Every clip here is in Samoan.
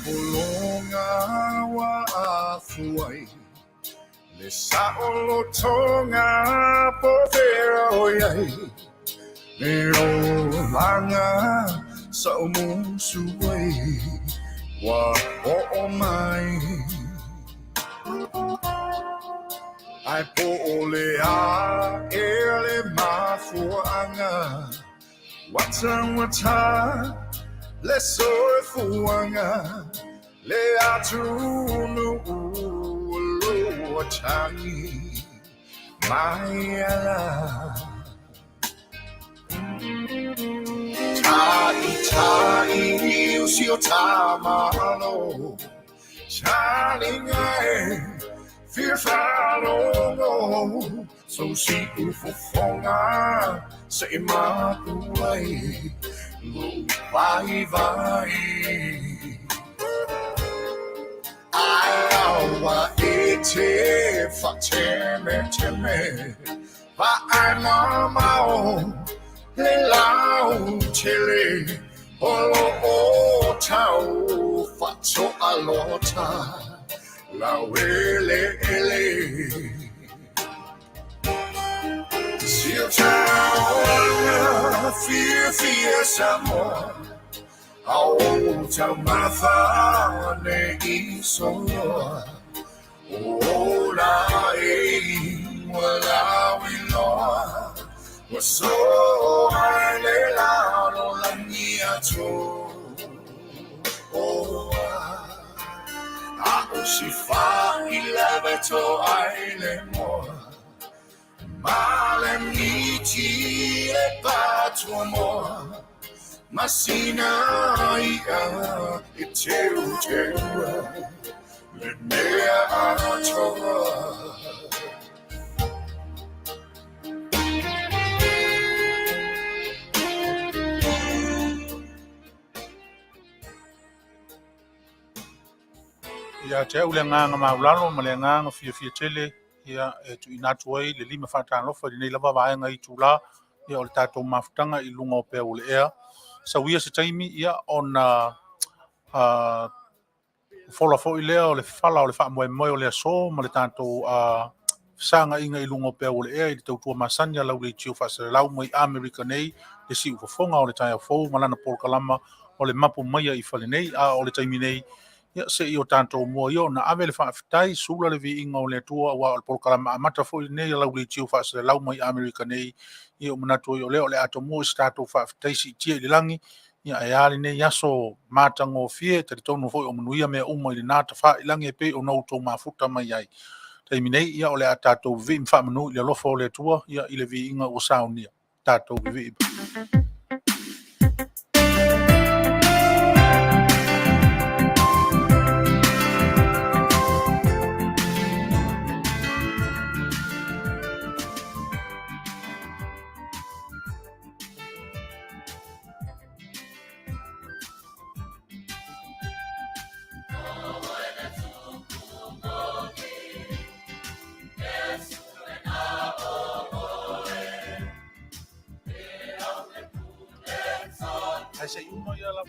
pologa ua afuai le saʻolotoga po fea o i ai le olaga sa ou musu ai ua oo mai. Ae po o le a ea le mafuaaga ua taugata le soifuaga le atunuu o lo o tagi mai ala. Ta'ita'i o si o tā Malo, taliga e fia faalogo, so si'u fofoga se'i mapu ai lou vaivai. Ae aua e te faatemeteme, vaai mamao le lautele o lo o tau faatoalota laueleele. Si o taulaga fiafia Samoa, a o taumafa nei soloa, o ola e ua lauiloa, ua soa i le lalolagi atoa. A o se faileva e toa ai le moa, ma le miti e patuamoa, ma sina i'a e teuteua le mea atoa. Ia te au le agaga maualalo ma le agaga fiafia tele ia e tuuina atu ai le lima faatalofa i lenei lava vaega itulā ia o le tatou mafutaga i luga o pea o le ea. Sauia se taimi ia ona fola foi lea o le fala o le faamoemoe o le aso ma le tatou fesaga'iga i luga o pea o le ea i le tautua masani a lau leitio faasalalau mai Amerika nei, le siufofoga o le taeao fou ma lana polokalama o le mapu maia i fale nei. A o le taimi nei, ia se'i o tatou mua ia ona ave le faafetai, sula le viiga o le Atua, auā o le polokalama amata foi lenei a lau leitio faasalalau mai Amerika nei. Ia ua manatu ai o lea o le a tomua i se tatou faafetai siitia i le lagi, ia ae a lenei aso matagofie. Talitonu foi o manuia mea uma i lena tafailagi e pei ona outou mafuta mai ai. Taimi nei, ia o le a tatou vivii ma faamanu i le alofa o le Atua, ia i le viiga ua saunia. Tatou vivii. Ae se i uma ia la.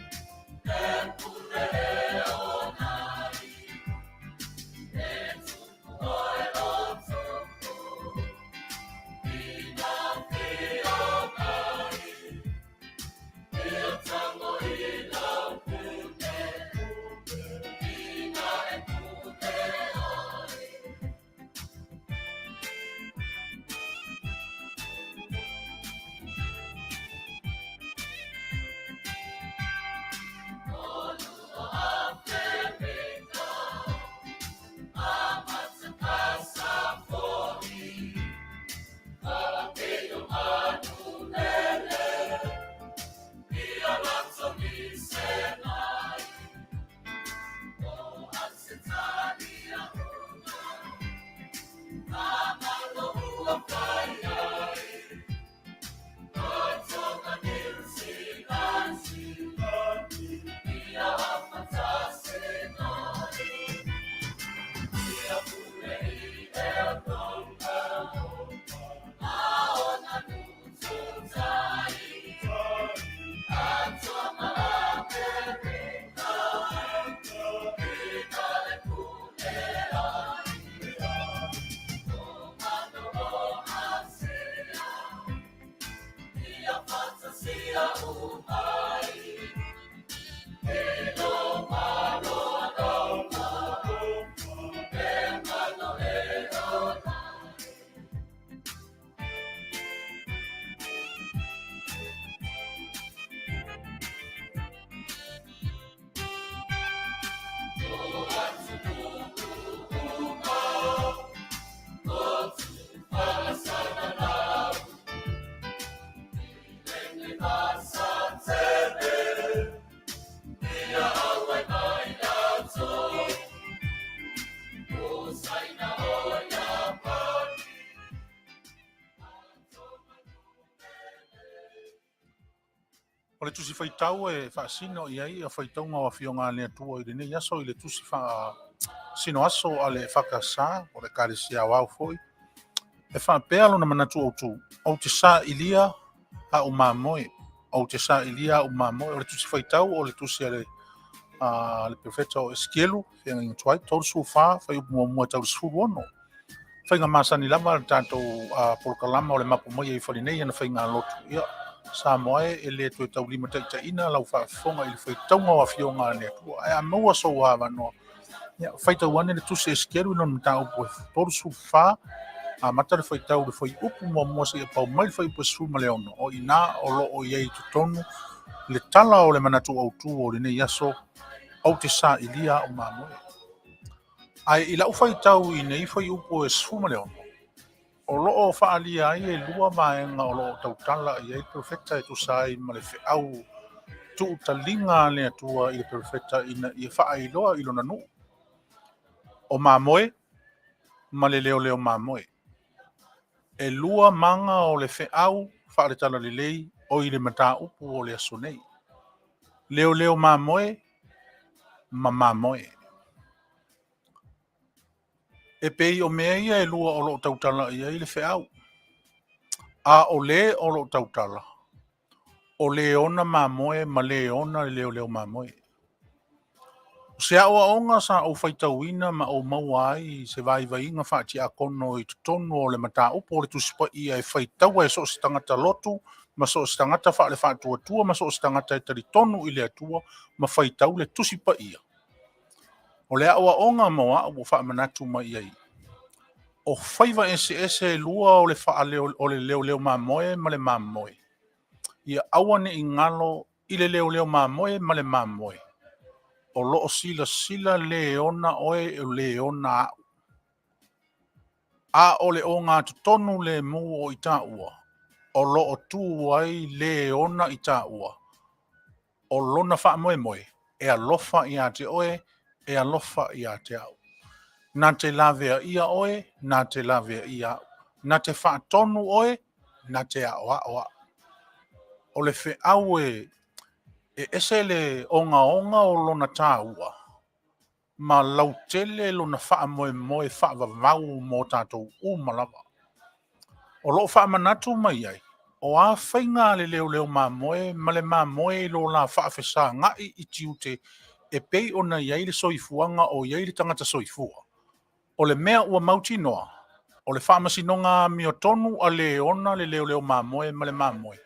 Tusi Faitau e faasino i ai faitauga o Afioga a le Atua i lenei aso i le Tusi Faasino Aso a le EFKS, o le Ekalesia Aoao foi, e faapea lona manatu autu, Ou te sailia au mamoe, ou te sailia au mamoe. O le Tusi Faitau o le Tusi a le Perofeta o Esikielu, feagaiga tuai, 34, fuaiupu muamua e tau i le 16. Faiga masani lava le tatou polokalama o le mapu mai ai i fale nei ana faigalotu. Ia, Samoa e, e le toe taulimataitaiina lau faafofoga i le faitauga o Afioga a le Atua. Ae a maua sou avanoa, ia, faitau ane le Tusi a Esikielu i lona mataupu e 34, amata le faitau i le fuaiupu muamua seia pau mai le fuaiupu e 16. O i ina o lo o i ai i totonu le tala o le manatu autu o lenei aso, Ou te sailia au mamoe. Ae i lau faitau i nei fuaiupu e 16, o lo o faaalia ai e lua vaega o lo o tautala i ai le perofeta e tusa ai ma le feau tuutaliga a le Atua i le perofeta ina ia faailoa i lona nuu, o mamoe ma le leoleo mamoe. E lua maga o le feau faale-talalelei o i le mataupu o le aso nei. Leoleo mamoe ma mamoe. E pei o mea ia e lua o lo o tautala i ai le feau. A o le o lo o tautala, o le ona mamoe ma le ona le leoleo mamoe. O se aoaoga sa ou faitauina ma ou maua ai se vaivaiga faatiakono i totonu o le mataupu o le Tusi Paia e faitaua e so o se tagata lotu ma so o se tagata faale-faatuatua ma so o se tagata e talitonu i le Atua ma faitau le Tusi Paia. O le aoaoga mo au ua faamanatu mai ai, o faiva eseese e lua o le faaleo, o le leoleo mamoe ma le mamoe. Ia aua ne i galo i le leoleo mamoe ma le mamoe, o lo o silasila le ona oe o le ona au. A o le ogatotonu lemu o i taua, o lo o tu ai le ona i taua, o lona faamoemoe e alofa ia te oe, e alofa ia te au. Na te laveaia oe, na te laveaia au. Na te faatonu oe, na te aoao au. O le feau e ese le ogaoga o lona taua, ma lautele lona faamoemoe faavavau mo tatou uma lava. O lo o faamanatu mai ai, o a faiga a le leoleo mamoe ma le mamoe i lo la faafesaga'i i tiute e pei ona i ai le soifuaga o i ai le tagata soifua. O le mea ua mautinoa, o le faamasinoga amiotonu a le ona le leoleo mamoe ma le mamoe,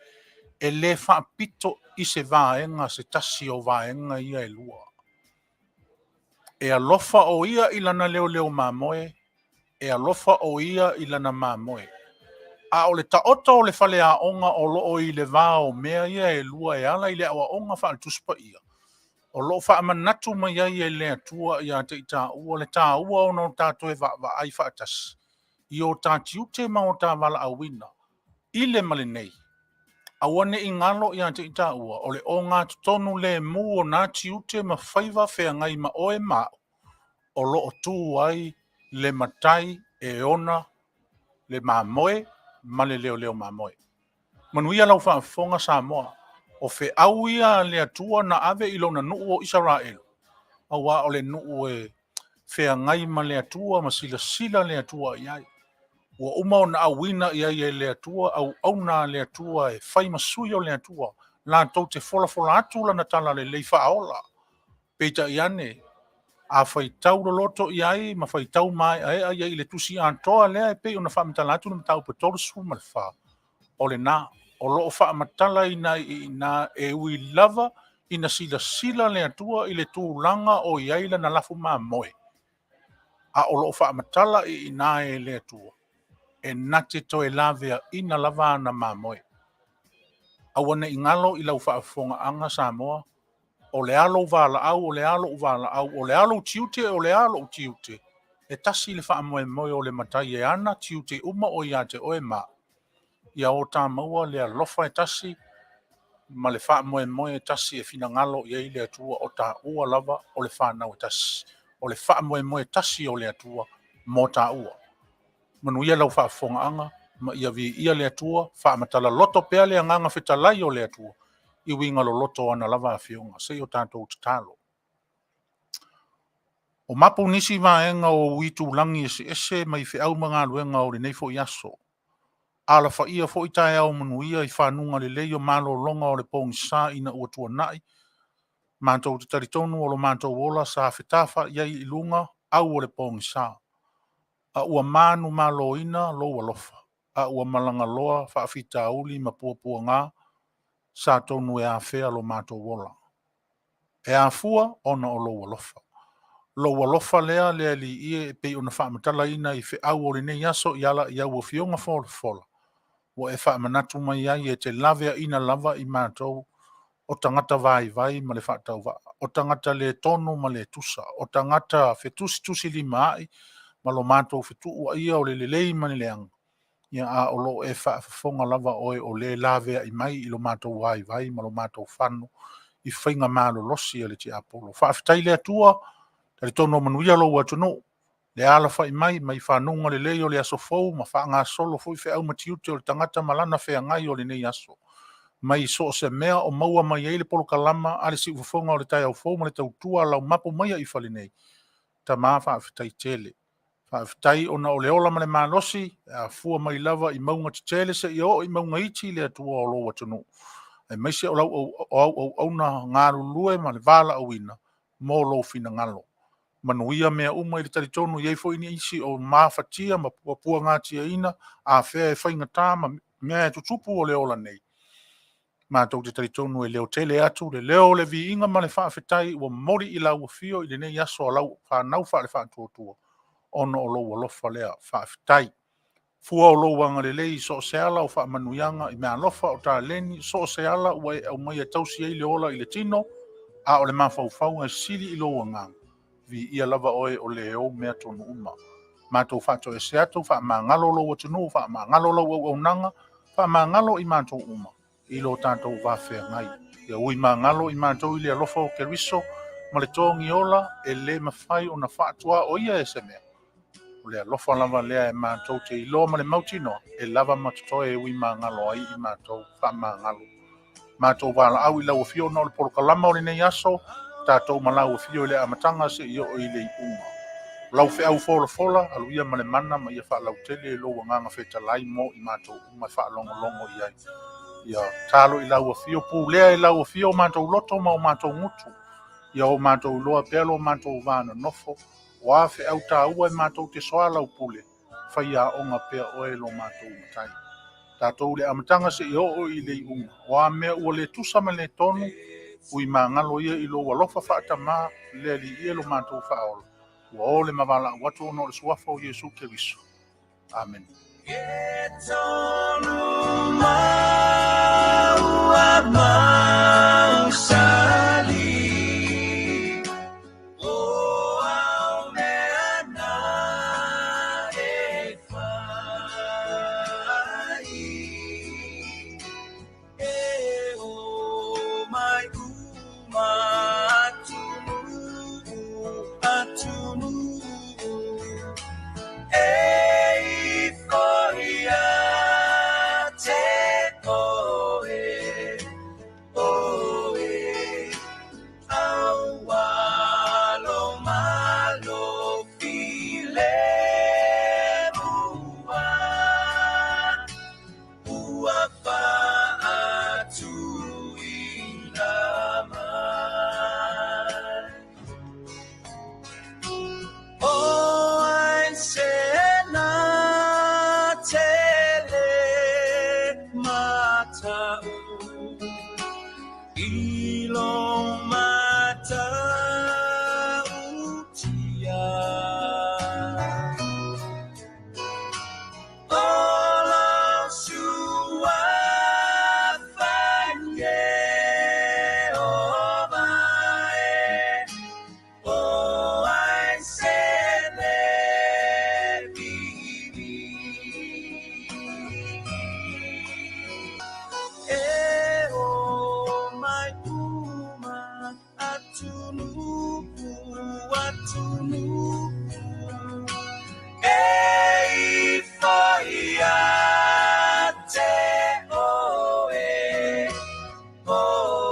e le faapito i se vaega se tasi o vaega ia e lua. E alofa o ia i lana leoleo mamoe, e alofa o ia i lana mamoe. A o le taoto o le faleaoga o lo o i le va o mea ia e lua e ala i le aoaoga faale-Tusi Paia, o lo o faamanatu mai ai e le Atua ia te i taua le taua ona o tatou e vaavaai faatasi i o ta tiute ma o ta valaauina i le ma lenei. Aua ne i galo ia te i taua o le ogatotonu lemu o nā tiute ma faiva feagai ma oe ma au, o lo o tu ai le matai e ona le mamoe ma le leoleo mamoe. Manuia lau faafofoga Samoa, o feau ia a le Atua na ave i lona nuu o Isaraelu, auā o le nuu e feagai ma le Atua ma silasila le Atua i ai. Ua uma ona auina i ai e le Atua auauna a le Atua e fai ma sui o le Atua, latou te folafola atu lana talalelei faaola. Peitai ane, a faitau loloto i ai ma faitau maeaea i ai i le tusi atoa lea e pei ona faamatala atu le mataupu e 34, o lena, o lo o faamatalaina ai i ina e ui lava ina silasila le Atua i le tulaga o i ai lana lafu mamoe, a o lo o faamatala i ina e le Atua, e na te toe laveaina lava ana mamoe. Aua ne i galo i lau faafofogaaga Samoa, o le a lou valaau, o le a lou valaau, o le a lou tiute, o le a lou tiute, e tasi le faamoemoe o le matai e ana tiute uma o ia te oe ma au, ia o ta maua le alofa e tasi ma le faamoemoe e tasi e finagalo i ai le Atua, o taua lava o le fanau e tasi, o le faamoemoe tasi o le Atua mo taua. Manuia lau faafofogaaga ma ia viia le Atua, faamatala loto pea le agaga fetalai o le Atua i uiga loloto o ana lava afioga. Se i o tatou tatalo. O mapu nisi vaega o ou itulagi eseese mai feau ma galuega o lenei foi aso. Alafaia foi taeao manuia i fanuga lelei o malologa o le pogisa ina ua tuanai, matou te talitonu o lo matou ola sa fetafaai i luga au o le pogisa, a ua manumaloina lou alofa, a ua malagaloa faafitauli ma puapuaga sa tonu e afea lo matou ola. E afua ona o lou alofa. Lou alofa lea le Alii e, e pei ona faamatalaina i feau o lenei aso i ala i au afioga folafola, ua e faamanatu mai ai e te laveaiina lava i matou o tagata vaivai ma le faatauvaa, o tagata le tonu ma le tusa, o tagata fetusitusilima ma lo matou fetuuaia o le lelei ma le leaga, ia a o lo o e faafofoga lava oe o le laveai mai i lo matou vaivai ma lo matou fano i faiga malolosi a le tiapolo. Faafetai le Atua, talitonu o manuia lou atunuu, le alafai mai mai fanuga lelei o le aso fou ma faagasolo foi feau ma tiute o le tagata ma lana feagai o lenei aso. Mai so o se mea o maua mai ai le polokalama a le Siufofoga o le Taeao Fou ma le tautua a lau mapu maia i fale nei, Tama faafetai tele. Faafetai ona o le ola ma le malosi, e afua mai lava i mauga tetele seia oo i mauga iti le Atua o lou atunuu, aemaise o lau o au auauna galulue ma le valaauina mo lou finagalo. Manuia mea uma i le talitonu e i ai foi nisi o mafatia ma puapuagatiaina, afea e faigata ma mea e tutupu o le ola nei, matou te talitonu e leotele atu le leo o le viiga ma le faafetai ua momoli i lau afio i lenei aso a lau fanau faale-faatuatua, ona o lou alofa lea. Faafetai. Fua o lou agalelei i so o se ala o faamanuiaga i meaalofa o taleni, so o se ala ua e aumaia e tausi ai le ola i le tino, a o le mafaufau e sili i lou agaga, viia lava oe o le ou mea tonu uma. Matou faatoese atu, faamagalo lou atunuu, faamagalo lau auaunaga, faamagalo i matou uma i lo tatou va feagai. Ia ui magalo i matou i le alofa o Keriso ma le togi ola e le mafai ona faatuaoia e se mea. O le alofa lava lea e matou te iloa ma le mautinoa e lava ma totoe e ui magalo ai i matou faamagalo. Matou valaau i lau afio ona o le polokalama o lenei aso, tatou ma lau afio i le amataga seia oo i le iuga. Lau feau folafola, alu ia ma le mana ma ia faalautele i lou agaga fetalai mo i matou uma e faalogologo i ai. Ia talo i lau afio, pulea i lau afio o matou loto ma o matou gutu. Ia o matou iloa pea lo matou va nonofo, o a feau taua e matou te soalaupule, faiaoga pea oe lo matou matai. Tatou le amataga seia oo i le iuga, o a mea ua le tusa ma le tonu, ui magalo ia i lou alofa faatamā, le Alii e lo matou faaola, ua ole ma valaau atu ona o le suafa o Iesu Keriso. Amen. E tonu maua mausali, o au mea na e fai, e o mai uma atunuu, atunuu, e ifo ia te oe, oe, aua lo malo file mua, ua faatuina mai. O ai se na tele matau, i lo matautia. O lo suafa Ieova e, o ai se le vivi. E o mai uma atunuu, atunuu, e ifo ia te oe, oe.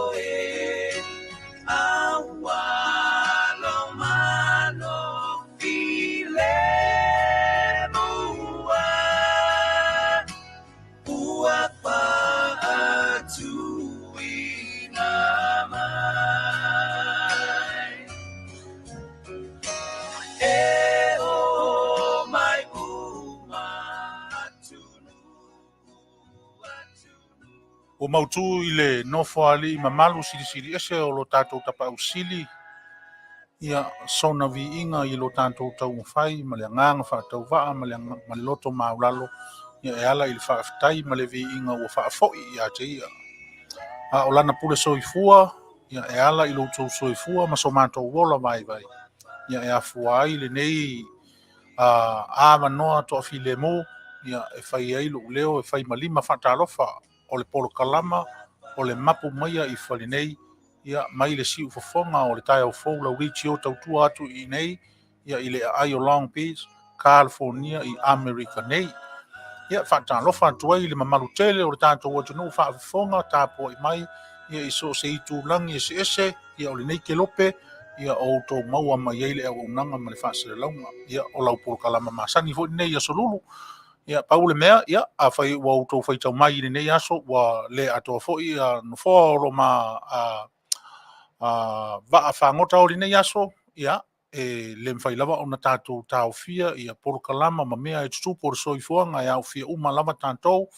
mautu i le Nofoalii mamalu silisili ese o lo tatou Tapaau Sili, ia sona viiga i lo tatou taumafai ma le agaga faatauvaa ma le loto maualalo, ia e ala i le faafetai ma le viiga ua faafoi ia te ia. A o lana pule soifua, ia e ala i lo outou soifua ma so matou ola vaivai, ia e afua ai lenei avanoa toafilemu, ia e fai ai lou leo e fai ma lima faatalofa o le polokalama o le Mapu Maia i Fale nei, ia mai le siufofoga o le taeao fou lauleitio tautua atu i inei, ia i le aai o Long Beach, California i Amerika nei. Ia faatalofa atu ai i le mamalu tele o le tatou atunuu faafofoga tapuai mai ia i so o se itulagi eseese ia o lenei kelope ia o outou maua mai ai le auaunaga ma le faasalalauga. Ia o lau polokalama masani foi lenei i aso Lulu. Ia pau le mea, ia afai ua outou faitau mai i lenei aso ua le atoa foi ia nofoa o lo ma vaa fagota o lenei aso, ia e le mafai lava ona tatou taofia ia polokalama ma mea e tutupu o le soifuaga e aofia uma lava tatou,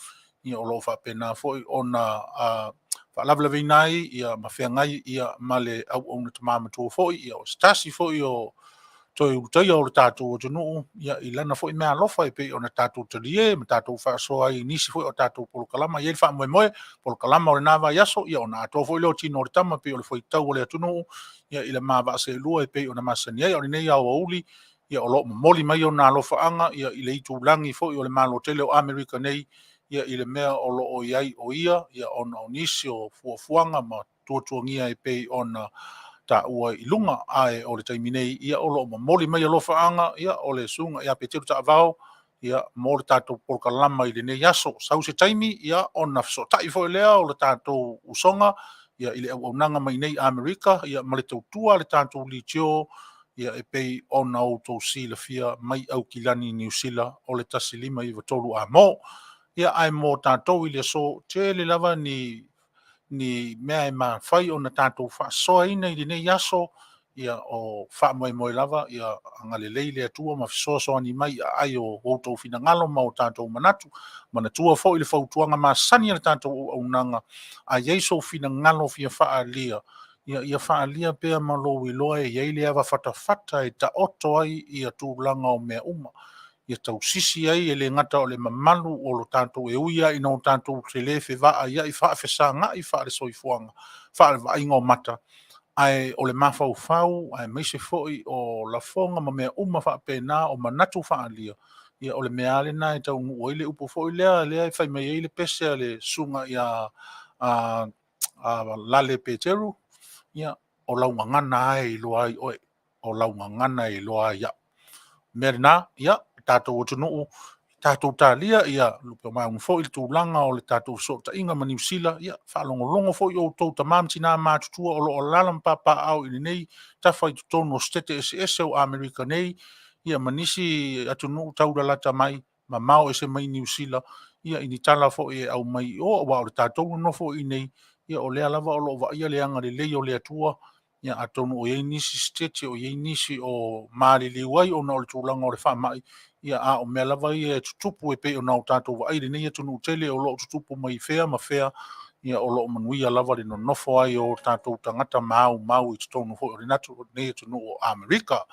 ia o lo o faapena foi ona faalavelaveina ai ia ma feagai ia ma le auauna tama matua foi, ia o se tasi foi o toe ulutaia o le tatou atunuu, ia i lana foi meaalofa e pei ona tatou talie ma tatou faasoa ai i nisi foi o tatou polokalama. E i ai le faamoemoe, polokalama o lena vaiaso, ia ona atoa foi lea o tino o le tama e pei o le fuaitau a le atunuu, ia i le ma vaa seelua e pei ona masani ai. A o lenei aoauli, ia o lo o momoli mai ona alofaaga ia i le itulagi foi o le Malo tele o Amerika nei, ia i le mea o lo o i ai o ia, ia ona o nisi o fuafuaga ma tuatuagia e pei ona taua i luga. Ae o le taimi nei, ia o lo o momoli mai alofaaga, ia o le susuga ia Petelo Taavao, ia mo le tatou polokalama i lenei aso. Sau se taimi, ia ona fesootai foi lea o le tatou usoga ia i le auaunaga mai nei Amerika, ia ma le tautua a le tatou leitio, ia e pei ona outou silafia mai Aukilani Niu Sila o le 1593 A-mo. Ia ae mo tatou i le aso, tele lava ni mea e mafai ona tatou faasoaina i lenei aso, ia o faamoemoe lava ia agalelei le Atua ma fesoasoani mai i aai o outou finagalo ma o tatou manatu. Manatua foi le fautuaga masani a le tatou auaunaga, a i ai sou finagalo fia faaalia, ia faaalia pea ma lou iloa e i ai le ava fatafata e taoto ai ia tulaga o mea uma. Ia tausisi ai e le gata o le mamalu o lo tatou, e ui lava ina o tatou le fevaaiai faafesagai faale-soifuaga, faale-vaaiga o mata, ae o le mafaufau aemaise foi o lafoga ma mea uma faapena, o manatu faaalia, ia o le mea lava lena e taunuu ai le upu foi lea, lea e fai mai ai le pese a le susuga ia Lale Peteru, ia, o lau gagana lava e iloa ai oe, o lau gagana e iloa ai au. O le mea lena, ia, le tatou atunuu, tatou talia ia lupe maunu foi le tulaga o le tatou fesootaiga ma Niu Sila, ia faalogologo foi outou tama ma tina matutua o lo o alaala ma papaaao i lenei tafa i totonu o Setete eseese o Amerika nei, ia ma nisi atunuu taulalata mai, mamao ese mai Niu Sila, ia i ni tala foi e aumai i o, aua o le tatou nonofo i inei, ia o lea lava o lo o vaaia le agalelei o le Atua, ia atonu o i ai nisi sitete o i ai nisi o maliliu ai ona o le tulaga o le faamai, ia a o mea lava ia e tutupu e pei ona o tatou vaai i lenei atunuu tele o lo o tutupu mai fea ma fea, ia o lo o manuia lava le nonofo ai o tatou tagata maumau i totonu foi o lenei atunuu o Amerika. O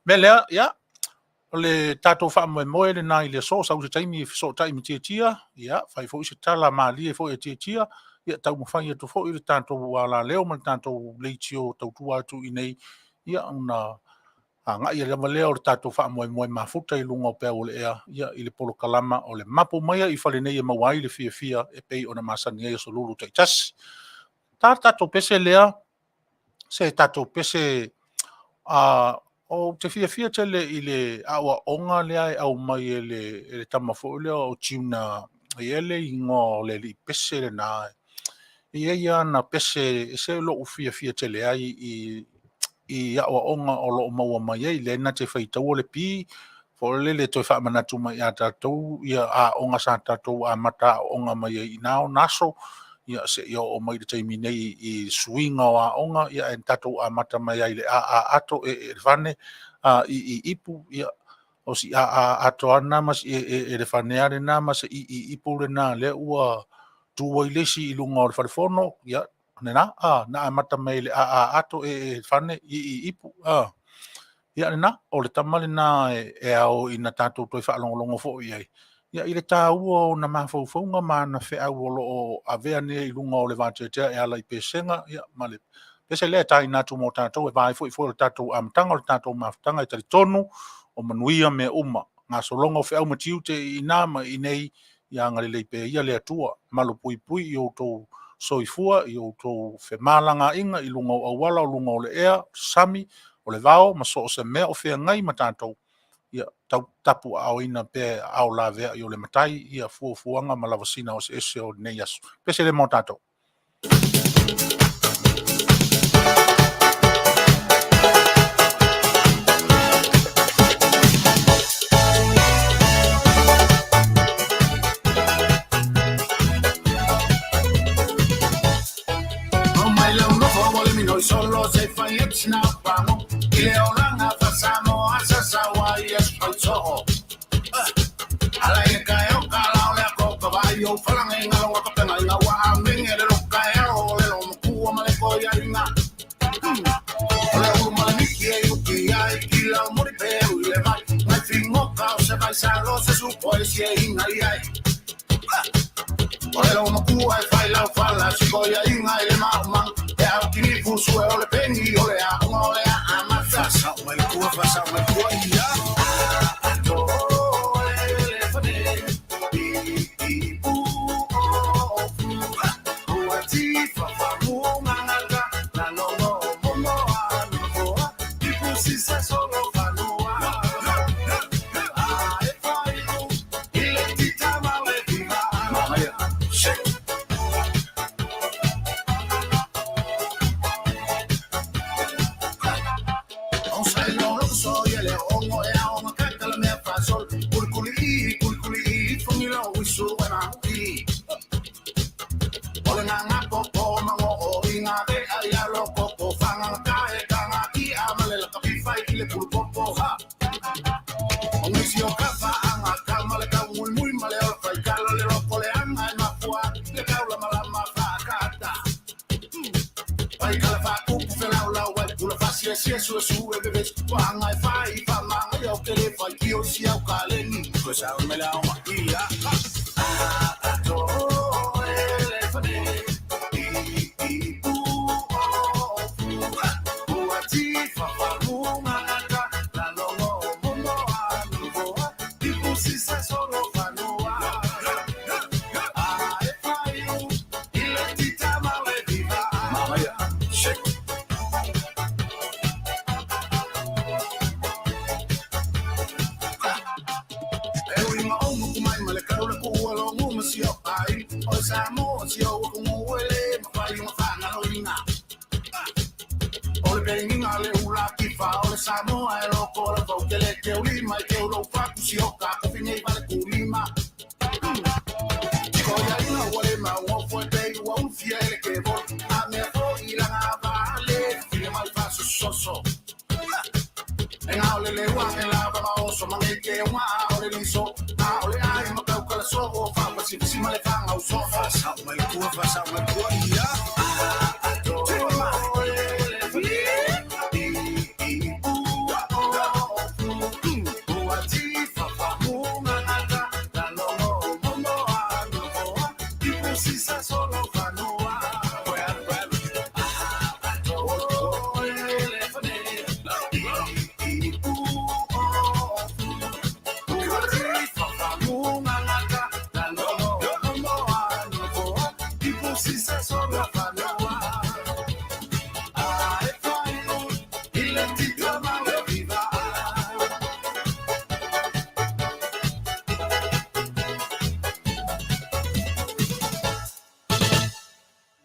le mea lea, ia, o le tatou faamoemoe lena i le aso, sau se taimi fesootai ma Tiatia, ia fai foi se tala malie foi a Tiatia, ia taumafai atu foi le tatou alaleo ma le tatou leitio tautua atu i inei, ia ona agai lava lea o le tatou faamoemoe mafuta i luga o peau o le ea, ia i le polokalama o le Mapu Maia i Fale nei e maua ai le fiafia e pei ona masani ai aso Lulu taitasi. Ta le tatou pese lea, se tatou pese ou te fiafia tele i le aoaoga lea e aumai e le tama foi lea o Tuna, e i ai le igoa o le alii pese lena, e i ai ana pese e ese lou fiafia tele ai i aoaoga o lo o maua mai ai, lea na te faitaua le pi, foi lele toe faamanatu mai ia tatou ia aoga sa tatou amata aooga mai ai i na ona aso, ia seia oo mai i le taimi nei i suiga o aoga, ia ae tatou amata mai ai i le a a ato, e e elefane, a i i ipu, ia o si a a ato lava lena ma si e e elefane lava lena ma si i i ipu lena lea ua Tu ai le isi i luga o le falefono, ia, lena, a, na amata mai le a a ato e e fane i i ipu, a. Ia lena, o le tama lena e ao ina tatou toe faalogologo foi i ai, ia i le taua o ona mafaufauga ma ana feau o lo o avea nei i luga o le vateatea e ala i pesega, ia ma le pese lea e taina atu mo tatou e va ai foi foe o le tatou amataga o le tatou mafutaga. E talitonu o manuia mea uma, gasologa o feau ma tiute i ina ma i inei, ia agalelei pea ia le Atua, malupuipui i o outou soifua, i o outou femalagaaiga i luga o auala, o luga o le ea, sami, o le vao ma so o se mea o feagai ma tatou, ia tapuaaoina pea e aao laveai o le Matai ia fuafuaga ma lavasiga eseese o lenei aso. Pese lea mo tatou.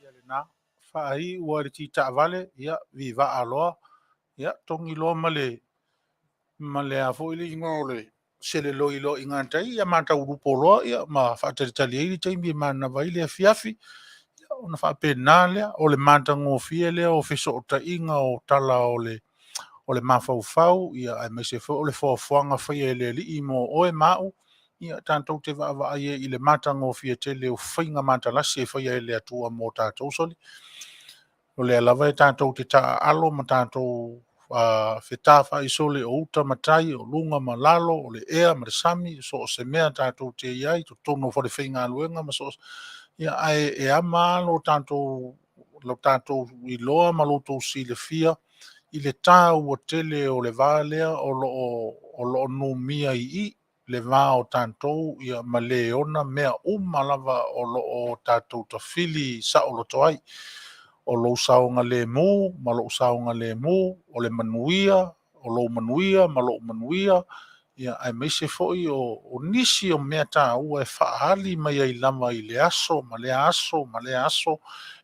Ia lena, faaiu le ti taavale, ia vivaa loa, ia togi loa ma le a foi le igoa o le seleloi loa i gatai, ia matau lupo loa ia ma faatalitali ai le taimi e manava ai le afiafi. Ia ona faapena lea, o le matagofie lea o fesootaiga o tala o le mafaufau, ia aemaise foi o le foafoaga faia e le Alii mo oe ma au, Ia, tatou te vaavaai ai i le matagofie tele o faiga matalasi e faia e le Atua mo tatou, sole. O lea lava e tatou te taaalo ma tatou fetafai sole o uta ma tai, o luga ma lalo, o le ea ma le sami, so o se mea tatou te i ai, totonu o falefaigaluega ma so o se... Ia, ae e ama lo tatou iloa ma lo outou silafia i le taua tele o le va lea o lo o numia i i, le va o tatou ma le ona mea uma lava o lo o tatou tafili saoloto ai. O lou saogalemu ma lou saogalemu, o le manuia, o lou manuia ma lou manuia, aemaise foi o nisi o mea taua e faaali mai ai lava i le aso ma lea aso ma lea aso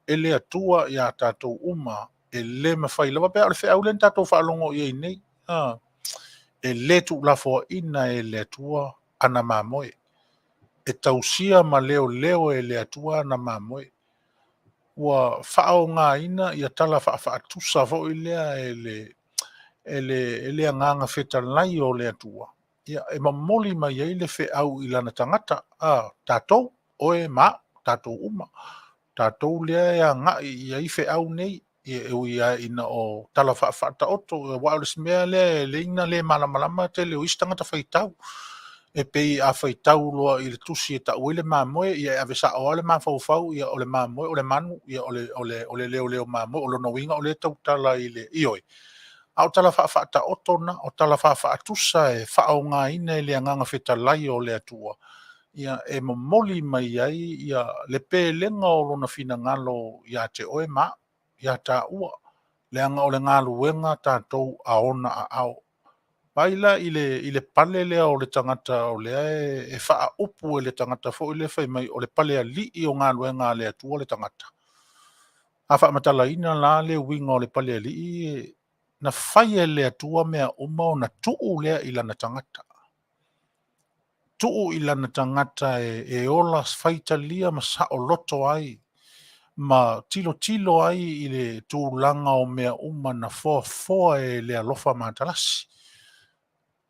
e le Atua ia tatou uma. E le mafai lava, pe a o le feau lea na tatou faalogo i ai nei, e le tuulafoaiina e le Atua ana mamoe. E tausia ma leoleo e le Atua ana mamoe. Ua faaaogaina ia tala faafaatusa foi lea e le Agaga Fetalai o le Atua, ia, e momoli mai ai le feau i lana tagata, tatou, oe ma au, tatou uma, tatou lea e agai i ai feau nei, e ui lava ina o tala faafaataoto, aua o le isi mea lea e le na le malamalama tele o isi tagata faitau. E pei a faitau loa i le tusi e tau ai le mamoe, ia e ave sao lava le mafaufau, ia o le mamoe o le manu, ia o le leoleo mamoe. O lona uiga o lea e tautala i le... Ioe, a o tala faafaataoto na, o tala faafaatusa e faaaogaina e le Agaga Fetalai o le Atua, ia e momoli mai ai ia le pelega o lona finagalo ia te oe ma au, ia taua, leaga o le galuega a tatou a ona aao. Vaai la i le pale lea o le tagata o lea e faaupu e le tagata foi lea fai mai o le palealii o galuega a le Atua le tagata. A faamatalaina la le uiga o le palealii, na fai e le Atua mea uma ona tuu lea i lana tagata. Tuu i lana tagata e ola faitalia ma saoloto ai, ma tilotilo ai i le tulaga o mea uma na foafoa e le alofa matalasi.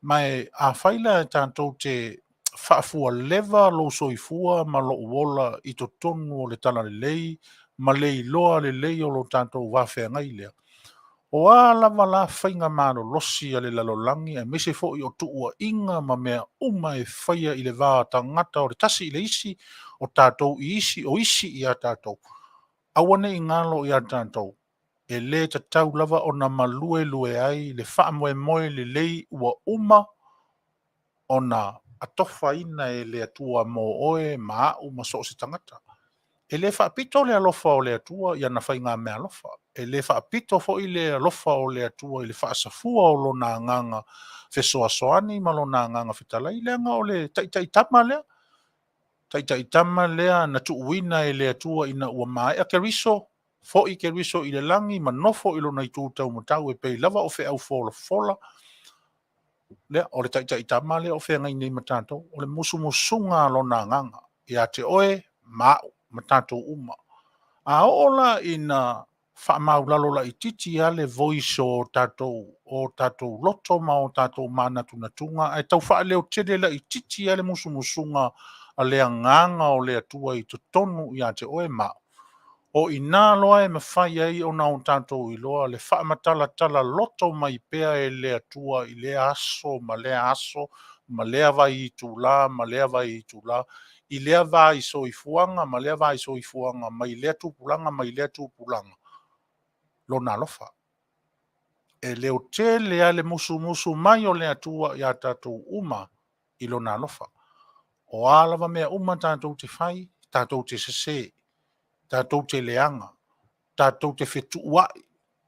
Ma e afai la e tatou te faafualeva lou soifua ma lou ola i totonu o le talalelei ma le iloa lelei o lo tatou va feagai lea, o a lava la faiga malolosi a le lalolagi, aemaise foi o tuuaiga ma mea uma e faia i le va o tagata o le tasi i le isi, o tatou i isi, o isi ia tatou, aua ne i galo ia tatou, e le tatau lava ona maluelue ai le faamoemoe lelei ua uma ona atofaina e le Atua mo oe ma au ma so o se tagata. E le faapito le alofa o le Atua i ana faigameaalofa. E le faapito foi le alofa o le Atua i le faasafua o lona agaga fesoasoani ma lona agaga fetalai, leaga o le taitaitama lea. Taitaitama lea na tuuina e le Atua ina ua maea Keriso, foi Keriso i le lagi ma nofo i lona itu taumatau e pei lava o feau folafola. Lea, o le taitaitama lea o feagai nei ma tatou, o le musumusuga a lona agaga ia te oe ma au ma tatou uma. A oo la ina faamaualalo laitiiti lava le voice o tatou loto ma o tatou manatunatuga, ae tau faaleotele laitiiti lava le musumusuga a le agaga o le Atua i totonu ia te oe ma au, o i ina loa e mafai ai ona o tatou iloa le faamatalatala loto mai pea e le Atua i lea aso ma lea aso ma lea vai itula ma lea vai itula, i lea vai soifuaga ma lea vai soifuaga, mai lea tupulaga mai lea tupulaga, lona alofa. E leotele lava le musumusu mai o le Atua ia tatou uma i lona alofa. O a lava mea uma tatou te fai, tatou te sese, tatou te leaga, tatou te fetuuai,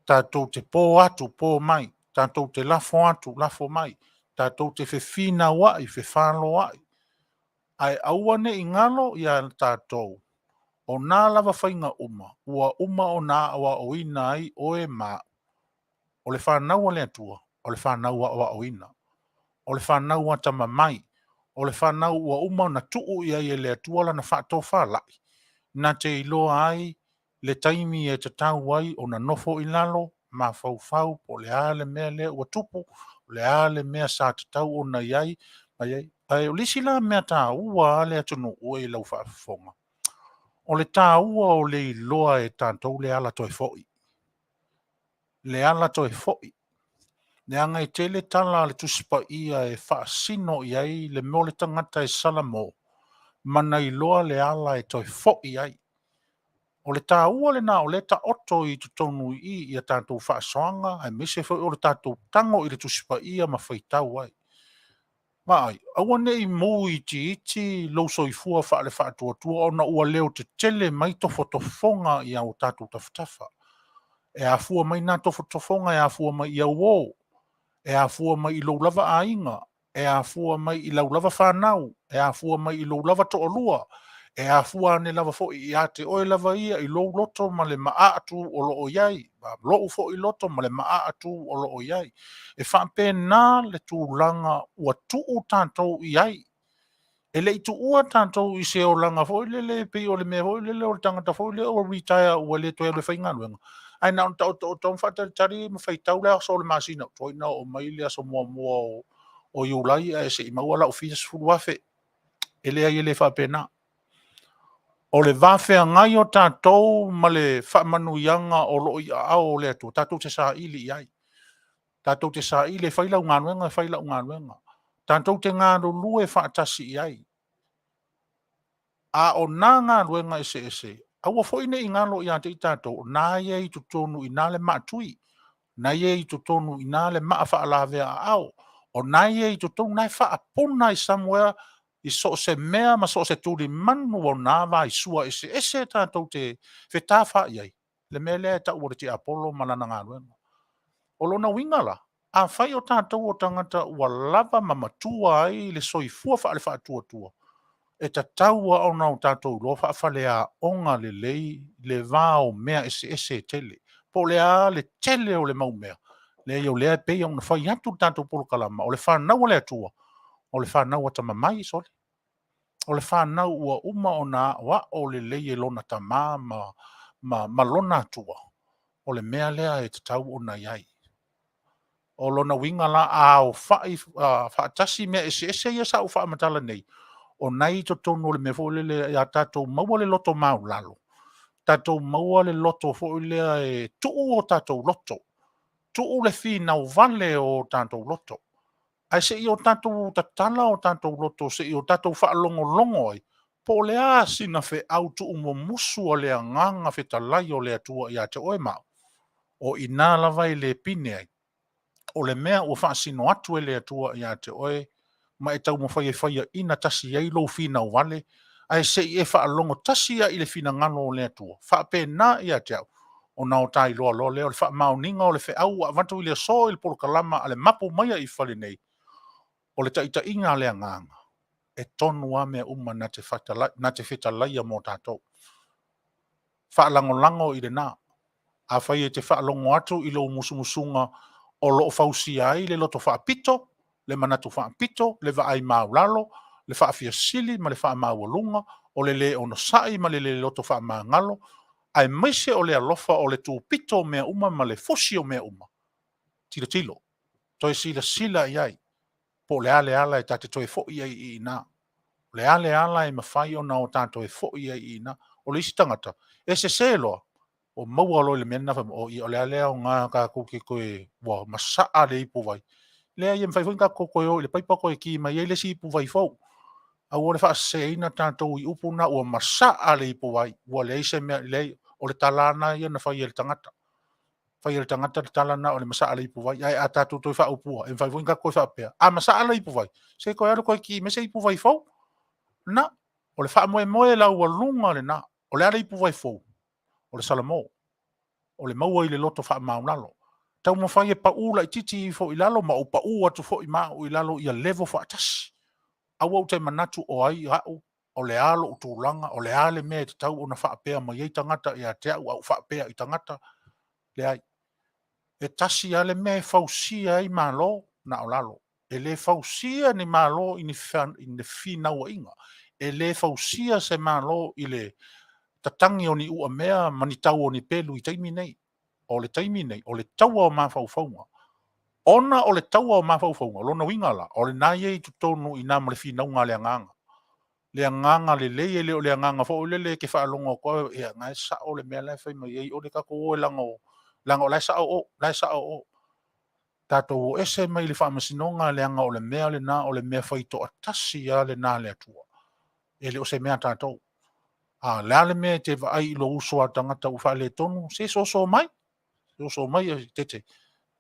tatou te po atu po mai, tatou te lafo atu lafo mai, tatou te fefinauai fefaloai, ae aua ne i galo ia tatou, o na lava faiga uma, ua uma ona aoaoina ai oe ma au. O le fanau a le Atua, o le fanau aoaoina, o le fanau atamamai, o le fanau ua uma ona tuu i ai e le Atua lana faatofalai, na te iloa ai le taimi e tatau ai ona nofo i lalo, mafaufau po o le a le mea lea ua tupu, o le a le mea sa tatau ona i ai, Ai ai. Ae o le isi la mea taua a le atunuu e i lau faafofoga, o le taua o le iloa e tatou le ala toe foi. Le ala toe foi. Leaga e tele tala a le Tusi Paia e faasino i ai le mea o le tagata e salamo ma na iloa le ala e toe foi ai. O le taua lena o lea e taoto i totonu i i i a tatou faasoaga aemaise foi o le tatou tago i le Tusi Paia ma faitau ai. Vaai, aua ne i mu itiiti lou soifua faale-faatuatua ona ua leotetele mai tofotofoga i o tatou tafatafa. E afua mai na tofotofoga e afua mai i auo, e afua mai i lou lava aiga, e afua mai i lau lava fanau, e afua mai i lou lava toalua, e afua ane lava foi ia te oe lava ia i lou loto ma le maaatu o lo o i ai, lou foi loto ma le maaatu o lo o i ai. E faapena le tulaga ua tuu tatou i ai. E le i tuua tatou i se olaga foi lele pei o le mea foi lele o le tagata foi lea ua retire ua le toe alu e faigaluega, ae na ona taoto lava ma faatalitali ma faitau le aso o le masina, tuai ona oo mai le aso 1 o Iulai ae se i maua lau fia $10,000. E leai e le faapena. O le va feagai o tatou ma le faamanuiaga o lo o i aao o le Atua, tatou te saili i ai. Tatou te saili e fai lau galuega fai lau galuega. Tatou te galulue faatasi i ai. A o na galuega eseese, aua foi ne i galo ia te i tatou, o lena e i ai i totonu i ina le maatui, o lena e i ai i totonu i ina le maa faalavea-aao, o lena e i ai i totonu, o lena e faapuna somewhere i so o se mea ma so o se tulimanu o na vaisua eseese tatou te fetafaai ai, le mea lea e tau o le tiapolo ma lana galuega. O lona uiga la, afai o tatou o tagata ua lava ma matua ai le soifua faale-faatuatua, e tatau lava ona tatou iloa faafaleaoga lelei le va o mea eseese e tele. Po o le a le tele o le mau mea, leai o lea e pei ona fai atu le tatou polokalama, o le fanau a le Atua, o le fanau atamamai sole. O le fanau ua uma ona aoao lelei e lona Tama ma lona Atua, o le mea lea e tatau ona i ai. O lona uiga la, a aofai faatasi mea eseese ia sa ou faamatala nei, o lena e i totonu o le mea foi lele ia tatou maua le loto maualalo, tatou maua le loto foi lea e tuu o tatou loto, tuu le finau vale o tatou loto, ae se i o tatou tatala o tatou loto se i o tatou faalogologo ai, po o le a sina feau tuumumusu a le Agaga Fetalai o le Atua ia te oe ma au. O i ina lava e le pine ai, o le mea ua faasino atu e le Atua ia te oe ma e taumafai e faiaina tasi ai lou finau vale, ae se i e faalogo tasi lava i le finagalo o le Atua, faapena ia te au, ona o ta iloa loa lea o le faamaoniga o le feau ua avatu i le aso i le polokalama a le Mapu mai i fale nei, o le taitaiga a le Agaga, e tonu lava mea uma na te fetalaia mo tatou. Faalagolago i lena. Afai e te faalogo atu i lou musumusuga o lo o fausia ai le loto faapito, le manatu faapito, le vaai maualalo, le faafiasili ma le faamaualuga, o le le onosai ma le le loto faamagalo, aemaise o le alofa o le tupito o mea uma ma le fusi o mea uma, tilotilo, toe silasila i ai po o le a le ala e ta te toe foi ai i ina. O le a le ala e mafai ona o ta toe foi ai i ina. O le isi tagata, e sese loa, ua maua loa i le mea lena fai mai, oi o le a le aoga tatou te toe, ua masaa le ipuvai. Leai e mafai foi ona tatou toe o i le paipa toe ki mai ai le isi ipuvai fou. Aua le faaseseina tatou i upu na, ua masaa le ipuvai, ua leai se mea. Leai, o le tala lava lena ia na fai e le tagata. Fai e le tagata le tala lena o le masaa o le ipuvai. Ae a tatou toe faaupua, e mafai foi ona tatou toe faapea, a masaa le ipuvai, se toe alu toe ki mai se ipuvai fou. Lena. O le faamoemoe laualuga lena. O le a le ipuvai fou? O le salamo. O le maua i le loto faamaualalo. Taumafai e pau laitiiti ifo i lalo ma ou pau atu foi ma au i lalo ia level faatasi. Aua ou te manatu o ai au, o le a lou tulaga, o le a le mea e tatau ona faapea mai ai tagata ia te au, a ou faapea i tagata. Leai. E tasi lava le mea e fausia ai Malo, na o lalo. E le fausia ni Malo i ni fefinauaiga. E le fausia se Malo i le tatagi o ni uamea ma ni tau o ni pelu i taimi nei. O le taimi nei, o le taua o mafaufauga. Ona o le taua o mafaufauga, o lona uiga la, o lena e i ai i totonu i ina ma le finauga a le agaga. Le agaga lelei, e le o le agaga foi lele e te faalogo atu au, ia na e sao le mea la e fai mai ai, o le tatou o e leaga o, leaga o la e sao o, la e sao o. Tatou o ese mai le faamasinoga leaga o le mea lena o le mea fai toatasi lava lena a le Atua. E le o se mea a tatou. A o le a le mea e te vaai i lou uso a tagata ua faaletonu, se soso mai, soso mai e tete.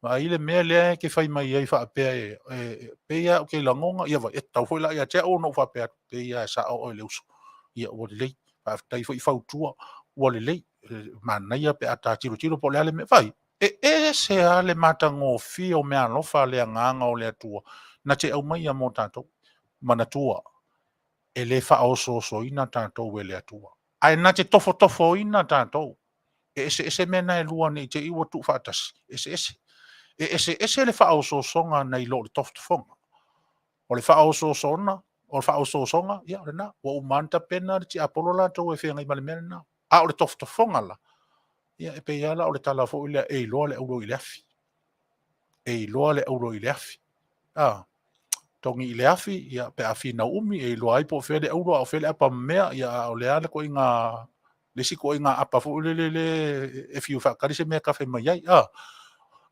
Vaai le mea lea e te fai mai ai faapea e pei lava ou te lagona, ia vaai, e tatau foi la ia te au ona ou faapea atu, pei lava e sao oe le uso. Ia ua lelei, faafetai foi fautua, ua lelei, manaia pe a ta tilotilo po o le a le mea. Vaai, e ese lava le matagofie o meaalofa a le Agaga o le Atua na te aumaia mo tatou. Manatua, e le faaosoosoina tatou e le Atua, ae na te tofotofoina tatou. E eseese mea na e lua ne i te i ua tuufaatasi, e eseese. E eseese le faaosoosoga nai lo le tofotofoga. O le faaosoosoga, o le faaosoosoga, ia o lena, ua uma lava ona tapena le tiapolo latou e feagai ma le mea lena. A o le tofotofoga la, ia e pei lava la o le tala foi lea, e iloa le auro i le afi. E iloa le auro i le afi. A, togi i le afi, ia, pe a finau umi, e iloa ai po o fea le auro a o fea le apa mamea, ia, a o le a le ituaiga, le isi ituaiga apa foi lele le e fiu e faatali se mea e tafe mai ai. A,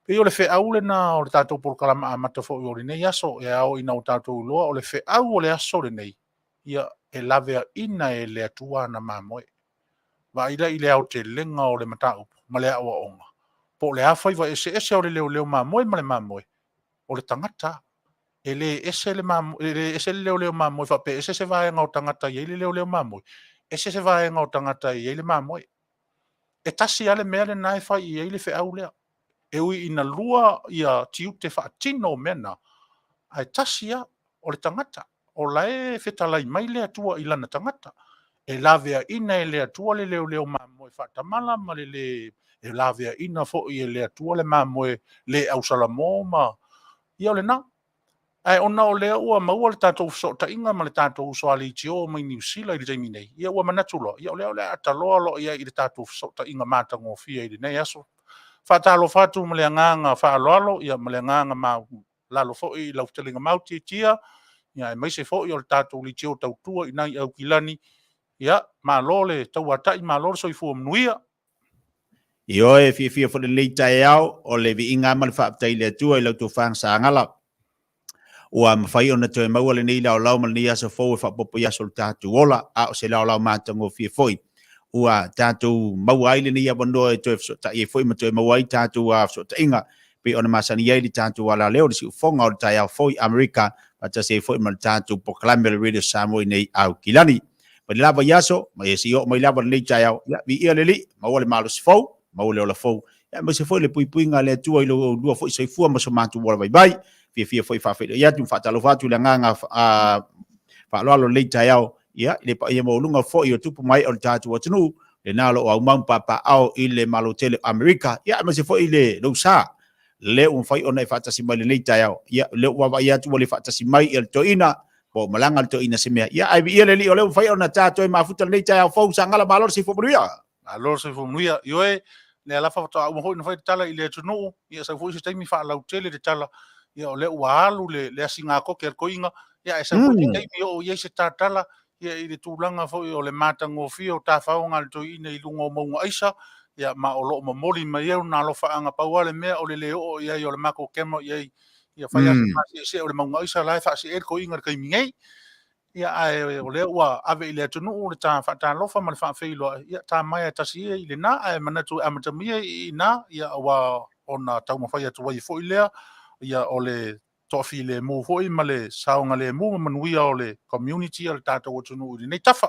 pei o le feau lena o le tatou polokalama amata foi o lenei aso, e ao ina o tatou iloa o le feau o le aso lenei, ia, e laveaina e le Atua ana mamoe. Vaai la i le aotelega o le mataupu ma le aoaoga, po o le a faiva eseese o le leoleo mamoe ma le mamoe, o le tagata lava. E le ese le e le ese le leoleo mamoe faapea e ese se vaega o tagata e i ai le leoleo mamoe, ese se vaega o tagata e i ai le mamoe. E tasi lava le mea lena e fai i ai le feau lea. E ui ina lua ia tiute faatino o mea na, ae tasi lava, o le tagata. O la e fetalai mai le Atua i lana tagata. E laveaina e le Atua le leoleo mamoe faatamala ma le lē, e laveaina foi e le Atua le mamoe le ausalamo ma, ia o lena. Ae ona o lea ua maua le tatou fesootaiga ma le tatou uso a leitio mai Niu Sila i le taimi nei, ia ua manatu loa, ia o lea o le a taloa loa i ai i le tatou fesootaiga matagofie i lenei aso. Faatalofa atu ma le agaga faaaloalo, ia ma le agaga maualalo foi i lau fetalaiga Mau Tiatia, ia aemaise foi o le tatou leitio tautua i ina i Aukilani. Ia, malo le tauatai, malo le soifua manuia. Ioe, e fiafia foi lenei taeao, o le viiga ma le faafetai i le Atua i lau tofa Sagala. Ua mafai ona toe maua lenei laolao ma lenei aso fou e faaopoopo i aso o le tatou ola, a o se laolao matagofie foi. Ua tatou maua ai lenei avanoa e toe fesootai ai foi ma toe maua ai tatou fesootaiga pei ona masani ai le tatou alaleo, le siufofoga o le taeao fou i Amerika, faatasi ai foi ma le tatou polokalame o le Radio Samoa i nei Aukilani. Mai le lava i aso, mai e seia oo mai lava lenei taeao, ia, viia le Alii, maua le malosi fou, maua le ola fou, ia, aemaise foi le puipuiga a le Atua i lo oulua foi soifua ma so matou ola vaivai. Fiafia foi e faafeiloai atu ma faatalofa atu i le agaga faaaloalo i lenei taeao, ia, i le paia maualuga foi o tupu ma ee o le tatou atunuu, lena o lo o aumau ma papaaao i le Malo tele o Amerika, ia, aemaise foi i le lou sa, lea ua mafai ona e faatasi mai lenei taeao. Ia, lea ua vaavaai atu ua le faatasi mai ia le toeaina, po o malaga le toeaina se mea. Ia, ae viia le Alii o lea ua mafai ona ta toe mafuta lenei taeao fou. Sagala, malo le soifua manuia. Malo le soifua manuia. Ioe, lea la faatoa uma foi ona fai le tala i le atunuu, ia sau foi se taimi faalautele le tala, ia o lea ua alu le asiga koke a le toeaina, ia ae sau foi se taimi oo i ai se tatala, ia i le tulaga foi o le matagofie o tafaoga a le toeaina i luga o mauga aisa, ia ma o lo o momoli mai ai ona alofaaga. Pau lava le mea o le le oo i ai o le matou camera i ai, ia fai lava si maseesee o le mauga aisa la e faasee le toeaina i le taimi nei. Ia, ae o lea ua ave i le atunuu le ta faatalofa ma le faafeiloai, ia ta maea tasi ia i lena, ae manatu e amata mai ia i ina, ia ua ona taumafai atu ai foi lea, ia o le toafilemu foi ma le saogalemu ma manuia o le community a le tatou atunuu i lenei tafa.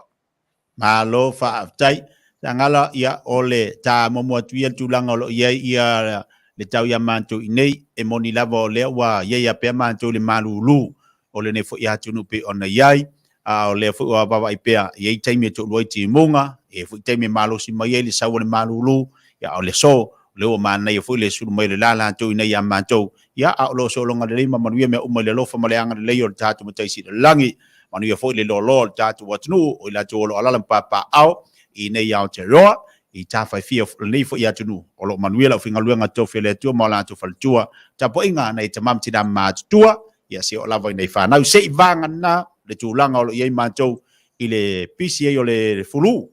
Malo faafetai. Sagala, ia, o le ta muamua atu ia le tulaga o lo o i ai ia le tau ia matou i nei, e moni lava o lea ua i ai a pea matou i le malulu o lenei foi atunuu pei ona i ai, a o lea foi ua vaavaai pea, e i ai taimi e toalua ai timuga, e i ai foi taimi e malosi mai ai le sau o le malulu, ia a o le aso, o lea ua manaia foi le sulu mai o le la latou i nei ia matou, ia a o lo o sologa lelei ma manuia mea uma i le alofa ma le agalelei o le tatou Matai Sili o le Lagi. Manuia foi le loaloa o le tatou atunuu, o i latou o lo o alaala ma papaaao i nei Aotearoa. I tafa e fia o lenei foi atunuu. O lo o manuia le aufaigaluega tofi a le Atua ma o latou faletua. Tapuaiga a nai tama ma tina matutua, ia se oo lava i nai fanau. Se i vagana le tulaga o lo o i ai matou i le pisi ai o le fulu.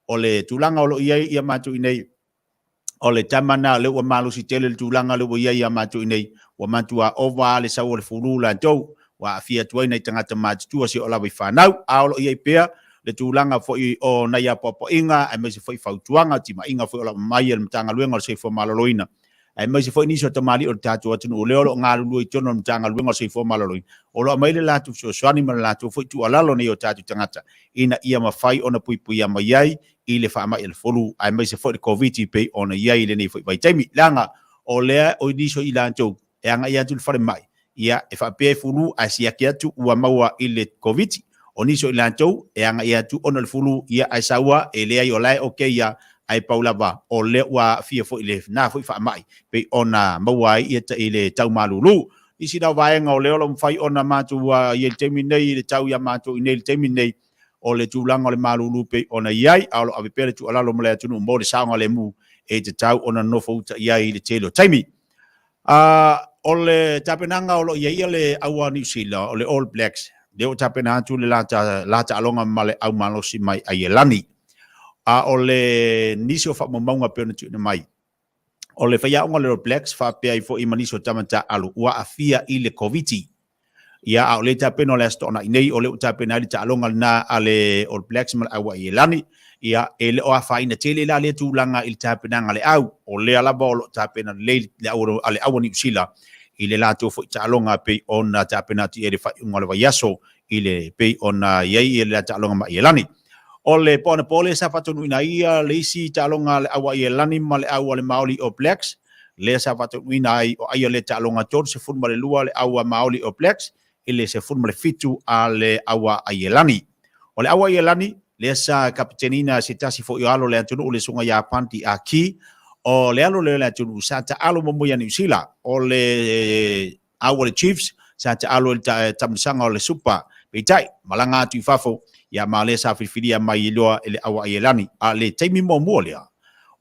O le tulaga o lo o i ai ia matou i nei, o le tama na lea ua malosi tele le tulaga lea ua i ai ia matou i nei, ua matua ova lava le sau o le fulu latou, ua aafia atu ai nai tagata matutua se oo lava i fanau. A o lo o i ai pea le tulaga foi o nai apoapoaiga aemaise foi fautuaga, timaiga foi o lo o aumai e le Matagaluega o le Soifua Maloloina, aemaise foi nisi o tamalii o le tatou atunuu lea o lo o galulue i totonu o le Matagaluega o le Soifua Maloloina, o lo o aumai le latou fesoasoani ma le latou foi tuualalo nei o tatou tagata ina ia mafai ona puipuia mai ai i le faamai o le fulu aemaise foi le Koviti pei ona i ai i lenei foi vaitaimi. Leaga o lea o nisi o i latou e agai atu i le falemai, ia, e faapea e fulu ae siaki atu ua maua i le Koviti. O nisi o i latou e agai atu ona o le fulu, ia, ae saua e leai o la e okay ia, ae pau lava o lea ua aafia foi i lena foi faamai pei ona maua ai ia i le tau malulu. Nisi na o vaega o lea o lo o mafai ona matou i ai i le taimi lenei i le tau ia matou i nei i le taimi lenei o le tulaga o le malulu pei ona i ai, a o lo o ave pea le tuualalo ma le atunuu mo le saogalemu e tatau ona nofo uta i ai i le tele o taimi. O le tapenaga o lo o i ai le au a Niu Sila, o le All Blacks, lea ua tapena atu le la taaloga ma le au malosi mai Aielani. A o le nisi o faamaumauga pei ona tuuina mai, o le faiaoga o le All Blacks faapea ai foi ma nisi o tama taaalo ua aafia i le Koviti. Ia, a o le tapena o le Aso Toonai nei, o lea ua tapena ai le taaloga lena a le All Blacks ma le au Aielani. Ia, e le o afaina tele la lea tulaga i le tapenaga a le au. O lea lava o lo o tapena lelei le au a le au a Niu Sila i le latou foi taaloga pei ona tapena atu i ai le faaiuga o le vaiaso i le pei ona i ai le taaloga ma Aielani. O le po anapo lea sa faataunuuina ai ia le isi taaloga a le au a Aielani ma le au a le Maori All Blacks, lea sa faataunuuina ai o aia le taaloga 32 le au a Maori All Blacks i le 17 a le au a Aielani. O le au a Aielani, lea sa kapiteniina se tasi foi o alo o le atunuu le susuga ia Panti Aki, o le alo lea o le atunuu sa taalo muamua ia Niu Sila, o le au a le Chiefs sa taalo i le taamilosaga o le Super. Peitai, malaga atu i fafo, ia ma lea sa filifilia mai loa e le au a Aielani. A le taimi muamua lea,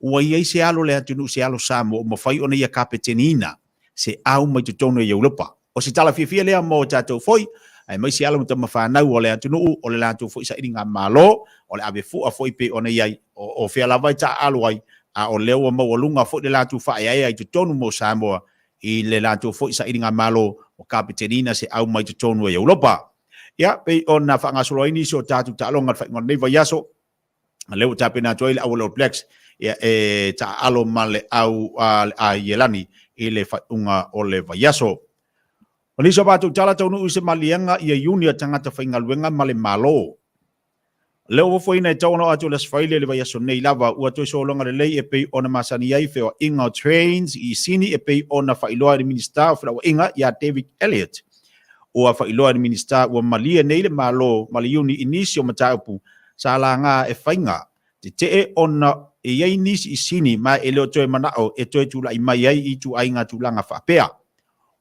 ua i ai se alo o le atunuu, se alo Samoa ua mafai ona ia kapeteniina se au mai totonu o Europa. O se tala fiafia lea mo tatou foi, aemaise alo ma tama fanau o le atunuu, o le latou foi sailiga malo, o le ave fua foi pei ona i ai, o fea lava e taaalo ai, a o lea ua maualuga foi le latou faaeaea i totonu mo Samoa i le latou foi sailiga malo o kapeteniina se au mai totonu o Europa. Ia, pei ona faagasolo ai nisi o tatou taaloga i le faaiuga o lenei vaiaso, lea ua tapena atu ai le au a le All Blacks ia, e taaalo ma le au a le Aielani i le faaiuga o le vaiaso. O nisi o matou tala taunuu i se maliega ia Iuni a tagata faigaluega ma le Malo. Lea ua fofoina e tau ona oo atu o le Aso Faraile i le vaiaso nei lava, ua toe sologa lelei e pei ona masani ai feoaiga o trains i Sini e pei ona faailoa e le Minisita o Felauaiga ia David Elliot. Ua faailoa e le Minisita ua malie nei le Malo ma le Iuni i nisi o mataupu sa laga e faiga tetee ona e i ai nisi i Sini ma e le o toe manao e toe tulai mai ai i ituaiga tulaga faapea.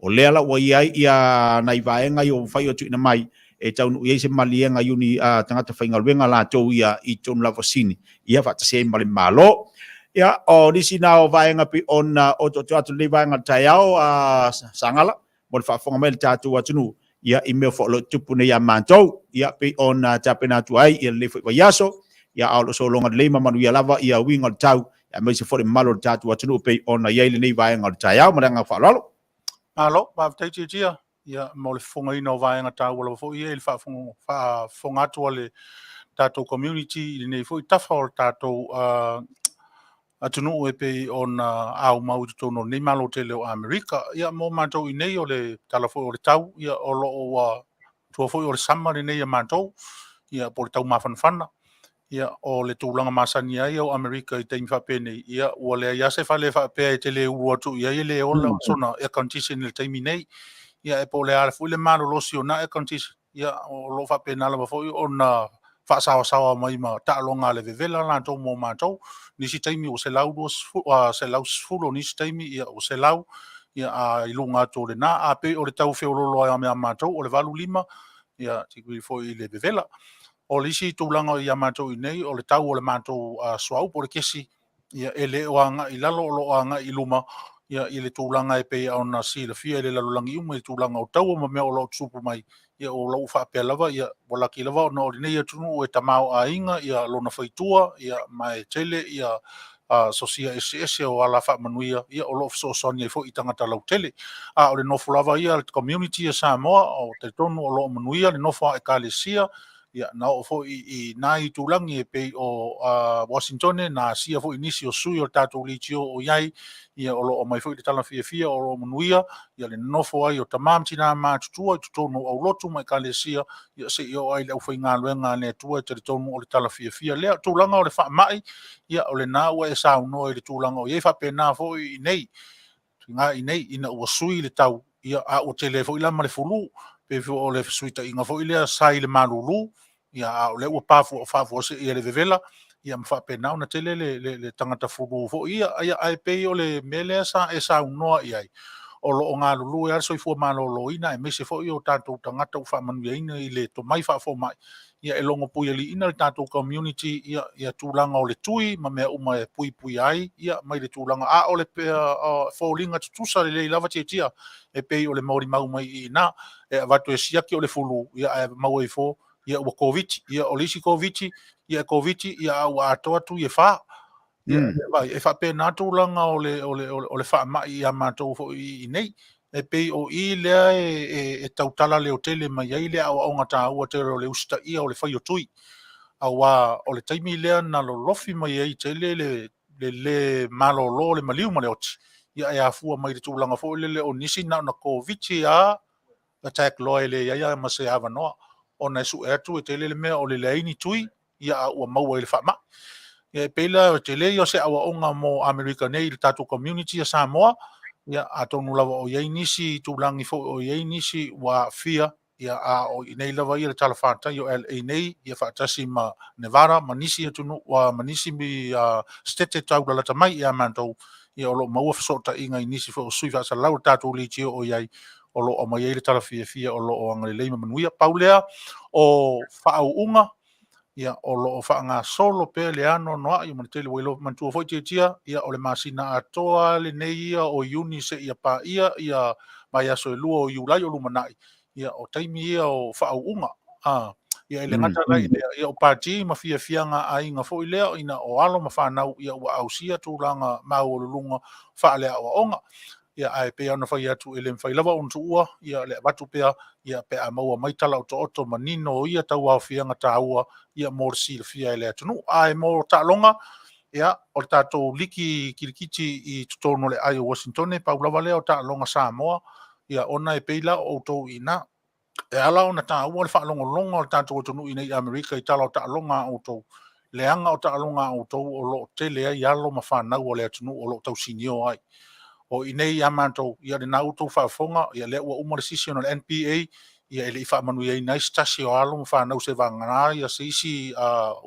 O lea la ua i ai ia nai vaega ia ua mafai ona tuuina mai e taunuu i ai se maliega iuni a tagata faigaluega latou ia i totonu lava o Sini, ia faatasi ai ma le Malo. Ia, o nisi na o vaega pei ona otooto atu lenei vaega o le taeao a Sagala mo le faafofoga mai a le tatou atunuu, ia i mea foi o lo o tupu nei ia matou, ia pei ona tapena atu ai ia lenei foi vaiaso, ia a o lo o sologa lelei ma manuia lava ia uiga o le tau, aemaise foi le mamalu o le tatou atunuu pei ona i ai lenei vaega o le taeao. Ma le agaga faaaloalo. Malo, faafetai Tiatia, ia, mo le fofogaina o vaega taua lava foi ia i le faafofoga atu a le tatou community i lenei foi tafa o le tatou atunuu e pei ona aumau i totonu o lenei Malo tele o Amerika. Ia, mo matou i nei o le tala foi o le tau, ia, o lo o ua tua foi o le sama lenei a matou, ia, po o le tau mafanafana. Ia, o le tulaga masani ai o Amerika i taimi faapenei, ia, ua leai lava se fale faapea e te le ulu atu i ai e le ola sona air condition i le taimi nei. Ia, e po o le a foi le malolosi o na air condition, ia, o lo o faapena lava foi ona faasaoasaoa mai ma taaloga a le vevela latou mo matou. Nisi taimi ua 120, 110, o nisi taimi ia ua 100, ia, a i luga atu o lena. A pei o le tau feoloolo ai ia matou o le 85, ia, tikuli foi i le vevela. O le isi tulaga ia matou i nei, o le tau o le matou suauu po o le kesi, Ia, e le o agai i lalo, o lo o agai i luma, ia, i le tulaga e pei ona silafia e le lalolagi uma i le tulaga o taua ma mea o lo o tutupu mai. Ia, o lou faapea lava, ia, ua laki lava ona o lenei atunuu e tamaoaiga ia lona faitua, ia, ma e tele ia sosia eseese o ala faamanuia, ia, o lo o fesoasoani ai foi i tagata lautele. A o le nofo lava ia a le community a Samoa, o talitonu o lo o manuia le nofo a ekalesia, ia, na oo foi i nai itulagi e pei o Washington, na asia foi nisi o sui o le tatou leitio o i ai, ia, o lo o aumai foi le tala fiafia o lo o manuia ia le nonofo ai o tama ma tina matutua i totonu o aulotu ma ekalesia, ia, seia oo ai i le aufaigaluega a le Atua. E talitonu o le tala fiafia lea. O tulaga o le faamai, ia, o lena ua e saunoa i le tulaga o i ai, faapena foi i nei, i nei ina ua sui le tau, ia, a ua tele foi la ma le fulu, pei foi o le fesuitaiga foi lea sa i le malulu, ia, a o lea ua faafuasei e le vevela, ia, ma faapena ona tele le tagata fulu foi ia. Ia, ae pei o le mea lea sa e saunoa i ai, o lo o galulue lava le soifua maloloina aemaise foi o tatou tagata ua faamanuiaina i le tomai faafomai, ia, e logo puialiiina le tatou community, ia, ia tulaga o le tui ma mea uma e puipuia ai, ia, mai le tulaga, a o le foliga tutusa lelei lava tietia, e pei o le molimau mai i ina, e avatu e siaki o le fulu, ia, ae maua ifo, ia, ua Koviti, ia, o le isi Koviti, ia, e Koviti, ia, a ua atoa tui e fa. Ia, e faapena tulaga o le, o le, o le faamai ia matou foi i nei. E pei o i lea e tautala leotele mai ai le aoaoga taua tele o le usitaia o le fai o tui. Aua o le taimi lea na lolofi mai ai tele le le malolo o le maliu ma le oti, ia, e afua mai le tulaga foi lele o nisi na ona Koviti a attack loa e leai lava ma se avanoa ona e sue atu e tele le mea o le leai ni tui, ia, a ua maua i le faamai. Ia, e pei la o tele ia o se aoaoga mo Amerika nei i le tatou community a Samoa, ia, atonu lava o i ai nisi tulaga foi o i ai nisi ua aafia, ia, a o i nei lava ia le talafatai o LA nei, ia, faatasi ma Nevada ma nisi atunuu ma nisi sitete taulalata mai ia matou, ia, o lo o maua fesootaiga i nisi foi o sui faasalalau o le tatou leitio o i ai, o lo o aumai ai le tala fiafia o lo o agalelei ma manuia. Pau lea o faauuga, ia, o lo o faagasolo pea le anoanoai ma le tele. Ua iloa manatua foi tietia, ia, o le masina atoa lenei ia o Iuni seia paia ia vaiaso e 2 o Iulai o lumanai, ia, o taimi ia o faauuga. Ia, e le gata la i lea, ia, o pati ma fiafiaga aiga foi lea ina o alo ma fanau, ia, ua ausia tulaga maualuluga faaleaoaoga. Ia, ae pei ona fai atu, e le mafai lava ona tuua, ia, le avatu pea, ia, pe a maua mai tala otooto manino o ia tauaofiaga taua, ia, mo le silafia e le atunuu. Ae mo taaloga, ia, o le tatou liki kilikiti i totonu o le aai o Washington, pau lava lea o taaloga Samoa, ia, ona e pei la o outou i ina. E ala ona taua le faalogologo o le tatou atunuu i nei i Amerika i tala o taaloga a outou, leaga o taaloga a outou o lo o tele ai alo ma fanau o le atunuu o lo o tausinio ai. O i nei ia matou, ia lena ua outou faafofoga, ia lea ua uma le season o le NBA, ia e le i faamanuiaina ai se tasi o alo ma fanau se vagana ia se isi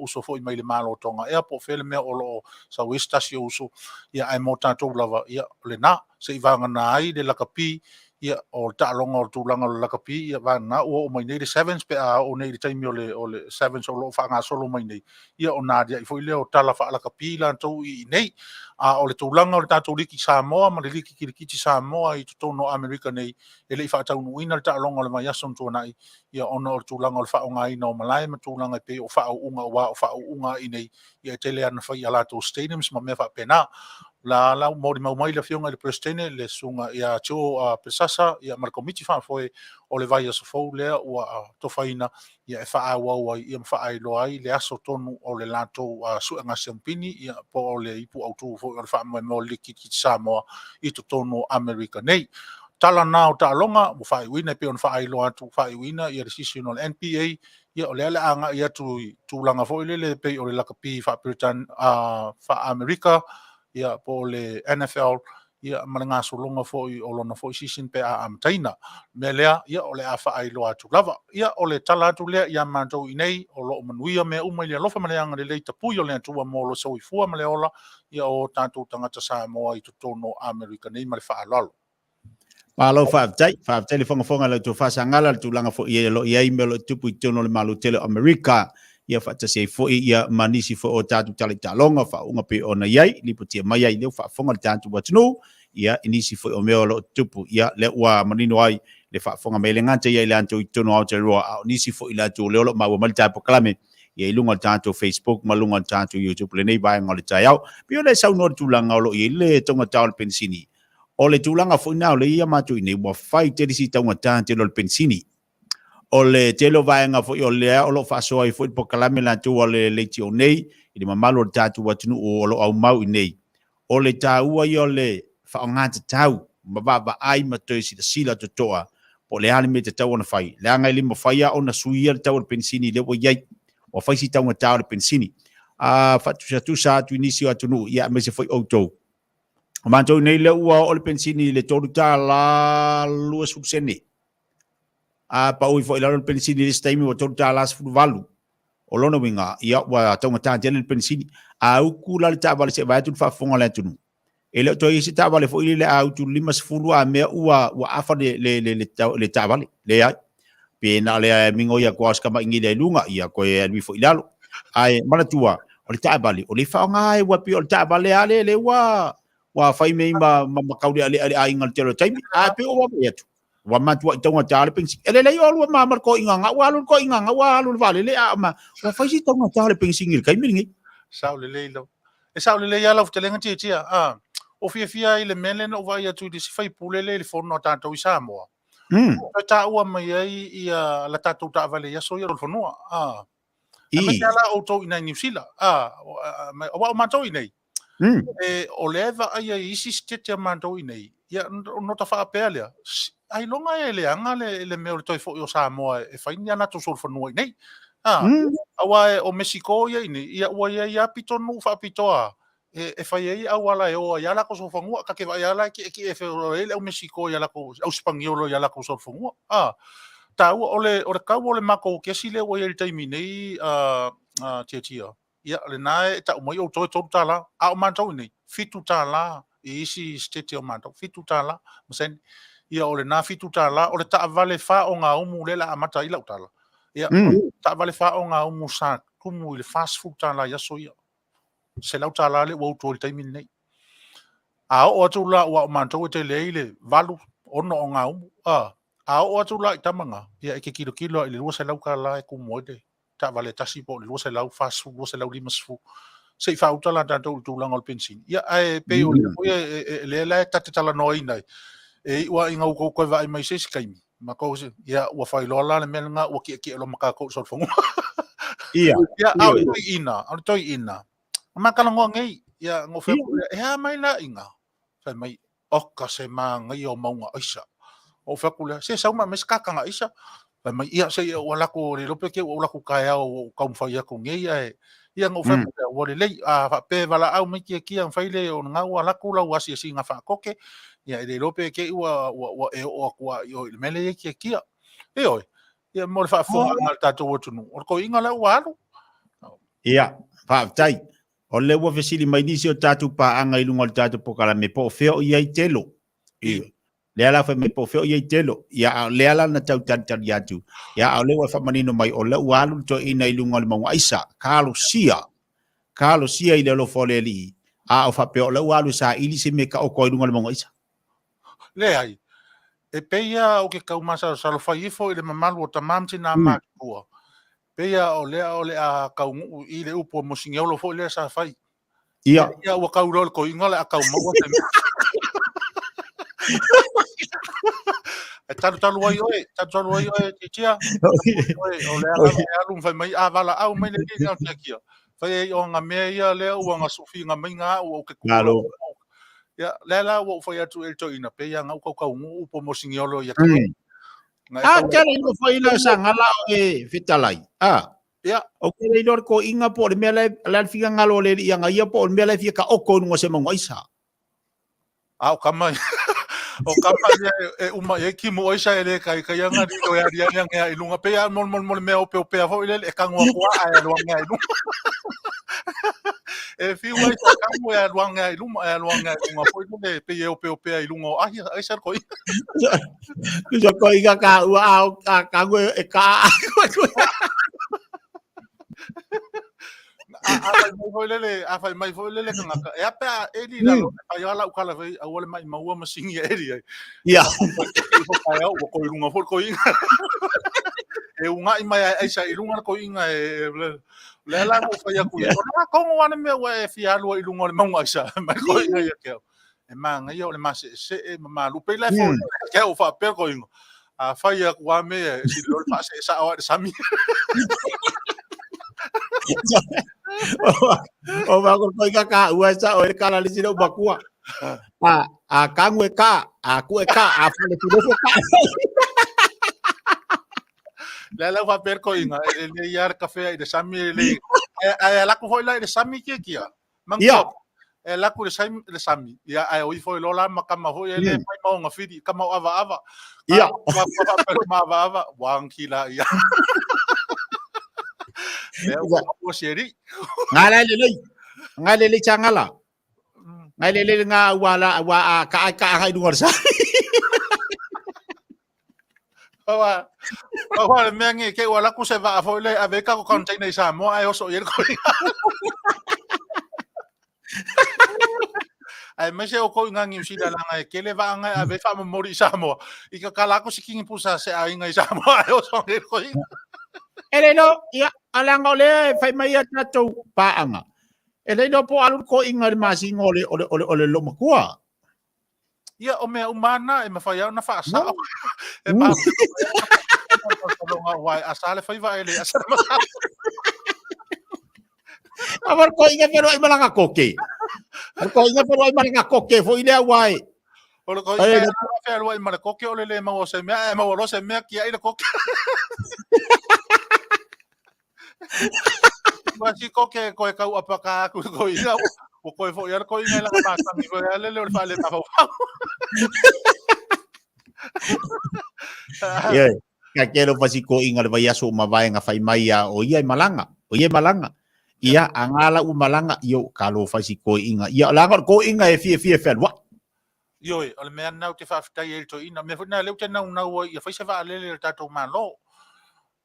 uso foi mai le Malo o Toga ea po o fea le mea o lo o sau ai se tasi o uso, ia ae mo tatou lava, ia o lena, se i vagana ai le lakapi, ia o le taaloga o le tulaga o le lakapi, ia vagana ua oo mai nei le sevens pe a oo nei i le taimi o le sevens o lo o faagasolo mai nei, ia ona aliae foi lea o tala faalakapi latou i inei. A o le tulaga o le tatou liki Samoa ma le liki kilikiti Samoa i totonu o Amerika nei, e le i faataunuuina le taaloga o le vaiaso na tuanai, ia ona o le tulaga o le faaaogaina o malae ma tulaga e pei o faauuga, aua o faauuga i nei, ia e tele lava ina fai i a latou stadiums ma mea faapena. La la molimau mai le afioga i le Peresetene, le susuga ia Joe Pesasa, ia ma le komiti faafoe o le vaiaso fou lea ua tofaina, ia e faaauau ai, ia ma faailoa ai le aso tonu o le latou suega siamupini, ia po o le ipu autu foi o le faamoemoe o le Liki Samoa i totonu o Amerika nei. Tala na o taaloga ua faaiuina e pei ona faailoa atu, faaiuina ia le season o le NBA, ia o lea o le a agai atu i tulaga foi lele e pei o le lakapi faa-Amerika, ia po o le NFL, ia ma le gasologa foi o lona foi season pe a amataina. Mea lea, ia o le a faailoa atu lava. Ia o le tala atu lea ia matou i nei, o lo o manuia mea uma i le alofa ma le agalelei tapui o le Atua mo le soifua ma le ola, ia o tatou tagata Samoa i totonu o Amerika nei ma le faaaloalo. Malo faafetai, faafetai le fogafoga i la outou faasagala, le tulaga foi o lo o i ai mea o lo o tupu i totonu o le Malo tele o Amerika. ia faatasi ai foi ia ma nisi foi o tatou tala i taaloga faauuga pei ona i ai lipotia mai ai lea ua faafofoga le tatou atunuu ia i nisi foi o mea o lo o tutupu ia lea ua manino ai le faafofoga mai e le gata ia i latou i totonu o Aotearoa a o nisi foi i latou lea o lo o maua mai le tatou polokalame ia i luga o le tatou Facebook ma luga o le tatou YouTube lenei vaega o le taeao. Pei ona e saunoa le tulaga o lo o i ai le taugata o le penisini. O le tulaga foi na o lea ia matou i nei ua fai tele si taugata tele o le penisini. O le tele o vaega foi o lea o lo o faasoa ai foi le polokalame latou a le leitio nei i le mamalu o le tatou atunuu o lo o aumau i nei. O le taua ia o le faaaoga tatau ma vaavaai ma toe silasila totoa po o le a le mea e tatau ona fai, leaga e le mafai lava ona suia le tau o le penisini lea ua i ai. Ua fai si taugata o le penisini. A faatusatusa atu i nisi o atunuu, ia aemaise foi outou. O matou nei lea ua oo le penisini i le $3.20. A pau ifo i lalo le penisini i le isi taimi ua $3.18. O lona uiga, ia ua taugata tele le penisini. A utu la le taavale se i vaai atu le faafofoga a le atunuu, e le o toe i ai se taavale foi lele a utu 50 a mea ua ua afa le le le le, le taavale. Leai. Pe na o le migoi atu lava o si tamai i luga, ia toe alu ifo i lalo. Ae manatua, o le taavale, o le faaaoga e ua pei o le taavale lava lea lea ua ua fai mei ma ma, ma taulealea le aiga i le tele o taimi. Ae pei o vaavaai atu, ua matuai taugata le penisini. E lelei oulua ma ma le toeaina na ua alu le toeaina na ua alu le vaalele a ma ua fai si taugata le penisini i le taimi lenei. Sao lelei lau. E sao lelei lava lau fetalaiga Tiatia. A, o fiafia ai i le mea lea na ou vaai atu i le isi faipule lea i le fono a tatou i Samoa. Toe taua mai ai ia la tatou taavale i aso ia o le fanua. A, aemaise lava la outou i inei i Niu Sila. A, aua o matou i inei, e, o lea e vaaia i isi sitete a matou i inei, ia, ona ta faapea lea, ailoga e leaga le, le mea o le toe foi o Samoa e fai ni a latou solofanua i inei. A, aua o Mesiko ia i inei, ia ua i ai lava pitonuu faapitoa e, e fai ai auala e o ai lava latou solofanua. Ta te vaai lava la e tietie e feoai ai le au Mesiko i a latou, au Sipaniolo i a latou solofanua. A, taua, o le, o le tau o le matou kesi lea ua i ai i le taimi nei, a, a, Tiatia, ia, lena e tau mai outou e $3, a o matou i inei, $7 i isi sitete o matou, $7 ma sene. Ia, o lena $7, o le taavale faogaumu lea o le a amata ai lau tala. Ia, taavale faogaumu sa tumu i le $40 i aso ia. $100 lea ua utu ai i le taimi lenei. A oo atu la aua o matou e tele ai le 8, 6 ogaumu, a, a oo atu la i tama na, ia e te tilotilo lava i le $200 e tumu ai le taavale e tasi po o le 240, 250 se i faauta la tatou i le tulaga o le penisini. Ia, ae pei o lea foi e lea la ta te talanoaina ai, e iu lava ina ua toe vaai mai i se isi taimi, ma tou ia ua faailoa la le mea lena ua tietie loa ma tatou i le solofanua. Ia. Ia, a o le toeaina, o le toeaina, na ma talanoa nei, ia, na ou fai atu lea, e a mai la ina? Fai mai, oka se manaia o mauga aisa. Ou fai atu lea, se sau ma aumai se kakana aisa. Fai mai, ia, se i ou alu atu, le iloa pe te i ua ou alu atu taeao ua ou taumafai atu nei, ae, ia, na ou fai atu lea, ua lelei, a faapea e valaau mai Tiatia ona fai lea o lena ua alu atu lau asiasiga faakoke, ia, e le iloa pe te i ua, ua, ua e oo atu lava i o i le mea lea e i ai Tiatia. Ioe, ia, mo le faafofogaaga a le tatou atunuu, o le toeaina la ua alu. Ia, faafetai. O lea ua fesili mai nisi o tatou paaga i luga o le tatou polokalame po o fea o i ai Telo. Ioe. Lea la fai mai po o fea o i ai Telo. Ia, a o lea la na tau talitali atu. Ia, a o lea ua faamanino mai, o lea ua alu le toeaina i luga o le mauga aisa, kalosia, kalosia i le alofa o le Alii. A o faapea o lea ua alu e saili se mea e taoto ai i luga o le mauga aisa. Leai. E pei lava ou te tau masalosalo fai ifo i le mamalu o tama ma tina matutua. Pei lava o lea o le a taunuu i le upu a Mosigiolo foi lea sa fai. Ia. Ia ua tau loa le toeaina o le a tau maua se mea. E talutalu ai oe, talutalu ai oe, Titia. Oe, o lea lava e alu ma fai mai, a valaau mai le alii na o Tiatia. Fai ai o nga mea ia lea ua nga sufiga mai nga au ou te tu. Malo. Ia, lea la ua ou fai atu e le toeaina, pei lava na ou tautaunuu upu a Mosigiolo ia te oe. A, tele ina fai la sa ngala o e fetalai. A. Ia. Ou te le iloa le toeaina po o le mea la e le finagalo o le alii ana ia po o le mea la e fia taoto i luga o se mauga aisa. A o kama o kama ia e uma i ai timu aisa e le kaikai ana lilo e aliali ane i luga. Pei lava mo le mea opeopea foi lele e kanu atu lava ae alu ane i luma. E fiu ai sa kanu e alu ane i luma, e alu ane i luga foi lele pei e opeopea i luga o ahi aisa le toeaina. Tusa toeaina ka ua a o ka kanu e ka a. A fai mai foi lele, a fai mai foi lele kangaka. E ape a eli la lo ai ala ukala foi au le mai maua ma singi eli ai. Ia. Ai au ko lunga foi ko inga. E unga i mai ai sa i lunga ko inga e le la mo fai aku. O na kongo ane me ua e fia alua i lunga o le maunga ai sa mai ko inga ia ke. E manga ia o le mase se e mamalu pe la fo ke o fa pe ko inga. A fai aku a me e si lo fa se sa o sami. O va ko koi ka ka ua sa o e kala le sino bakua. A kangu e ka, a ku e ka, a fale filofo ka. Le la fa per ko inga e le ia kafe i le sami e le e la ku hoi la i le sami kia kia. Ia. E la ku le sami le sami. Ia ai o ifo i lola ma kama hoi e le fai maunga fidi kama o ava ava. Ia. Ma ma per ma ava ava wang kila ia. Le o seri. Ngala le le. Ngai le le changala. Ngai le le nga ua la ua a ka ai ka ai lunga sa. Awa, awa le mea nge ke ua laku se vaa foi le ave ka ko container i Samoa ai oso i ele koi. Ai me se o ko inga New Zealand langa e kele vaa ngai ave fa momori i Samoa. I ka kala ko sikingi pusa se a inga i Samoa ai oso i ele koi. E le no, ia, alanga o le fai mai a tatou paanga. E le no po alu ko inga le masingo o le o le o le o le lomakua. Ia, o mea uma ana e mawhai au na whaasao. E pā wai, a sa le whaiva e le, a sa le masao. A war ko inga whenua i malanga koke. Ar ko inga whenua i malanga koke, fo i lea wai. O le ko inga whenua i malanga koke, o le le mau o se mea, e mau o se mea kia i le koke. Ua si koke koe kau apa ka aku ko ia o koe fo ia ko inga la ma tangi ko ia le le fale ma fau. Ia ka kero pasi ko inga le vai aso ma vai nga fai mai ia o ia i malanga o ia i malanga ia a ngala u malanga io ka lo fai si ko inga ia la ko inga e fie fie fe wa Ioe, o le mea lena ou te faafetai ai i le toeaina. O le mea foi lena lea ou te naunau ai ia fai se vaalele a le tatou Malo.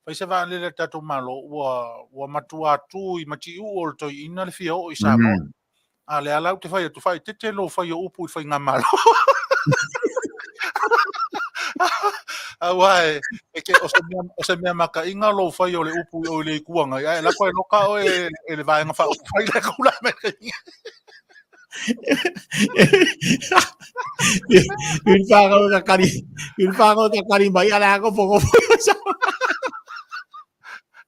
Fai se vaalele a le tatou Malo, ua, ua matua tu i matiuu o le toeaina le fia oo i Samoa. A lea la ou te fai atu, faaeteete lou fai o upu i le faigamalo. Aua e, e ke, o se mea, o se mea makaʻiga lou fai o le upu i o i le Itu Agai, ae lako e loka oe e le vaega faaupufai lea e kula mai le Il whanau ka kari, il whanau ka kari mai ala ko foko.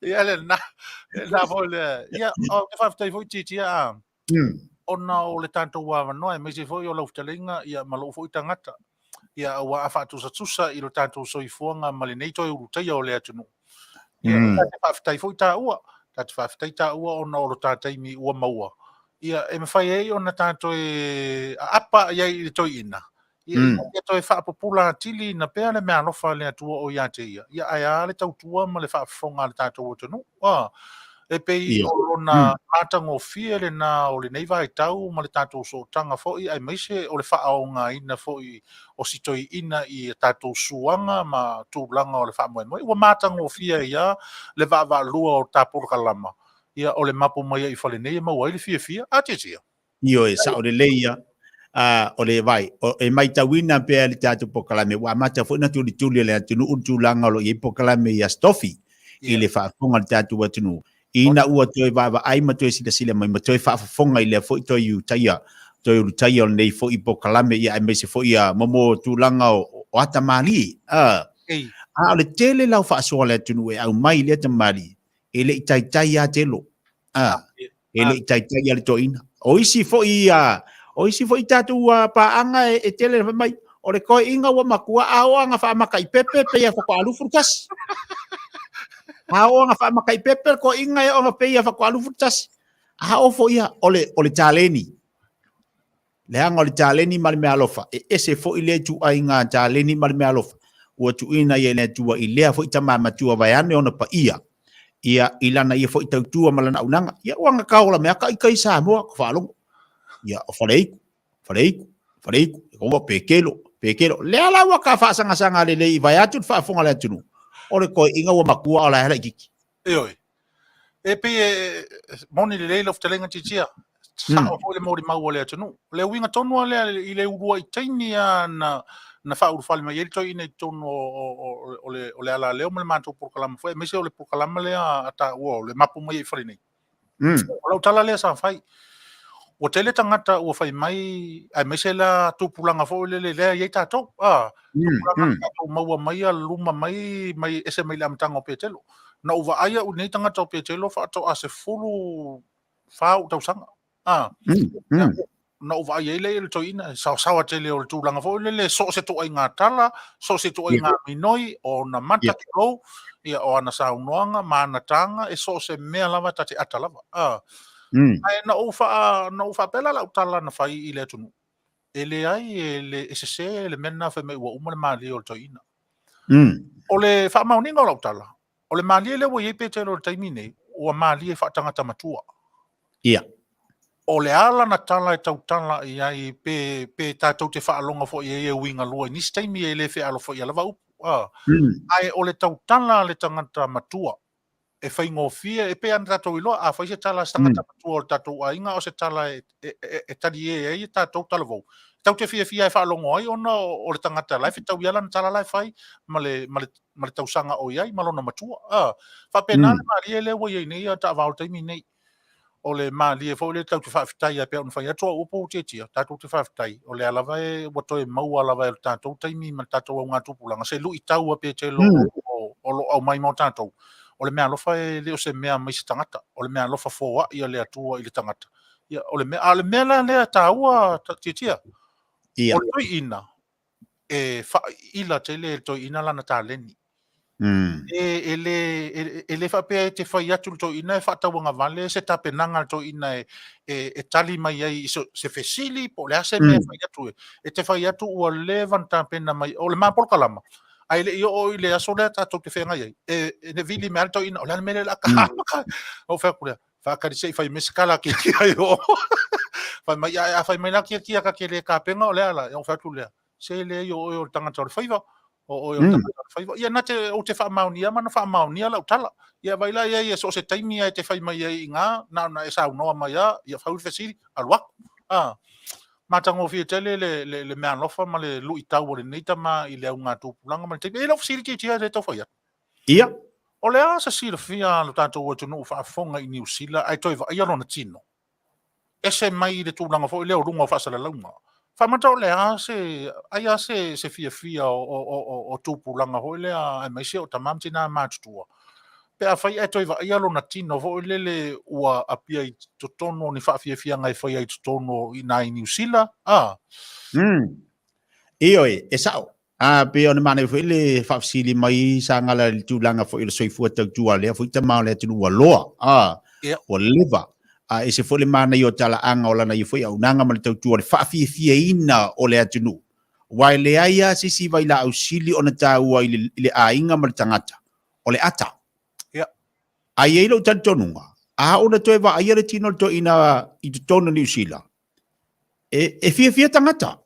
Ia le na, na foi le, ia, o te whawhitai foi titi a, ona o le tātou avanoa, e meise foi o lau fetalaiga, ia, ma lou foi tagata, ia, ua a faatusatusa i lo tātou soifuaga ma lenei toe ulutaia o le atunuu. Ia, ta te faafetai foi tāua, ta te faafetai tāua ona o lo tā taimi ua maua. Ia, e mawhai ai ona tā toe aapa i ai i le toeaina. Ia, ia toe faapupula atili na pea le meaalofa a le Atua o ia te ia. Ia, ae a le tautua ma le faafofoga a le tātou atunuu. Ah, e pei o lona matagofie lena o lenei vaitau ma le tātou sootaga foi, aemaise o le faaaogaina foi o si toeaina i a tatou suaga ma tulaga o le faamoemoe. Ua matagofie ai lava le vaavaalua o ta polokalama, ia, o le mapu mai ai i fale nei e maua ai le fiafia. A tiatia. Ioe, sao lelei ia. O le vai, e maitauina pea le tatou polokalame, ua amata foi ona tulituli e le atunuu le tulaga o lo o i ai polokalame ia Stofi i le faafofoga a le tatou atunuu. Ina ua toe vaavaai ma toe silasila mai ma toe faafofoga i lea foi toe utaia, toe ulutaia o lenei foi polokalame, ia aemaise foi ia mo tulaga o ata malie. A o le tele la o faasoa a le atunuu e aumai i lea tamalii, e le i taitai lava telo. E le i taitai lava le toeaina. O isi foi ia, o isi foi tatou paaga e tele fai mai, o le toeaina ua matua a oo ina faamakaipepe pei a faatoa lufu le tasi. A oo ina faamakaipepe le toeaina e oo ina pei a faatoa lufu le tasi. A oo foi ia, o le taleni. Leaga o le taleni ma le meaalofa, e ese foi lea ituaiga taleni ma le meaalofa ua tuuina ia e le Atua i lea foi tama matua vaeane ona paia, ia, i lana ia foi tautua ma lana auaunaga. Ia, ua gata ola mea ka ika i Samoa, ka faalogo. Ia, o Faleiku, Faleiku, Faleiku, e kongo pekelo, pekelo. Lea la ua ka faasagasanga lelei vaeatu le faafofoga a le atunuu, o le toeaina ua matua o la e laitiiti. Ioe. E pei e moni lelei lau fetalaiga Titia. Sao foi le molimau a le atunuu. O le uiga tonu lava lea i le uluai taimi lava na faaulufale mai ai le toeaina i totonu o le alaleo ma le matou polokalama foi, aemaise o le polokalama lea a taua o le mapu mai ai i fale nei. O lau tala lea sa fai, ua tele tagata ua fai mai, aemaise la tupulaga foi lele lea e i ai tatou, tupulaga na tatou maua mai a luma mai, mai ese mai le amataga o Petelo. Na ou vaai au i lenei tagata o Petelo faatoa 14 ou tausaga. Na ou vaai ai lea i le toeaina, e saosaoa tele o le tulaga foi lele, so o se ituaiga tala, so o se ituaiga minoi, o ona mata tulou, ia, o ana saunoaga ma ana taga, e so o se mea lava ta te ata lava. Ae na ou na ou faapea la lau tala na fai i le atunuu, e leai, e le, e sese le mea lena fai mai ua uma le malie o le toeaina. O le faamaoniga o lau tala, o le malie lea ua i ai Petelo i le taimi nei, ua malie faatagata matua. O le a lana tala e tautala i ai, pe tatou te faalogo foi i ai e uiga lua i nisi taimi e le fealofaia lava upu. Ae o le tautala a le tagata matua e faigofie, e pei lava ona tatou iloa, a fai se tala a se tagata matua o le tatou aiga, o se tala e talie ai tatou talavou, tatou te fiafia e faalogo ai ona o le tagata la e fetaui lava lana tala la e fai ma le, ma le, ma le tausaga o i ai ma lona matua. Faapena le malie lea ua i ai nei a taavao i le taimi nei. O le malie foi lea tatou te faafetai ai, pei ona fai atu au upu Tiatia, tatou te faafetai, o lea lava e ua toe maua lava e le tatou taimi ma le tatou augatupulaga se luitau a Petelo o lo o aumai mo tatou. O le meaalofa e le o se mea mai se tagata, o le meaalofa foai a le Atua i le tagata. Ia, o le mea, a o le mea la lea taua Tiatia, o le toeaina, e faaiila tele e le toeaina lana taleni. E le faapea e te fai atu le toeaina e faatauagavale se tapenaga a le toeaina e tali mai ai i se fesili po o le a se mea e fai atu e. E te fai atu ua leva ona tapena mai, o le ma polokalama, ae le i oo i le aso lea tatou te feagai ai, e vili mai lava le toeaina, o le a le mea lea o le a ona ou fai atu lea, faatali se i fai mai se tala a Tiatia i o. Fai mai, a fai mai la Tiatia ta te le tapena o le a la, ona ou fai atu lea, se leai o oe o le tagata o le faiva, o oe o le tagata o le faiva. Ia na te, ou te faamaonia ma na faamaonia lau tala. Ia vaai la i ai e so o se taimi lava e te fai mai ai i ina, na ona e saunoa mai lava, ia fau le fesili, alu atu. Matagofie tele le, le, le meaalofa ma le luitau o lenei tama i le augatupulaga ma le taimi. E i ai lau fesili Tiatia e le tau fai atu. Ia. O le a se silafia a lo tatou atunuu faafofoga i Niu Sila ae toe vaaia lona tino? Ese mai i le tulaga foi lea o luga o faasalalauga. Faamata o le a se, ai a se, se fiafia o tupulaga foi lea aemaise o tama ma tina matutua, pe afai ae toe vaaia lona tino foi lele ua apia i totonu o ni faafiafiaga e faia i totonu o i ina i Niu Sila, a? Ioe, e sao. A pei ona manaia foi le faafesili mai sa gala i le tulaga foi o le soifua tautua a lea foi tama o le atunuu ua loa, a, ua leva. A ese foi le manaia o talaaga o lana ia foi auaunaga ma le tautua o le faafiafiaina o le atunuu. Aua e leai lava se isi vailaau sili ona taua i le, i le aiga ma le tagata, o le ata. A i ai lou talitonuga, a oo ina toe vaaia le tino o le toeaina i totonu o Niu Sila, e fiafia tagata.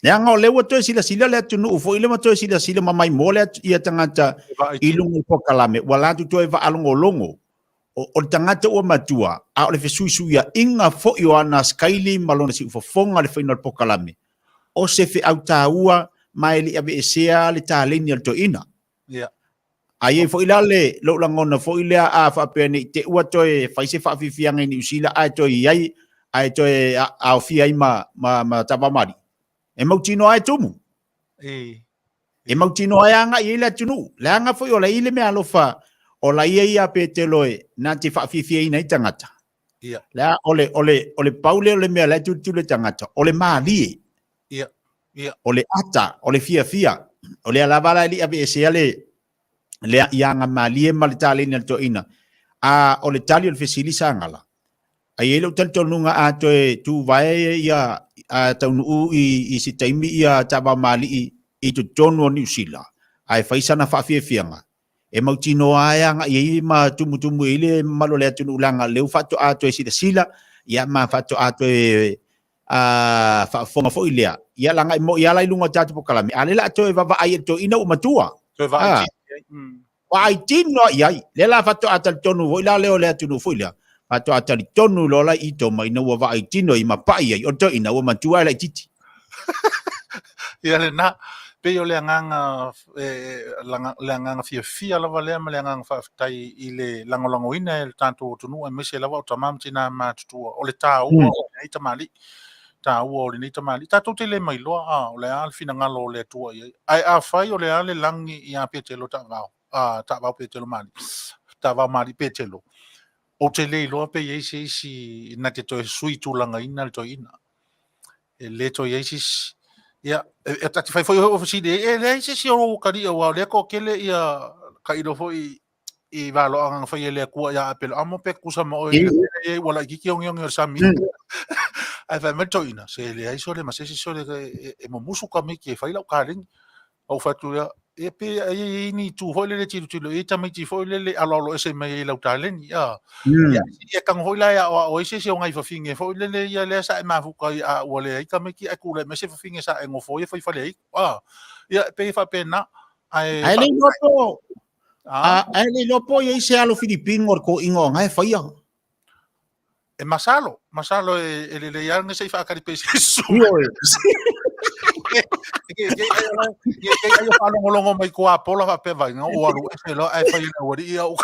Leaga o lea ua toe silasila le atunuu foi lea ma toe silasila ma maimoa le ia tagata i luga o le polokalame, ua latou toe vaalogologo. O le tagata ua matua, a o le fesuisuiaiga foi o ana sikaili ma lona siufofoga i le faiga o le polokalame, o se feau taua ma e le i aveesea le taleni a le toeaina. A i ai foi la le lou lagona foi lea a faapea ne i te i ua toe fai se faafiafiaga i Niu Sila ae toe i ai, ae toe aofia ai ma Tavamalii, e mautinoa e tumu. E mautinoa e agai i ai le atunuu. Leaga foi o la e i ai le meaalofa o la e i ai ia Petelo e na te faafiafiaina ai tagata. Lea, o le pau lea o le mea la e tulituli e tagata, o le malie. O le ata, o le fiafia. O lea lava la e le i aveesea le le ia agamalie ma le taleni a le toeaina. A o le tali o le fesili sa gala, a i ai lou talitonuga a toe tuvae ia a taunuu i se taimi ia Tavaomalii i totonu o Niu Sila, ae fai sana faafiafiaga, e mautinoa e agai ai ma tumutumu i ai le mamalu o le atunuu leaga o lea ua faatoa toe silasila, ia ma faatoa toe faafofoga foi lea, ia leaga e moni lava la i luga o tatou polokalame, a o lea o le a toe vaavaai i le toeaina ua matua. Toe vaai. Vaai tino i ai. Lea la faatoa talitonu foi la lea o le atunuu foi lea. Faatoa talitonu loa la i Itoma ina ua vaai tino i mapai ai o le toeaina ua matua ai laitiiti. Ia lena, pei o le agaga le agaga fiafia lava lea ma le agaga faafetai i le lagolagoina e le tatou atunuu aemaise lava o tama ma tina matutua o le taua o lenei tamalii, taua o lenei tamalii. Tatou te le mailoa a o le a le finagalo o le Atua i ai. Ae afai o le a le lagi ia Petelo Taavao, a Taavao Petelo Mali, Taavao Mali Petelo, ou te le iloa pe i ai se isi na te toe sui tulagaina le toeaina. E le toe i ai se isi. Ia, e ta te fai foi o fesili ai, e leai se isi o lou kaliʻi aua o lea toatele ia tailo foi i valoaga na fai e le Atua ia Apelo pe tutusa ma oe i le mea lea ua laitiiti ogeoge o le sami. Ae fai mai le toeaina, se leai sole ma se isi sole e mumusu tamaiti e fai lau kaleni. Ou fai atu lea, ia pe ai i ai ni itu foi lele tilotilo i ai tamaiti foi lele aloalo ese mai ai i lau taleni. Ia, ia tago foi la e aoao ai se isi o nai fafine foi lele ia lea sa e mafuta ai a ua leai tamaiti ae tulai mai se fafine sa e nofo ai e fai fale ai. Ia, e pei e faapena. Ae Ae le iloa po ae le iloa po i ai se alo Filipino o le toeaina o na e faia. E masalo, masalo e lelei lava se i faatali pea i se isi. Ke ai o faalogologo mai kuapola faapea vai na ua alu ese loa ae fai e le aualii au.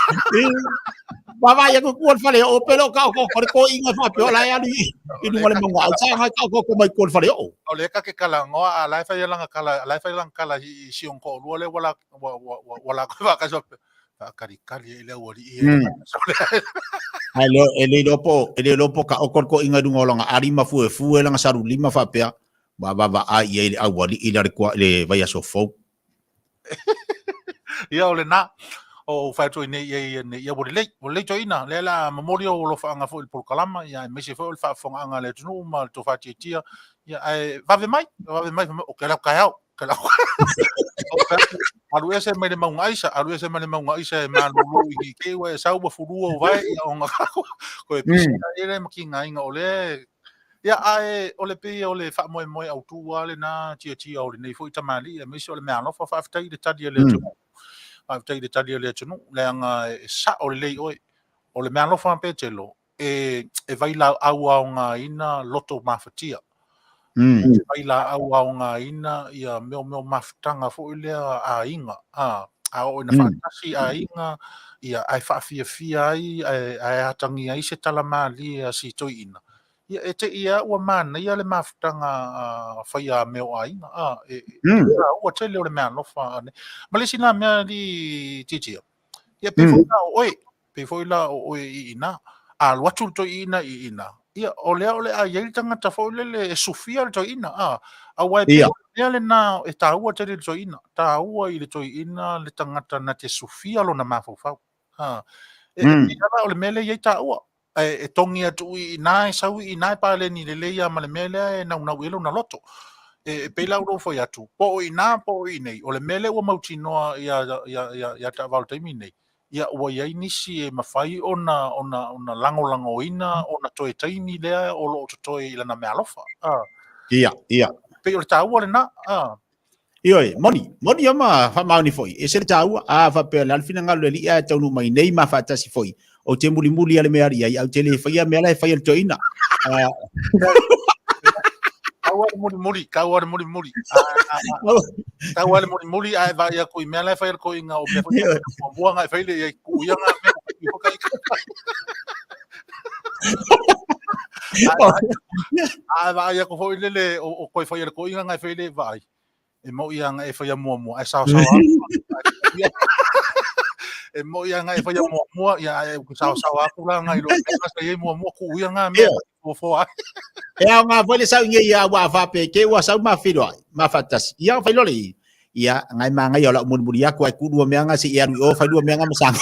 Vaavaai atu tua le fale oo pe le o taoto le toeaina e faapea o la e alu i luga o le mauga ai sa ngai taoto mai tua le fale oo. O lea ta te talanoa a la e fai lana tala, la e fai lana tala i si ona toalua lea ua la ua ua ua ua la faatasi faapea faatalitali ai le aualii e Ae le e le iloa po e le iloa po taoto le toeaina i luga o lana ali ma fuefue lana salulima faapea ua vaavaai i ai le aualii la le tua le vaiaso fou. Ia o lena o fai atu ai nei ia nei ia ua lelei ua lelei toeaina lea la momoli ou alofaaga foi i le polokalama ia aemaise foi o le faafofogaaga a le atunuu ma le tofa tiatia ia ae vave mai vave mai o ke lau taeao ke lau alu ese mai le mauga aisa alu ese mai le mauga aisa e malulu i ke ua e sau ua fulua o vae ia ona koe pisi e le makiga inga o le Ia, ae o le pei o le faamoemoe autu lava lena tiatia o lenei foi tamalii aemaise o le meaalofa. Faafetai i le tali a le atunuu. Faafetai i le tali a le atunuu, leaga e sao lelei oe. O le meaalofa a Petelo, e vailaau aogaina loto mafatia. E vailaau aogaina ia mea o mea o mafutaga foi lea a aiga. A oo ina faatasi aiga, ia, ae faafiafia ai, ae atagia ai se tala malie a si toeaina, ia, e te i lava ua manaia le mafutaga faia a mea o aiga. A, e taua tele o le meaalofa. Ma le isi la mea alii Tiatia, ia, pei foi la o oe, pei foi la o oe i ina, a alu atu le toeaina i ina, ia, o lea o le a i ai le tagata foi lele e sufia le toeaina, a, aua e pei o le mea lena e taua tele i le toeaina, taua i le toeaina le tagata na te sufia lona mafaufau. A, e pei lava o le mea lea e i ai taua, e togi atu i ina, e sau i ina e paleni lelei lava ma le mea lea e naunau i ai lona loto. E pei la ua ou fai atu, po o i ina po o i inei, o le mea lea ua mautinoa ia Taavao i le taimi lenei, ia ua i ai nisi e mafai ona ona ona lagolagoina ona toe taimi lea o lo o totoe i lana meaalofa. Ia, ia. Pei o le taua lena. A. Ioe, moni, moni ia ma faamaoni foi. E ese le taua, a faapea o le a le finagalo o le Alii ae taunuu mai nei ma faatasi foi. Ou te mulimuli lava le mea e i ai, ae ou te le faia mea la e fai e le toeaina. Tau le mulimuli, tau le mulimuli. Tau le mulimuli ae vaai atu i mea la e fai e le toeaina o mea foi muamua na e fai le i ai ku ia ngā mea i whaka i Ae vaai atu foi lele o koe fai e le toeaina na e fai le vaai. E moʻi lava na e faia muamua, ae saosaoa atu. E moʻi lava na e faia muamua, ia ae saosaoa atu la nai lo mea sa i ai muamua, tuu ia ngā mea fuafua ai. E aoga foi le sau i nei aua a faapea ke ua sau ma feiloai, ma faatasi. Ia fai loa le i. Ia, ngai manaia o lau mulimuli atu ai ku lua mea nga seia alu i o fai lua mea nga ma saga.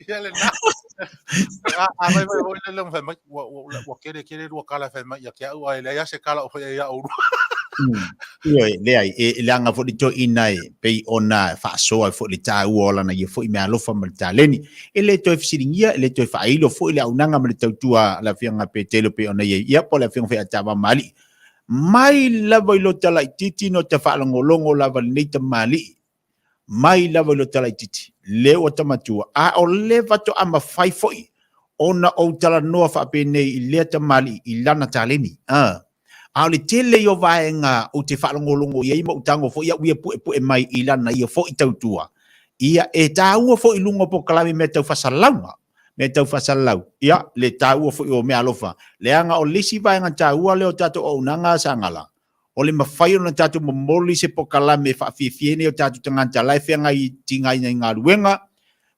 Ia lena. A fai mai foi lele ma fai mai, ua, ua, ua kele kele lua kala fai mai ia ke au ai leai se kala o fai ai au. Ioe, leai, e leaga foi le toeaina e pei ona faasoa ai foi le taua o lana ia foi meaalofa ma le taleni. E le toe fesiligia, e le toe faailo foi le auaunaga ma le tautua a le Afioga Petelo pei ona i ai, ia po o le Afioga foi ia Taavamaalii. Mai lava i lota laitiiti na ota faalogologo lava i lenei tamalii. Mai lava i lo talaititi, le ua tamatua, a o le faatoa mafai foi ona ou talanoa faapenei i lea tamalii i lana taleni. A. A o le tele ia o vaega ou te faalogologo i ai ma ou tago foi au ia puepue mai i lana ia foi tautua, ia e taua foi i luga o polokalame mea tau faasalalauga, mea tau faasalalau, ia le taua foi o meaalofa, leaga o le isi vaega taua lea o tatou auaunaga a Sagala, o le mafai ona tatou momoli se polokalame e faafiafia ai nai o tatou tagata la e feagai i tigaina i galuega,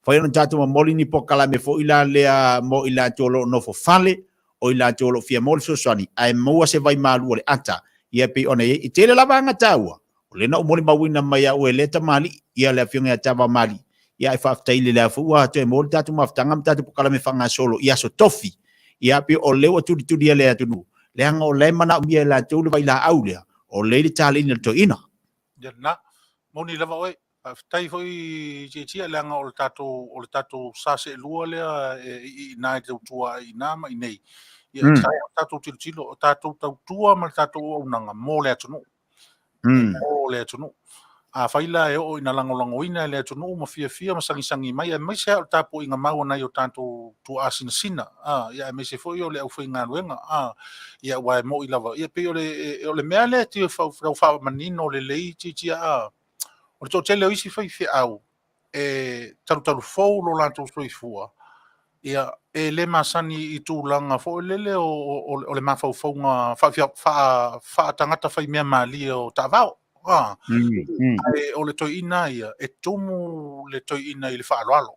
mafai ona tatou momoli ni polokalame foi la lea mo i latou o lo o nofo fale, o i latou o lo o fia maua le fesoasoani, ae maua se vaimalu o le ata, ia e pei ona i ai. E tele lava aga taua, o lea na ou molimauina mai au e lea tamalii, ia le Afioga ia Tavamalii, ia ae faafetai i le lea foi ua toe maua le tatou mafutaga ma tatou polokalame faagasolo i aso tofi, ia pei o lea ua tulitulia le atunuu, leaga o la e manaomia e latou le vailaau lea, o lea i le taleni a le toeaina. Ia lena, moni lava oe. Faafetai foi Tietia, leaga o le tatou, o le tatou sa seelua lea e i ina i le tautua i ina ma i nei. Ia e tatau ona tatou tilotilo, o tatou tautua ma le tatou auaunaga mo le atunuu. Mo le atunuu. Afai la e oo ina lagolagoina e le atunuu ma fiafia ma sagisagi mai, aemaise lava o le tapuaiga mau a nai o tatou tuaa sinasina, ia aemaise foi o le aufaigaluega, ia aua e moni lava, ia pei o le, o le mea lea e tau faamanino lelei Tietia, o le toatele o isi faifeau e talutalu fou lo latou soifua, ia, e le masani i tulaga foi lele o le mafaufauga faatagata faimea malie o taavao. Ae o le toeaina ia, e tumu le toeaina i le faaaloalo.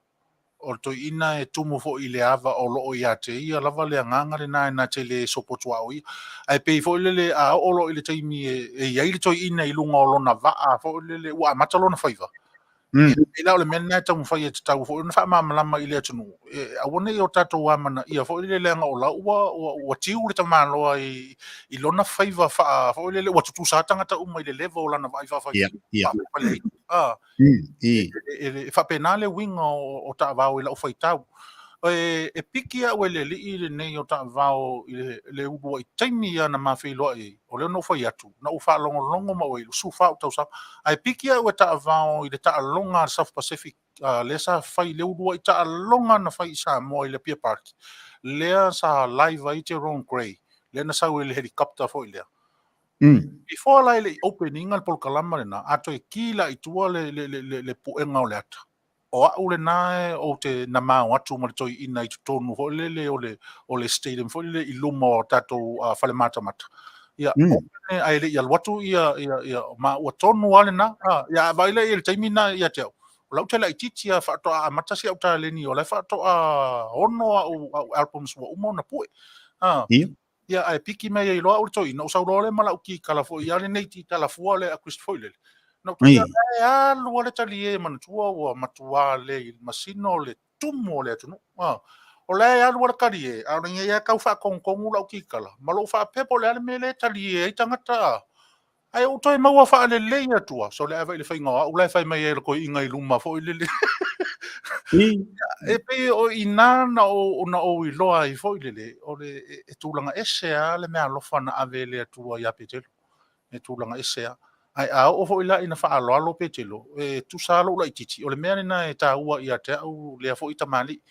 O le toeaina e tumu foi i le ava o lo o ia te ia lava le agaga lena e na te le sopotuaoia. Ae pei foi lele a oo loa i le taimi e i ai le toeaina i luga o lona vaa foi lele ua amata lona faiva, e la o le mea lena e taumafai e tatau foi ona faamalamalama i le atunuu, e aua ne i o tatou amanaia foi lele leaga o la ua tiu le tamaloa i lona faiva faa foi lele ua tutusa tagata uma i le level o lana vaai faafaiva. E faapena le uiga o taavao i lau faitau. E piki au e le alii lenei o taavao i le uluai taimi ia na ma feiloai ai, o lea na ou fai atu, na ou faalogologo ma ou ai, 14 ou tausaga, ae piki au e taavao i le taaloga a le South Pacific, lea sa fai, le uluai taaloga na fai i Samoa i le Apia Park, lea sa live ai Jerome Gray, lea na sau i le helicopter foi lea. Before la e le i open ina le polokalama lena, a toe ki la i tua le puega o le ata, o au lena e ou te namao atu ma le toeaina i totonu foi lele o le stadium foi lele i luma o tatou fale matamata. Ia, ae le i alu atu ia maua tonu lava lena. Ia, a vaai la i ai i le taimi lena ia te au, o lau te laitiiti lava faatoa amata si au taleni, o la e faatoa 6 au albums ua uma ona pue. Ia, ae piki mai ai loa au le toeaina, ou sau loa lea ma lau kikala foi ia lenei kikala fua lea a Chris foi lele. Na ou tuia, e alu lava le talie, manatua ua matua le i masino le tumu o le atunuu. O la e alu lava le talie, a o lenei lava tau faatonutonu lau kikala, ma lou faapea po o le a le mea lea e talie ai tagata. Ae ou toe maua faalelei atua, sole a vaai i le faiga o au la e fai mai ai le toeaina i luma foi lele. E pei o i ina na ou iloa ai foi lele, o le e tulaga ese lava le meaalofa na ave e le Atua ia Petelo. E tulaga ese lava. Ae a oo foi la ina faaaloalo Petelo, e tusa lava lou laitiiti, o le mea lena e taua ia te au lea foi tamalii.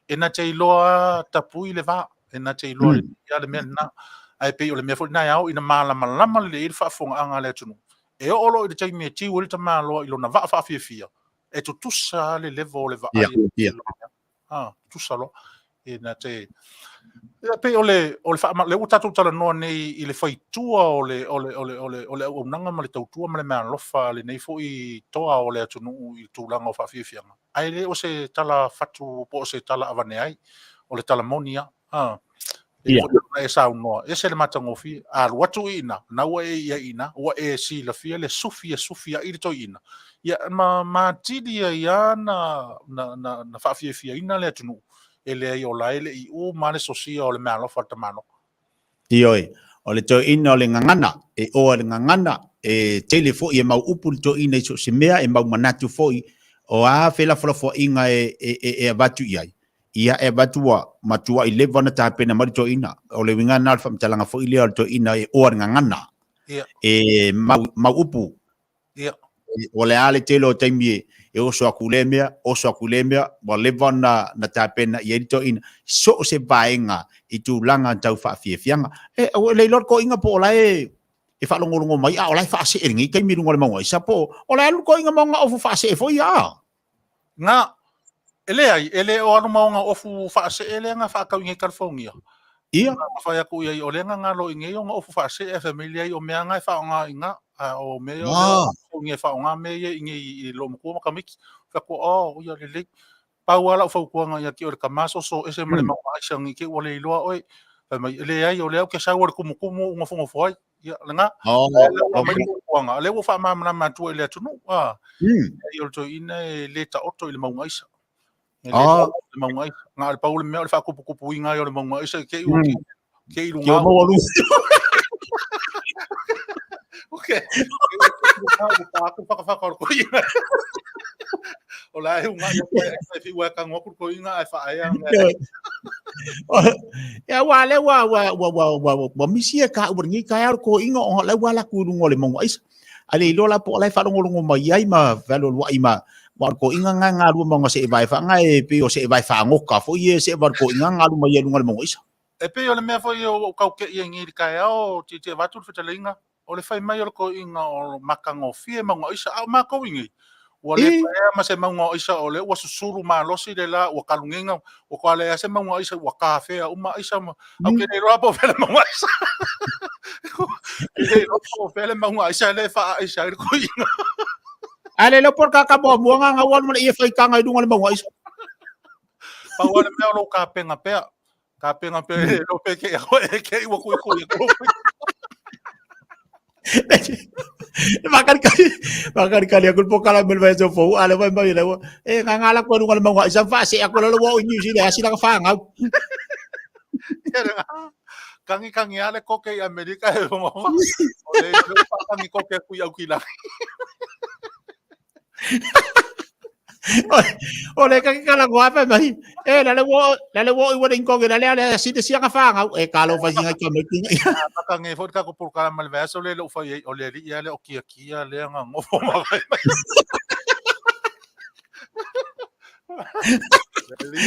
E na te iloa tapui le va, e na te iloa lelei le mea lena. Ae pei o le mea foi lena e ao ina malamalama lelei ai le faafofogaaga a le atunuu. E oo loa i le taimi e tiu ai le tamaloa i lona vaa faafiafia, e tutusa lava le level o le vaai. Tutusa loa. E na te... Ia, pei o le, o le faama, lea ua tatou talanoa nei i le faitua o le, o le, o le, o le, o le auaunaga ma le tautua ma le meaalofa a lenei foi toa o le atunuu i le tulaga o faafiafiaga. Ae le o se tala fatu po o se tala avane ai, o le tala moni lava. E foi ona e saunoa, ese le matagofie. A alu atu i ina, na ua e i ai i ina, ua e silafia le sufi e sufi ai le toeaina. Ia, ma atili ai lava na faafiafiaina le atunuu, e leai o la e le i uma le sosia o le meaalofa a le tamaloa. Ioe, o le toeaina o le gagana, e oa i le gagana, e tele foi e mau upu le toeaina i so o se mea, e mau manatu foi, o a felafolafoaiga e avatu i ai, ia e avatu ua matuai leva ona tapena mai le toeaina. O le uiga lena o le faamatalaga foi lea o le toeaina e oa i le gagana, e mau upu. O le a le tele o taimi e oso aku le mea, oso aku le mea, ua leva na tapena i ai le toeaina, so o se vaega i tulaga tau faafiafiaga. E, ua le iloa le toeaina po o la e e faalogologo mai, a o la e faasee i lenei taimi i luga o le mauga aisa, po o la e alu le toeaina ma ona ofu faasee foi ia a? Na, e leai, e le o alu ma ona ofu faasee lea na faatau i nei California. Ia. Na fai atu i ai, o lea na galo i nei ona ofu faasee, ae fai mai leai, o mea na e faaaoga i ina, a o mea ia o lea e faaaoga mea ia i nei i loomatua ma tamaiti. Fai atu, oh, ia lelei. Pau lava lau fautuaga ia te oe le tama, soso ese ma le mauga aisa nei te i ua le iloa oe. Fai mai, e leai, o lea ou te sau o le tumutumu ou nofonofo ai. Ia, lena. Ae lea ua aumai le fautuaga, o lea ua faamalamalama atu ai i le atunuu. Leai, o le toeaina e le taoto i le mauga aisa. E le taoto i le mauga aisa. Na o le pau le mea o le faakupukupuina ai o le mauga aisa i te i ua te i luga. Ok. Whakawhaka o le koinga. O la e unga ia koe e whiua e kango aku le koinga ai whaea. Ia wa le wa wa wa wa wa wa misi e ka ua ngi ka au ko inga o la wa la ku lungo le mongo aisa. Ale ilo la po la whalongolongo mai ai ma valo lua i ma wa ko inga nga nga lua mongo se e vai wha nga e pe o se e vai wha ngoka fo ie se wa ko inga nga lua mai lunga le mongo aisa. E pei o le mea foi ua ou taukeʻi ai nei i le taeao, tietie avatu le fetalaiga, o le fai mai o le toeaina o matagofie mauga o aisa, a o matou i nei, ua le paea ma se mauga o aisa o lea ua susulu malosi le la, ua kalugega, ua toa leai lava se mauga o aisa, ua tafea uma aisa ma, ae ou te le iloa po o fea le mauga aisa. Ou te le iloa po o fea le mauga aisa lea e faaaisa ai le toeaina. A le iloa po o le kaka muamua nga nga ua alu ma le ie faitaga i luga o le mauga aisa. Pau lava le mea o lou tapena pea, Tapena pea e lo pe ke e ke ua kui kui ko. Makari kali, makari kali aku po kala mel vai so fo ale vai mai le e nga nga la ko lu ma isa fa se aku lo wo New Zealand asi la fa nga. Kangi kangi ale ko ke Amerika e mo. O le lo pa kangi ko ke kui au ki la. O le kaki kala ko apa mai. E la le wo la le wo i wale inkonge la le ale si te sianga whanga e ka lo whainga ka mai tinga. Maka nge fo ka ko pur kala mal vaso le lo fai o le li le o kia kia le nga ngofo ma fai mai. Le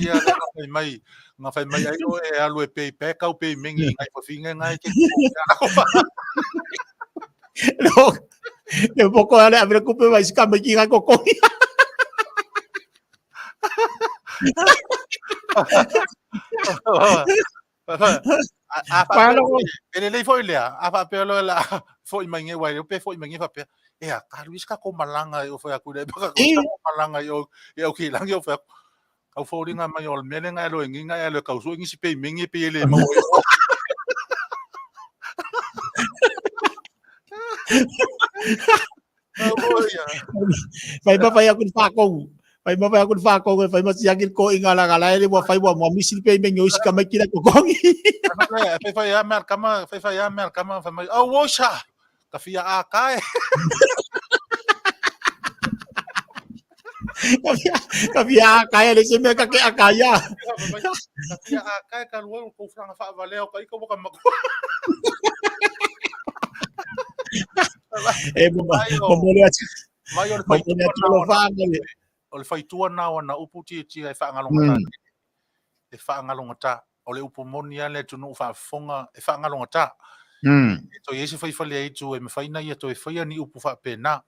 ia le nga fai mai nga fai mai ai o e alu e pei pe kau pei mengi ngai fo finga ngai ke ko. No, le poko ale avere kupe vai sika mai ki ko ko. A e lelei foi lea, a faapea loa la foi mai nge wai pe foi mai nge faapea. E a ka luis ka ko malanga e o foi aku le ka ko malanga i o e o ki langi o foi aku. Au foliga mai o le mea lea na e loe ngi na e loe kausua nisi pe i mengi pe e le maua i o. Fai ma fai aku le whākou. Fai ma fai aku le whākou, fai ma siaki le koinga la ngala ele ua fai ua mua misi le pe mengi o isi ka mai kila kokongi. Fai fai a mea kama, fai fai a mea kama, fai mai, au oisa, ka fia a kae. Ka fia a kae le se mea ka ke a kaia. Ka fia a kae ka lua ko franga whaavalea o ka ika waka makua. E momoli atu. Mai o le whaitua na o le whaitua na o ana upu tietie e whaangalongata. E whaangalongata. O le upu moni a le atunuu faafofoga e faagalogatā. E toe i ai se faifale aitu e mafai ona ia toe faia ni upu faapena.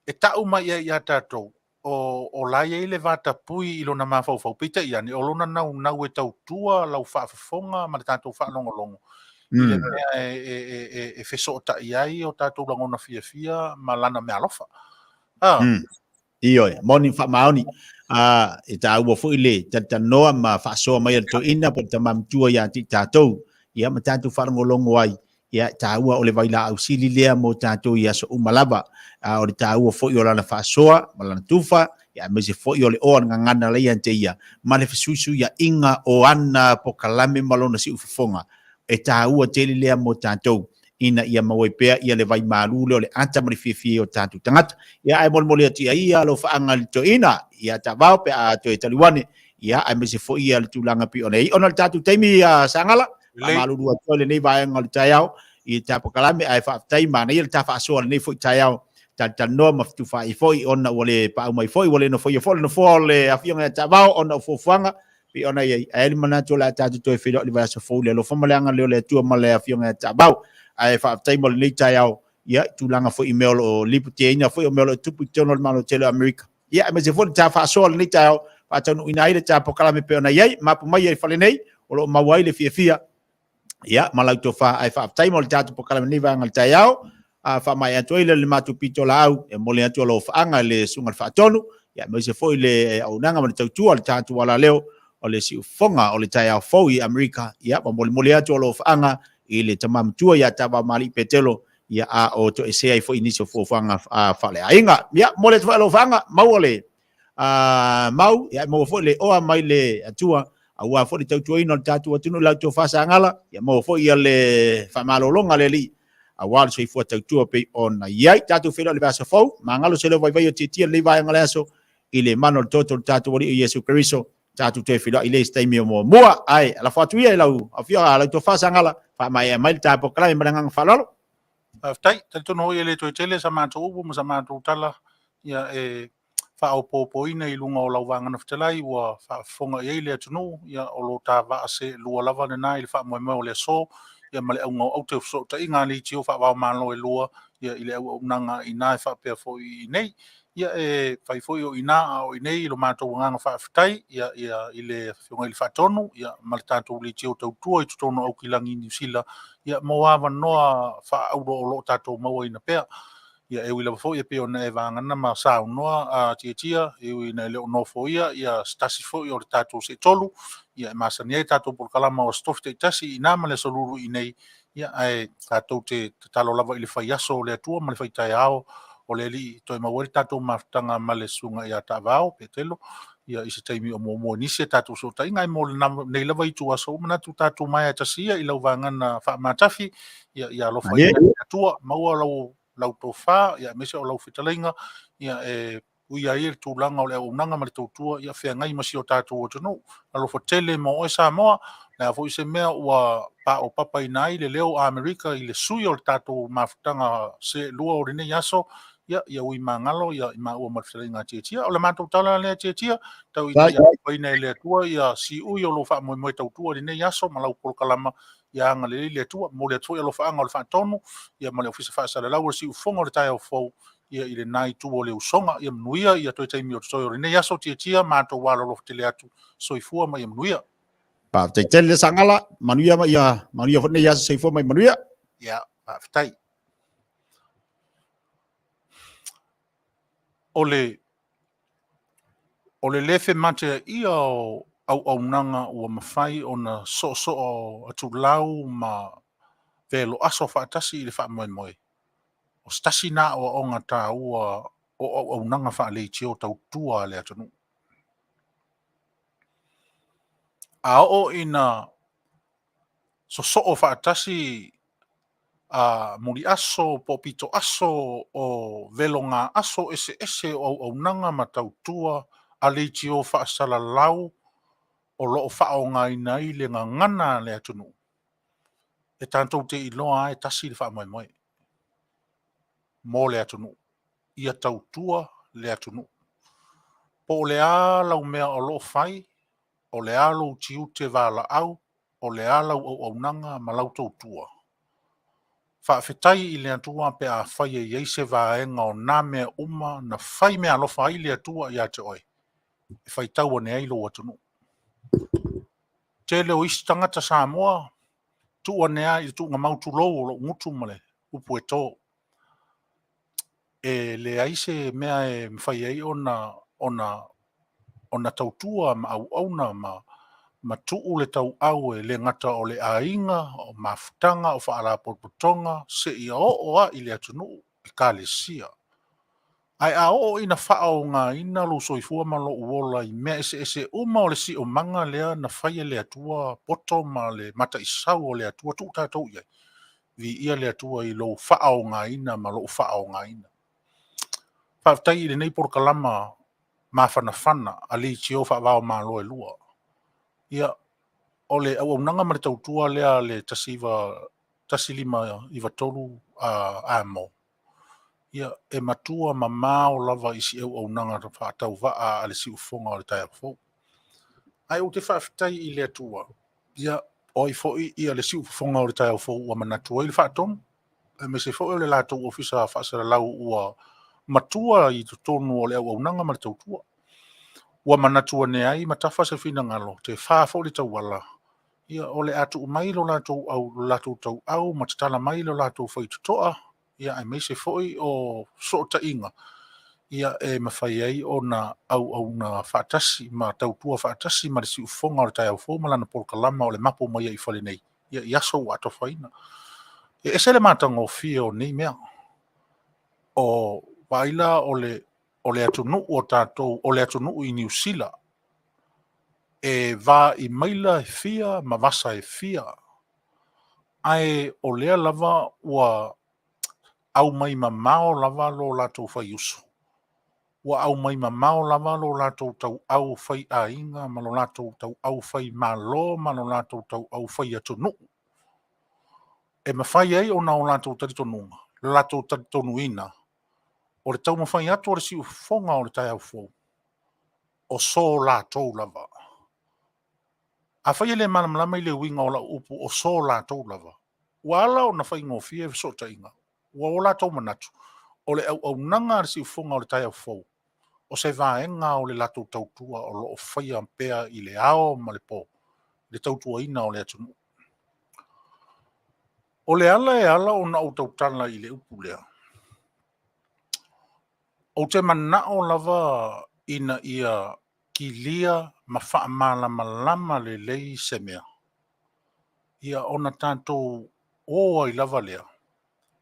E ta'u mai ai ia tatou, o la e i ai le vatapui i lona mafaufau, peitai ane, o lona naunau e tautua lau faafofoga ma le tatou faalogologo i le mea e fesootai ai o tatou lagona fiafia ma lana meaalofa. Ioe, moni faamaoni. A e taua foi le talatalanoa ma faasoa mai a le toeaina po o le tama matua ia te i tatou. Ia ma tatou faalogologo ai. Ia e taua o le vailaau sili lea mo tatou i aso uma lava. A o le taua foi o lana faasoa ma lana tufa, ia aemaise foi o le oa le gagana la ia te ia ma le fesuisuiaiga o ana pokalame ma lona siufofoga. E taua tele lea mo tatou. ina ia maua ai pea ia le vai malu lea o le ata ma le fiafia o tatou tagata. Ia ae molimoli atu ia ia alo faaga le toeaina, ia taavao pe a toe taliuane, ia aemaise foi ia le tulaga pei ona i ai. Ona o le tatou taimi ia Sagala, faamalulu atu ai lenei vaega o le taeao i le tapakalame, ae faafetai manaia le ta faasoa lenei foi taeao. Talatalanoa ma fetufaai foi ona ua le paau mai foi, ua le nofoia foi le nofoa o le Afioga ia Taavao ona o fuafuaga pei ona i ai. Ae le manatu o le a tatou toe feiloai i le vaiaso fou i le alofa ma le agalelei o le Atua ma le Afioga ia Taavao. Ae faafetai mo lenei taeao, ia, i tulaga foi i mea o lo o lipotiaina foi o mea o lo o tupu i totonu o le Malo tele o Amerika. Ia, aemaise foi le ta faasoa i lenei taeao, faataunuuina ai le ta polokalame pei ona i ai, mapu mai ai i le fale nei, o lo o maua ai le fiafia ia ma lau tofa. Ae faafetai mo le tatou polokalame nei vaega o le taeao. A faamaea atu ai le le matou pitolaau e momoli atu alofaaga i le susuga i le Faatonu, ia aemaise foi le auaunaga ma le tautua o le tatou alaleo o le siufofoga o le taeao fou i Amerika. Ia ma molimoli atu alofaaga i le tama matua ia Tavaomalii Petelo, ia a o toesea ai foi i nisi o fuafuaga faaleaiga. Ia momoli atu foi alofaaga, maua le mau, ia maua foi le oa mai le Atua aua foi le tautuaina o le tatou atunuu i lau tofa Sagala, ia maua foi ia le faamalologa a le Alii aua le soifua tautua pei ona i ai. Tatou feiloai i le vaiaso fou, magalo se leo vaivai o tietia lenei vaega o le aso i le mana o le toto o le tatou Alii o Iesu Keriso. Tatou toe feiloai i le isi taimi o muamua. Ae lafo atu ia i lau afioga lau tofa Sagala, faamaea mai le ta polokalame ma le agaga faaaloalo. Faafetai. Talitonu foi e le toe tele sa matou upu ma sa matou tala ia e faaopoopoina i luga o lau vagana fetalai ua faafofoga i ai le atunuu, ia o lo ta vaa seelua lava lena i le faamoemoe o le aso, ia ma le auga o aute o fesootaiga a leitio faava-o-Malo e lua, ia i le auaunaga i ina e faapea foi i inei. Ia e fai foi o i ina a o i inei lo matou agaga faafetai ia, ia i le Afioga i le Faatonu, ia ma le tatou leitio tautua i totonu o Aukilani i Niu Sila, ia mo avanoa faaauro o lo o tatou mauaina pea. Ia e ui lava foi e pei ona e vagana ma saunoa a Tiatia, e ui ina e le o nofoia ia se tasi foi o le tatou seetolu, ia e masani ai tatou polokalama o Aso Tofi taitasi i ina ma le Aso Lulu i inei, ia ae tatou te tatalo lava i le fai aso o le Atua ma le fai taeao o le Alii toe maua ai le tatou mafutaga ma le susuga ia Taavao Petelo, ia i se taimi o muamua i nisi a tatou fesootaiga. Ae mo lenei lava ituaso, ua manatu tatou maea tasi ia i lau vagana faamatafi, ia ia alofa ia le Atua, maua lau lau tofa, ia aemaise o lau fetalaiga, ia e ui ai le tulaga o le auaunaga ma le tautua, ia feagai ma si o tatou atunuu. Alofa tele mo oe Samoa, le a foi se mea ua paopapaina ai le leo o Amerika i le sui o le tatou mafutaga seelua o lenei aso, ia ia ui magalo ia i maua ma le fetalaiga a Tiatia. O le matou tala lea Tiatia, tau ina ia alofaina e le Atua ia siui o lou faamoemoe tautua i lenei aso ma lau polokalama, ia agalelei le Atua. Momoli atu foi alofaaga o le Faatonu ia ma le Ofisa Faasalalau o le Siufofoga o le Taeao Fou ia i lena itu o le usoga. Ia manuia ia toe taimi o totoe o lenei aso Tiatia, matou alolofa tele atu, soifua ma ia manuia. Faafetai tele le Sagala, manuia ma ia manuia foi lenei aso, soifua ma ia manuia. Ia, faafetai. O le le femateaia o auaunaga ua mafai ona soosoo atulau ma veloaso faatasi i le faamoemoe, o se tasi na aoaoga taua o auaunaga faaleitio tautua a le atunuu. A oo ina sosoo faatasi a muliaso po o pitoaso o velogaaso eseese o auaunaga ma tautua a leitio faasalalau o lo o faaaogaina ai le gagana a le atunuu, e tatou te iloa lava e tasi le faamoemoe mo le atunuu, ia tautua le atunuu. Po o le a lau mea o lo o fai, o le a lou tiute valaau, o le a lau auaunaga ma lau tautua. Faafetai i le Atua pe afai e i ai se vaega o na mea uma na fai meaalofa ai le Atua ia te oe, e faitau ane ai lou atunuu. Tele o isi tagata Samoa, tuu ane lava i le tuugamau tulou o lou gutu ma le upu e to. E leai se mea e mafai ai ona tautua ma auauna ma tuu le tauau e le gata o le aiga, o mafutaga, o faalapotopotoga, seia oo lava i le atunuu, ekalesia. Ae a oo ina faaaogaina lou soifua ma lou ola i mea eseese uma o le siomaga lea na fai e le Atua poto ma le mataisau o le Atua tuu tatou i ai, viia le Atua i lou faaaogaina ma lou faaaogaina. Faafetai i lenei polokalama mafanafana a leitio faava-o-Malo e lua. Ia, o le auaunaga ma le tautua lea a le 1593 Amo. Ia, e matua mamao lava i si auaunaga faatauvaa a le siufofoga o le taeao fou. Ae ou te faafetai i le Atua, ia, o ai foi ia le siufofoga o le taeao fou ua manatu ai le faatonu, aemaise foi o le latou ofisa faasalalau ua matua i totonu o le auaunaga ma le tautua. Ua manatu ane ai ma tafa se finagalo, tefa foi le tauala, ia o le a tuu mai lo latou au, lo latou tauau ma tatala mai lo latou faitotoa, ia aemaise foi o fesootaiga, ia e mafai ai ona auauna faatasi ma tautua faatasi ma le siufofoga o le taeao fou ma lana polokalama o le Mapu mai ai i fale nei, ia i aso ua atofaina. E ese le matagofie o nei mea. O vaai la o le atunuu o tatou, o le atunuu i Niu Sila, e vaai maila e fia ma vasa e fia, ae o lea lava ua aumai mamao lava lo latou faiusu, ua aumai mamao lava lo latou tauau faiaiga ma lo latou tauau faimalo ma lo latou tauau faiatunuu, e mafai ai ona o latou talitonuga, lo latou talitonuina o le taumafai atu o le siufofoga o le taeao fou, o so latou lava. Afai e le malamalama i le uiga o lau upu o so latou lava, ua ala ona faigofie fesootaiga, ua o latou manatu, o le auaunaga a le siufofoga o le taeao fou, o se vaega o le latou tautua o lo o faia pea i le ao ma le po, le tautuaina o le atunuu. O le ala e ala ona ou tautala i le upu lea, ou te manao lava ina ia kilia ma faamalamalama lelei se mea, ia ona tatou o ai lava lea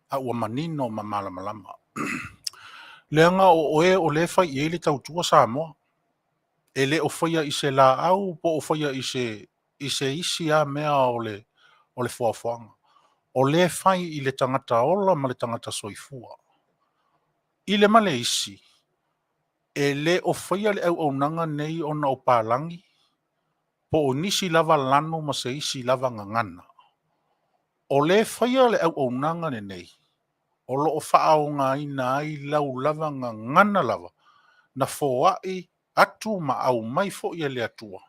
a ua manino ma malamalama. Leaga o oe o lea e fai i ai le tautua Samoa. E le o faia i se laau po o faia i se isi lava mea o le foafoaga. O lea e fai i le tagata ola ma le tagata soifua. I le ma le isi, e le o faia le auaunaga nei ona o palagi po o nisi lava lanu ma se isi lava gagana. O lea e faia le auaunaga lenei, o lo o faaaogaina ai lau lava gagana lava na foai atu ma aumai foi e le Atua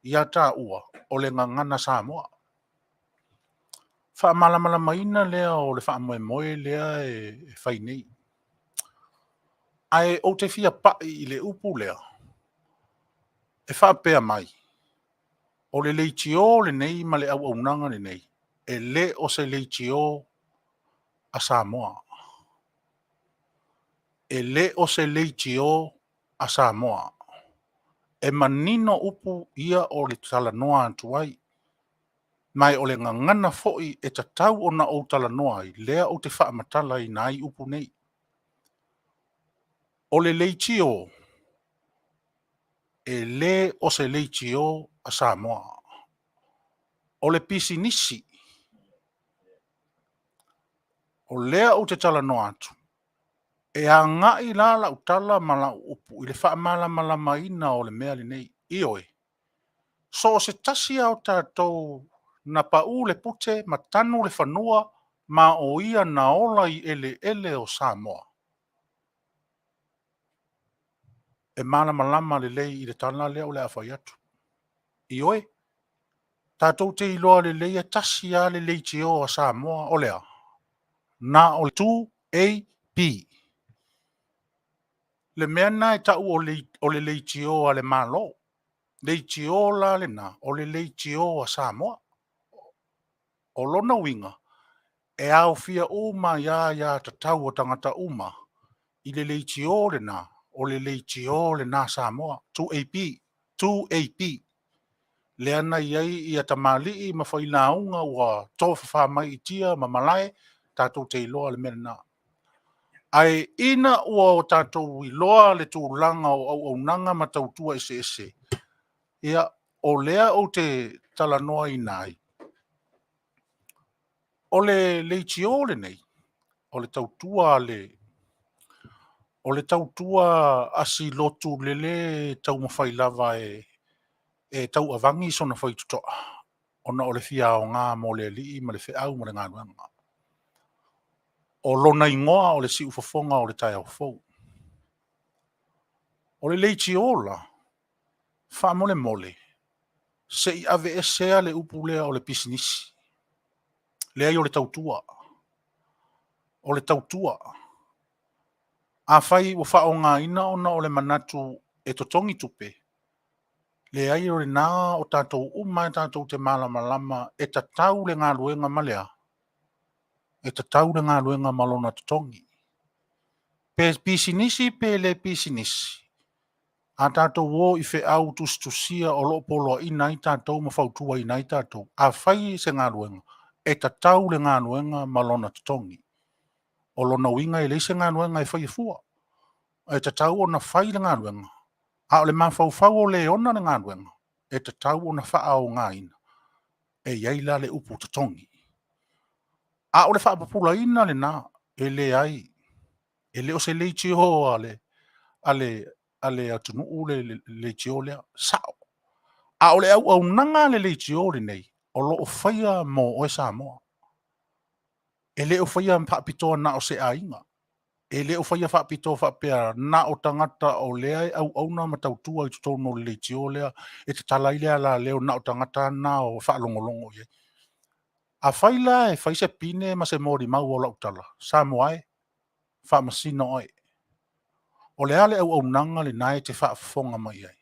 ia taua o le gagana Samoa. Faamalamalamaina lea o le faamoemoe lea e fai nei. Ae ou te fia pai i le upu lea e faapea mai, o le leitio lenei ma le auaunaga lenei, e le o se leitio a Samoa. E le o se leitio a Samoa. E manino upu ia o le talanoa atu ai. Ma o le gagana foi e tatau ona ou talanoa ai, lea ou te faamatalaina ai upu nei. O le leitio, e le o se leitio a Samoa. O le pisinisi, o lea ou te talanoa atu, e agai la lau tala ma lau upu i le faamalamalamaina o le mea lenei. Ioe, so o se tasi lava o tatou na pau le pute ma tanu le fanua ma o ia na ola i eleele o Samoa, e malamalama lelei i le tala lea o le a fai atu. Ioe, tatou te iloa lelei e tasi lava le leitio a Samoa, o le a? Na o le 2AP. Le mea lena e tau o le leitio a le Malo. Leitio la lena, o le leitio a Samoa. O lona uiga, e aofia uma ai lava aia tatau a tagata uma i le leitio lena, o le leitio lena a Samoa, 2AP, 2AP. Lea na i ai ia tamalii ma failauga ua tofafa mai i tia ma malae, tatou te iloa le mea lena. Ae ina ua o tatou iloa le tulaga o auaunaga ma tautua eseese, ia, o lea ou te talanoaina ai, o le leitio lenei, o le tautua a si lotu lele e taumafai lava e tauavagi sona faitotoa ona o le fia aoga mo le Alii ma le feau ma le galuega. O lona igoa o le Siufofoga o le Taeao Fou. O le leitio la, faamolemole, se i aveesea le upu lea o le pisinisi. Leai, o le tautua. O le tautua. Afai ua faaaogaina ona o le manatu e totogi tupe, leai o lena o tatou uma lava tatou te malamalama e tatau le galuega ma le a? E tatau le galuega ma lona totogi. Pe pisinisi pe le pisinisi, a tatou o i feau tusitusia o lo o poloaiina ai tatou ma fautuaina ai tatou, a fai se galuega, e tatau le galuega ma lona totogi. O lona uiga e leai se galuega e faia fua, e tatau ona fai le galuega, a o le mafaufau o le ona le galuega, e tatau ona faaaogaina, e i ai la le upu totogi. A o le faapupulaina lena, e leai, e le o se leitio a le atunuu le leitio lea, e sao. A o le auaunaga a le leitio lenei, o lo o faia mo oe Samoa. E le o faia faapitoa na o se aiga, e le o faia faapitoa faapea na o tagata o lea e auauna ma tautua i totonu o le leitio lea e tatala ai le alaleo na o tagata lava na e faalogologo i ai. Afai la e fai se pine ma se molimau o lau tala, Samoa e, faamasino oe. O le a le auaunaga lena e te faafofoga mai ai?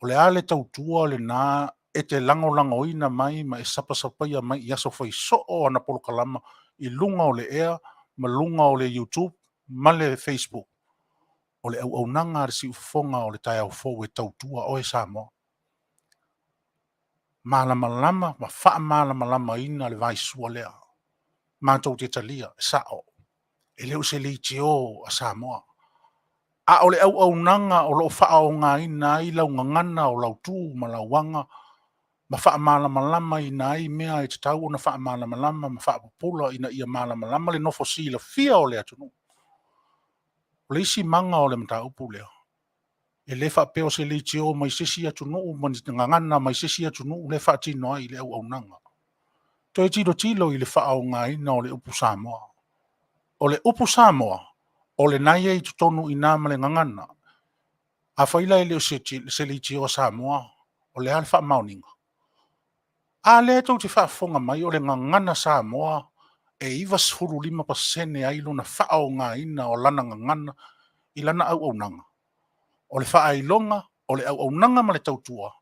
O le a le tautua lena e te lagolagoina mai ma e sapasapaia mai i aso fai soo o ana polokalama i luga o le ea ma luga o le YouTube ma le Facebook? O le auaunaga a le Siufofoga o le Taeao Fou e tautua oe Samoa. Malamalama ma faamalamalamaina le vaisua lea. Matou te talia, e sao, e le o se leitio a Samoa, a o le auaunaga o lo o faaaogaina ai lau gagana, o lau tu ma lau aga ma faamalamalamaina ai mea e tatau ona faamalamalama ma faapupula ina ia malamalama le nofo silafia o le atunuu. O le isi maga o le mataupu lea, e le faapea o se leitio mai se isi atunuu ma ni gagana mai se isi atunuu lea e faatino ai le auaunaga. Toe tilotilo i le faaaogaina o le upu Samoa. O le upu Samoa, o lena e i ai i totonu i ina ma le gagana. Afai la e le o se leitio a Samoa, o le a le faamaoniga? A lea tou te faafofoga mai o le gagana Samoa e 95% ai lona faaaogaina o lana gagana i lana auaunaga. O le faailoga o le auaunaga ma le tautua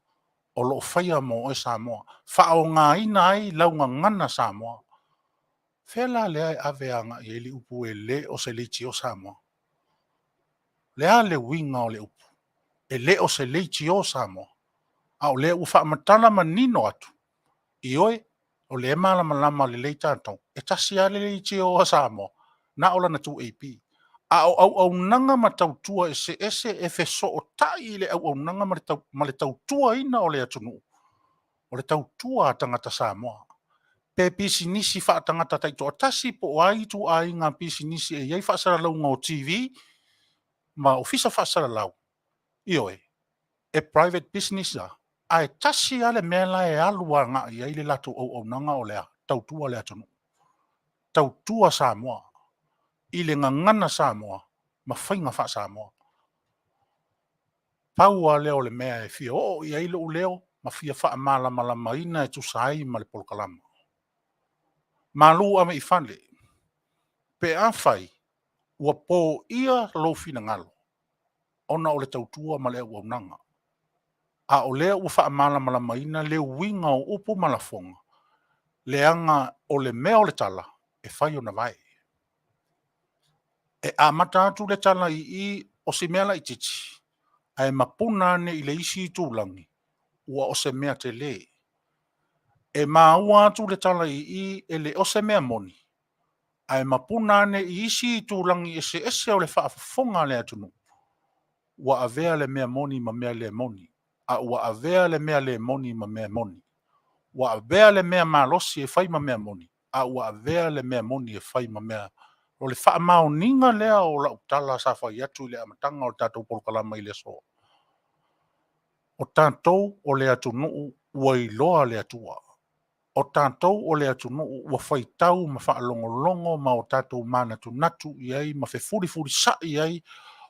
o lo o faia mo oe Samoa, faaaogaina ai lau gagana Samoa. O fea la lea e ave agai i ai le upu e le o se leitio Samoa? O le a le uiga o le upu e le o se leitio Samoa? A o lea ua faamatala manino atu, ioe, o lea e malamalama lelei tatou, e tasi lava le leitio a Samoa, na o lana 2AP. A o auaunaga ma tautua eseese e fesootai i le auaunaga ma le tautuaina o le atunuu, o le tautua a tagata Samoa. Pe pisinisi faatagata taitoatasi po o a ituaiga pisinisi e i ai faasalalauga o TV ma ofisa faasalalau, ioe, e private business la, ae tasi lava le mea la e alu agai i ai le latou auaunaga o le a? Tautua le atunuu, tautua Samoa i le gagana Samoa ma faiga faa-Samoa. Pau lava lea o le mea e fia oo i ai lou leo ma fia faamalamalamaina e tusa ai ma le polokalama. Malu ave i fale pe afai ua poia lou finagalo ona o le tautua ma le auaunaga, a o lea ua faamalamalamaina le uiga o upu ma lafoga, leaga o le mea o le tala, e fai ona vae. E amata atu le tala i i o si mea laitiiti, ae mapuna ane i le isi itulagi ua o se mea tele. E maua atu le tala i i e le o se mea moni, ae mapuna ane i isi itulagi eseese o le faafofoga a le atunuu, ua avea le mea moni ma mea le moni, a ua avea le mea le moni ma mea moni. Ua avea le mea malosi e fai ma mea moni, a ua avea le mea moni e fai ma mea... O le faamaoniga lea o lau tala sa fai atu i le amataga o le tatou polokalama i le aso. O tatou o le atunuu ua iloa le Atua. O tatou o le atunuu ua faitau ma faalogologo ma o tatou manatunatu i ai ma fefulifulisa'i ai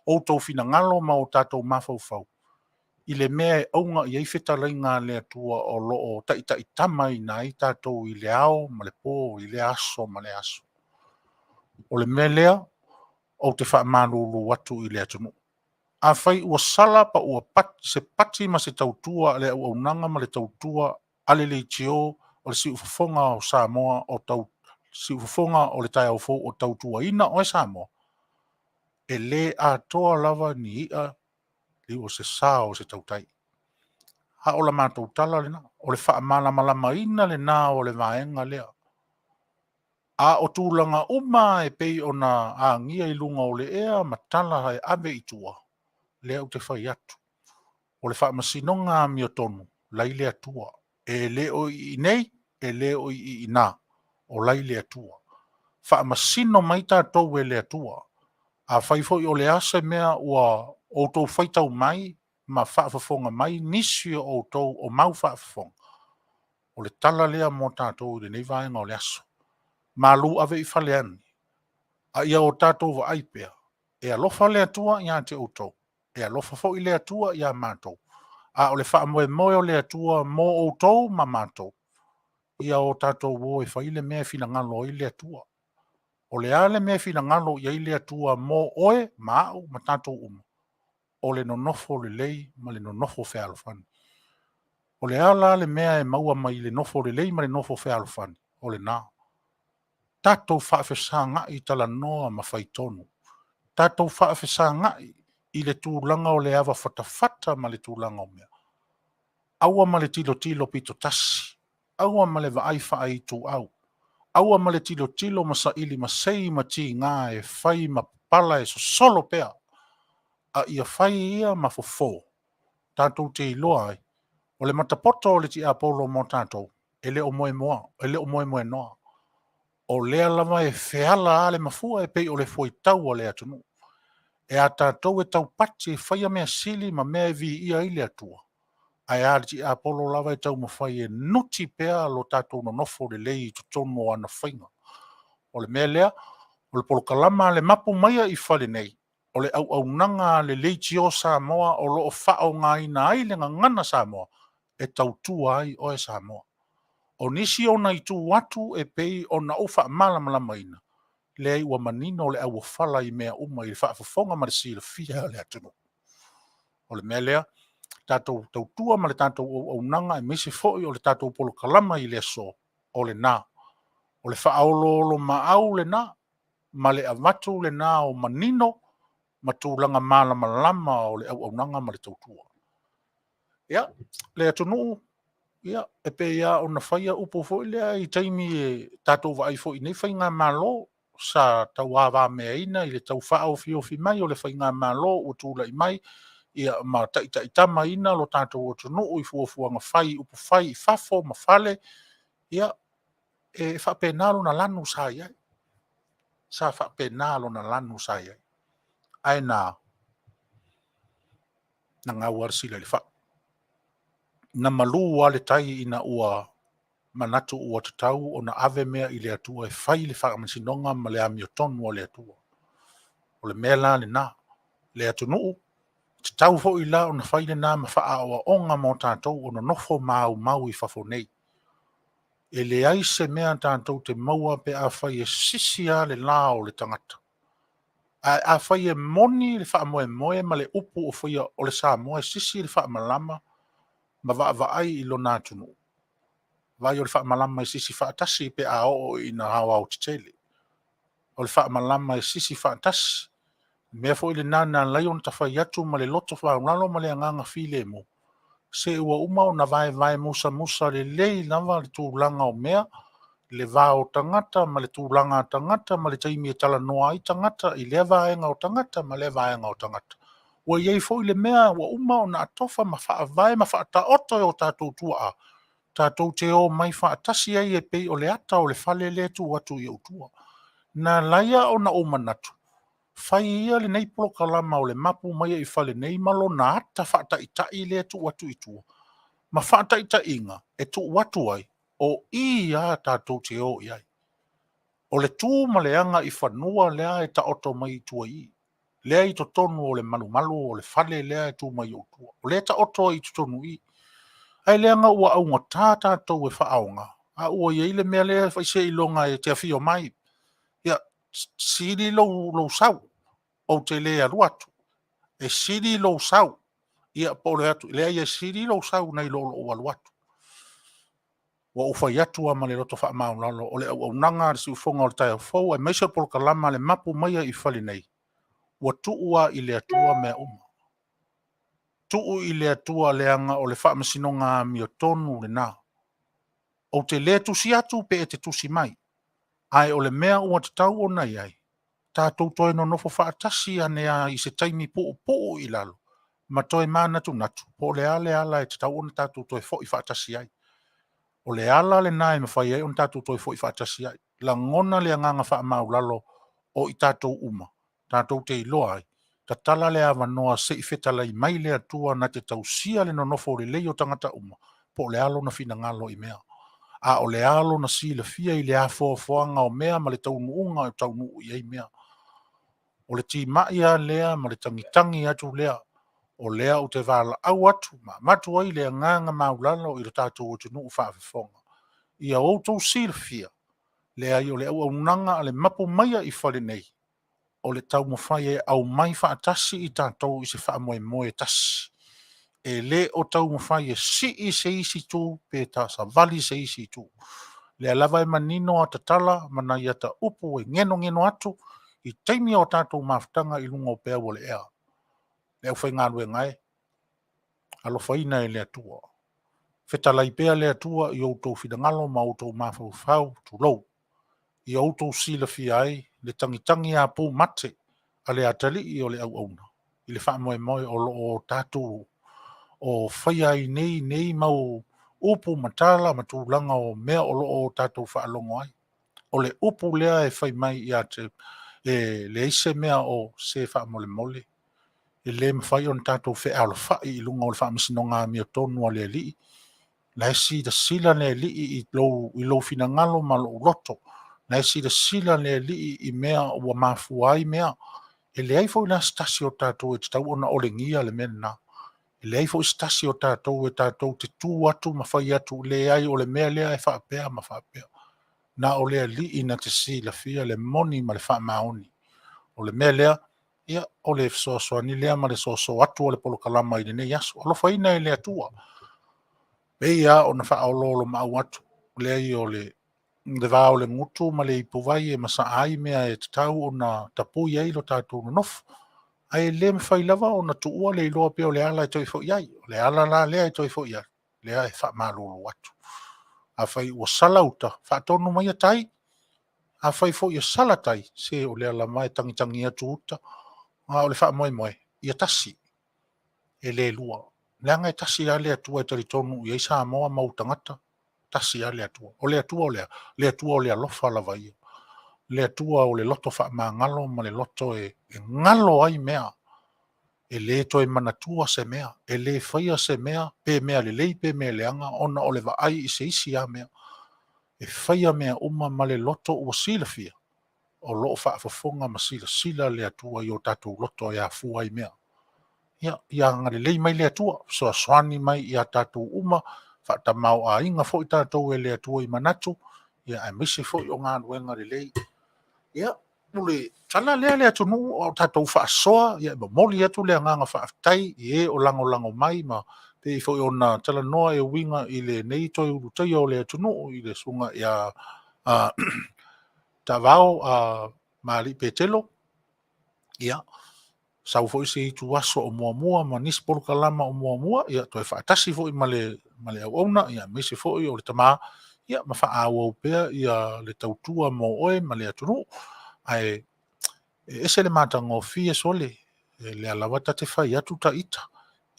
outou finagalo ma o tatou mafaufau i le mea e auga i ai fetalaiga a le Atua o lo o taitaitamaina ai tatou i le ao ma le po, i lea aso ma lea aso. O le mea lea ou te faamalulu atu i le atunuu. Afai ua sala pa ua se pati ma se tautua a le auaunaga ma le tautua a le leitio o le Siufofoga o Samoa o tau Siufofoga o le Taeao Fou o tautuaina oe Samoa, e le atoa lava ni i'a o se sao o se tautai. A o la matou tala lena, o le faamalamalamaina lena o le vaega lea. A o tulaga uma e pei ona agia i luga o le ea ma tala e ave i tua, lea ou te fai atu, o le faamasinoga amiotonu, la e i le Atua. E le o i inei, e le o i ina, o la e i le Atua. Faamasino mai tatou e le Atua. Afai foi o le a se mea ua outou faitau mai ma faafofoga mai nisi o outou o mau faafofoga, o le tala lea mo tatou i lenei vaega o le aso. Malu ave i fale ane, a ia o tatou vaai pea, e alofa le Atua ia te outou, e alofa foi le Atua ia matou, a o le faamoemoe o le Atua mo outou ma matou, ia o tatou o e fai le mea e finagalo ai le Atua. O le a le mea e finagalo i ai le Atua mo oe ma au ma tatou uma? O le nonofo lelei ma le nonofo fealofani. O le a la le mea e maua mai le nofo lelei ma le nofo fealofani? O lena. Tatou faafesagaai, talanoa ma faitonu. Tatou faafesagaai i le tulaga o le avafatafata ma le tulaga o mea. Aua ma le tilotilo pitotasi, aua ma le vaai faaituau, aua ma le tilotilo ma saili masei ma tiga e fai ma pala e sosolo pea, a ia fai ia ma fofo tatou te iloa ai o le matapoto o le tiapolo mo tatou, e le o moemoenoa. O lea lava e feala lava le mafua e pei o le fuaitau a le atunuu. E a tatou e taupati e faia mea sili ma mea e viia ai le Atua, ae a le tiapolo lava e taumafai e nuti pea lo tatou nonofo lelei i totonu o ana faiga. O le mea lea, o le polokalama a le Mapu maiga i fale nei, o le auaunaga a le Leitio Samoa o lo o faaaogaina ai le Gagana Samoa e tautua ai oe Samoa. O nisi ona itu atu e pei ona ou faamalamalamaina, leai ua manino le auofala i mea uma i le faafofoga ma le silafia a le atunuu. O le mea lea, tatou tautua ma le tatou auaunaga aemaise foi o le tatou polokalama i le aso, o lena. O le faaoloolomaau lena ma le avatu lena o manino ma tulaga malamalama o le auaunaga ma le tautua. Ia, le atunuu, e pei lava ona faia upu foi lea i taimi e tatou vaai foi i nei faigamalo sa tauavameaina i le tau faaofiofi mai o le faigamalo ua tulai mai ma taitaitamaina lo tatou atunuu i fuafuaga fai i upufai i fafo ma fale. Ia, e faapena lona lanu sa i ai. Sa faapena lona lanu sa i ai. Ae na? Na gau lava le sila i le fai. Na malu lava le tai ina ua manatu ua tatau ona ave mea i le Atua e fai le faamasinoga ma le amiotonu a le Atua. O le mea la lena, le atunuu, e tatau foi la ona fai lena ma faaaoaoga mo tatou o nonofo maumau i fafo nei. E leai se mea tatou te maua pe afai e sisi lava le la o le tagata. Ae afai e moni le faamoemoe ma le upu o faia o le Samoa e sisi le faamalama ma vaavaai i lona atunuu, vaai o le faamalama e sisi faatasi pe a oo ina aoaotetele. O le faamalama e sisi faatasi. O le mea foi lena na ala ai ona ta fai atu ma le loto maualalo ma le agaga filemu, se ua uma ona vaevae musamusa lelei lava le tulaga o mea, le va o tagata ma le tulaga tagata ma le taimi e talanoa ai tagata i lea vaega o tagata ma lea vaega o tagata. Ua i ai foi le mea ua uma ona atofa ma faavae ma faataoto e o tatou tuaa, tatou te omai faatasi ai e pei o le ata o le fale lea e tu atu i ou tua. Na ala ai ona ou manatu, fai ia lenei polokalama o le Mapu maiga i fale nei ma lona ata faataitai lea e tuu atu i tua, ma faataitaiga e tuu atu ai. O i a tatou te o i ai. O le tu ma le aga i fanua lea e taoto mai i tua i i, lea i totonu o le malumalu o le fale lea e tu mai i ou tua. O lea e taoto ai i totonu i i. Ae leaga ua augata tatou e faaaoga, a ua i ai le mea lea e fai seiloga e te afio mai. Ia, sili lou sau, ou te le alu atu. E sili lou sau, ia po o le atu, leai e sili lou sau nai lo lou alu atu. Ua ou fai atu lava ma le loto faamaualalo, o le auaunaga a le siufofoga o le taeao fou aemaise o le polokalama a le Mapu Maia i Fale Nei, ua tuu lava i le Atua mea uma. Tuu i le Atua leaga o le faamasinoga amiotonu lena. Ou te le tusi atu pe e te tusi mai, ae o le mea ua tatau ona i ai, tatou toe nonofo faatasi ane lava i se taimi puupuu i lalo ma toe manatunatu po o le a le ala e tatau ona tatou toe foi faatasi ai. O le ala lena e mafai ai ona tatou toe foi faatasi ai. Lagona le agaga faamaualalo o i tatou uma, tatou te iloa ai, tatala le avanoa se i fetalai mai le Atua na te tausia le nonofo lelei o tagata uma, po o le a lona finagalo i mea, a o le a lona silafia i le afoafoaga o mea ma le taunuuga e taunuu i ai mea. O le timai lava lea ma le tagitagi atu lea, o lea ou te valaau atu ma avatu ai le agaga maualalo i lo tatou atunuu faafofoga, ia outou silafia, leai o le auaunaga a le Mapu Maia i Fale nei, o le taumafai e aumai faatasi i tatou i se faamoemoe e tasi. E le o taumafai e sii se isi itu pe savali se isi itu. O lea lava e manino ata tala ma nai ata upu e genogeno atu i taimi o tatou mafutaga i luga o peau o le ea. Le aufaigaluega e, alofaina e le Atua. Fetalai pea le Atua i outou finagalo ma outou mafaufau, tulou, ia outou silafia ai le tagitagiapu mate a le atalii o le auauna i le faamoemoe o lo o tatou o faia ai nei mau upu ma tala ma tulaga o mea o lo o tatou faalogo ai. O le upu lea e fai mai ia te e leai se mea o se faamolemole, e le mafai ona tatou fealofai i luga o le faamasinoga amiotonu a le Alii. La e silasila le Alii i lou finagalo ma lou loto. La e silasila le Alii i mea ua mafua ai mea. E leai foi la se tasi o tatou e tatau ona olegia le mea lena. E leai foi se tasi o tatou e tatou te tu atu ma fai atu, leai o le mea lea e faapea ma faapea. Na o le Alii na te silafia le moni ma le faamaoni. O le mea lea, ia, o le fesoasoani lea ma le soso atu o le polokalama i lenei aso. Alofaina e le Atua. Pei lava ona faaoloolomaau atu, leai o le va o le gutu ma le ipuvai e masaa ai mea e tatau ona tapui ai lo tatou nonofo. Ae le mafai lava ona tuua le iloa pea o le ala e toe foi ai. O le ala la lea e toe foi ai, lea e faamalulu atu. Afai ua sala uta, faatonu maia tai. Afai foi e sala tai, se o lea lava e tagitagi atu uta. A o le faamoemoe, ia tasi, e le lua. Leaga e tasi lava le Atua e talitonu i ai Samoa ma ou tagata, tasi lava le Atua. O le Atua o le a? Le Atua o le alofa lava ia. Le Atua o le loto faamagalo ma le loto e galo ai mea. E le toe manatua se mea, e le faia se mea, pe mea lelei pe mea leaga, ona o le vaai i se isi lava mea. E faia mea uma ma le loto ua silafia, o lo o faafofoga ma silasila le Atua i o tatou loto e afua ai mea. Ia, ia agalelei mai le Atua, fesoasoani mai ia tatou uma, faatamaoaiga foi tatou e le Atua i manatu, ia aemaise foi o galuega lelei. Ia, o le tala lea le atunuu a o tatou faasoa, ia e momoli atu le agaga faafetai i e o lagolago mai ma pei foi ona talanoa e uiga i lenei toe ulutaia o le atunuu i le susuga ia Taavao Maalii Petelo. Ia, sau foi se ituaso o muamua ma nisi polokalama o muamua, ia toe faatasi foi ma le auauna, ia aemaise foi o le tama, ia ma faaauau pea ia le tautua mo oe ma le atunuu. Ae e ese le matagofie sole, e lea lava ta te fai atu ta ita,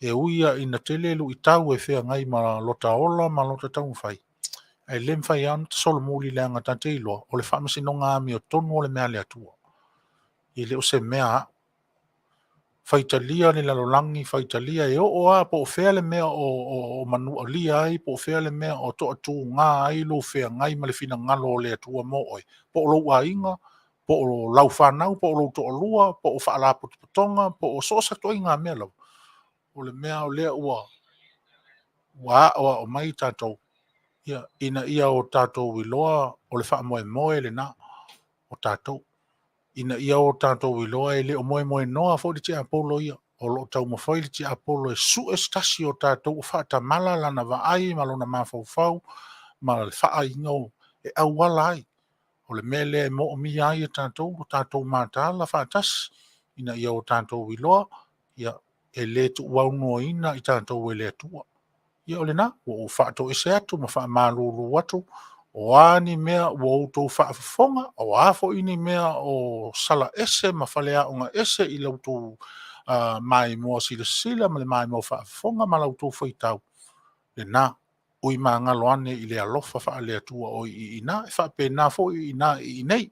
e ui lava ina tele luitau e feagai ma lota ola ma lota taumafai, ae le mafai lava ona tasolomuli leaga ta te iloa, o le faamasinoga amiotonu o le mea a le Atua. E le o se mea a au. Faitalia le lalolagi, faitalia e oo lava po o fea le mea o manualia ai, po o fea le mea o toatuga ai lou feagai ma le finagalo o le Atua mo oe, po o lou aiga, po o lau fanau, po o lou toalua, po o faalapotopotoga, po o so o se ituaiga mea lava, o le mea o lea ua aoao mai tatou, ia, ina ia o tatou iloa o le faamoemoe lena o tatou, ina ia o tatou iloa e le o moemoenoa foi le tiapolo ia, o lo o taumafai le tiapolo e sue se tasi o tatou o faatamala lana vaai ma lona mafaufau ma le faaigo e auala ai. O le mea lea e moomia ai e tatou lo tatou mataala faatasi ina ia o tatou iloa, ia, e le tuuaunoaina i tatou e le Atua. Ia o lena, ua ou faatoese atu ma faamalulu atu, o a ni mea ua outou faafofoga, o a foi ni mea o sala ese ma faleaoga ese i la outou maimoa silasila ma le maimoa faafofoga ma la outou faitau, lena, ui magalo ane i le alofa faale-Atua o i i ina, e faapena foi i ina i inei.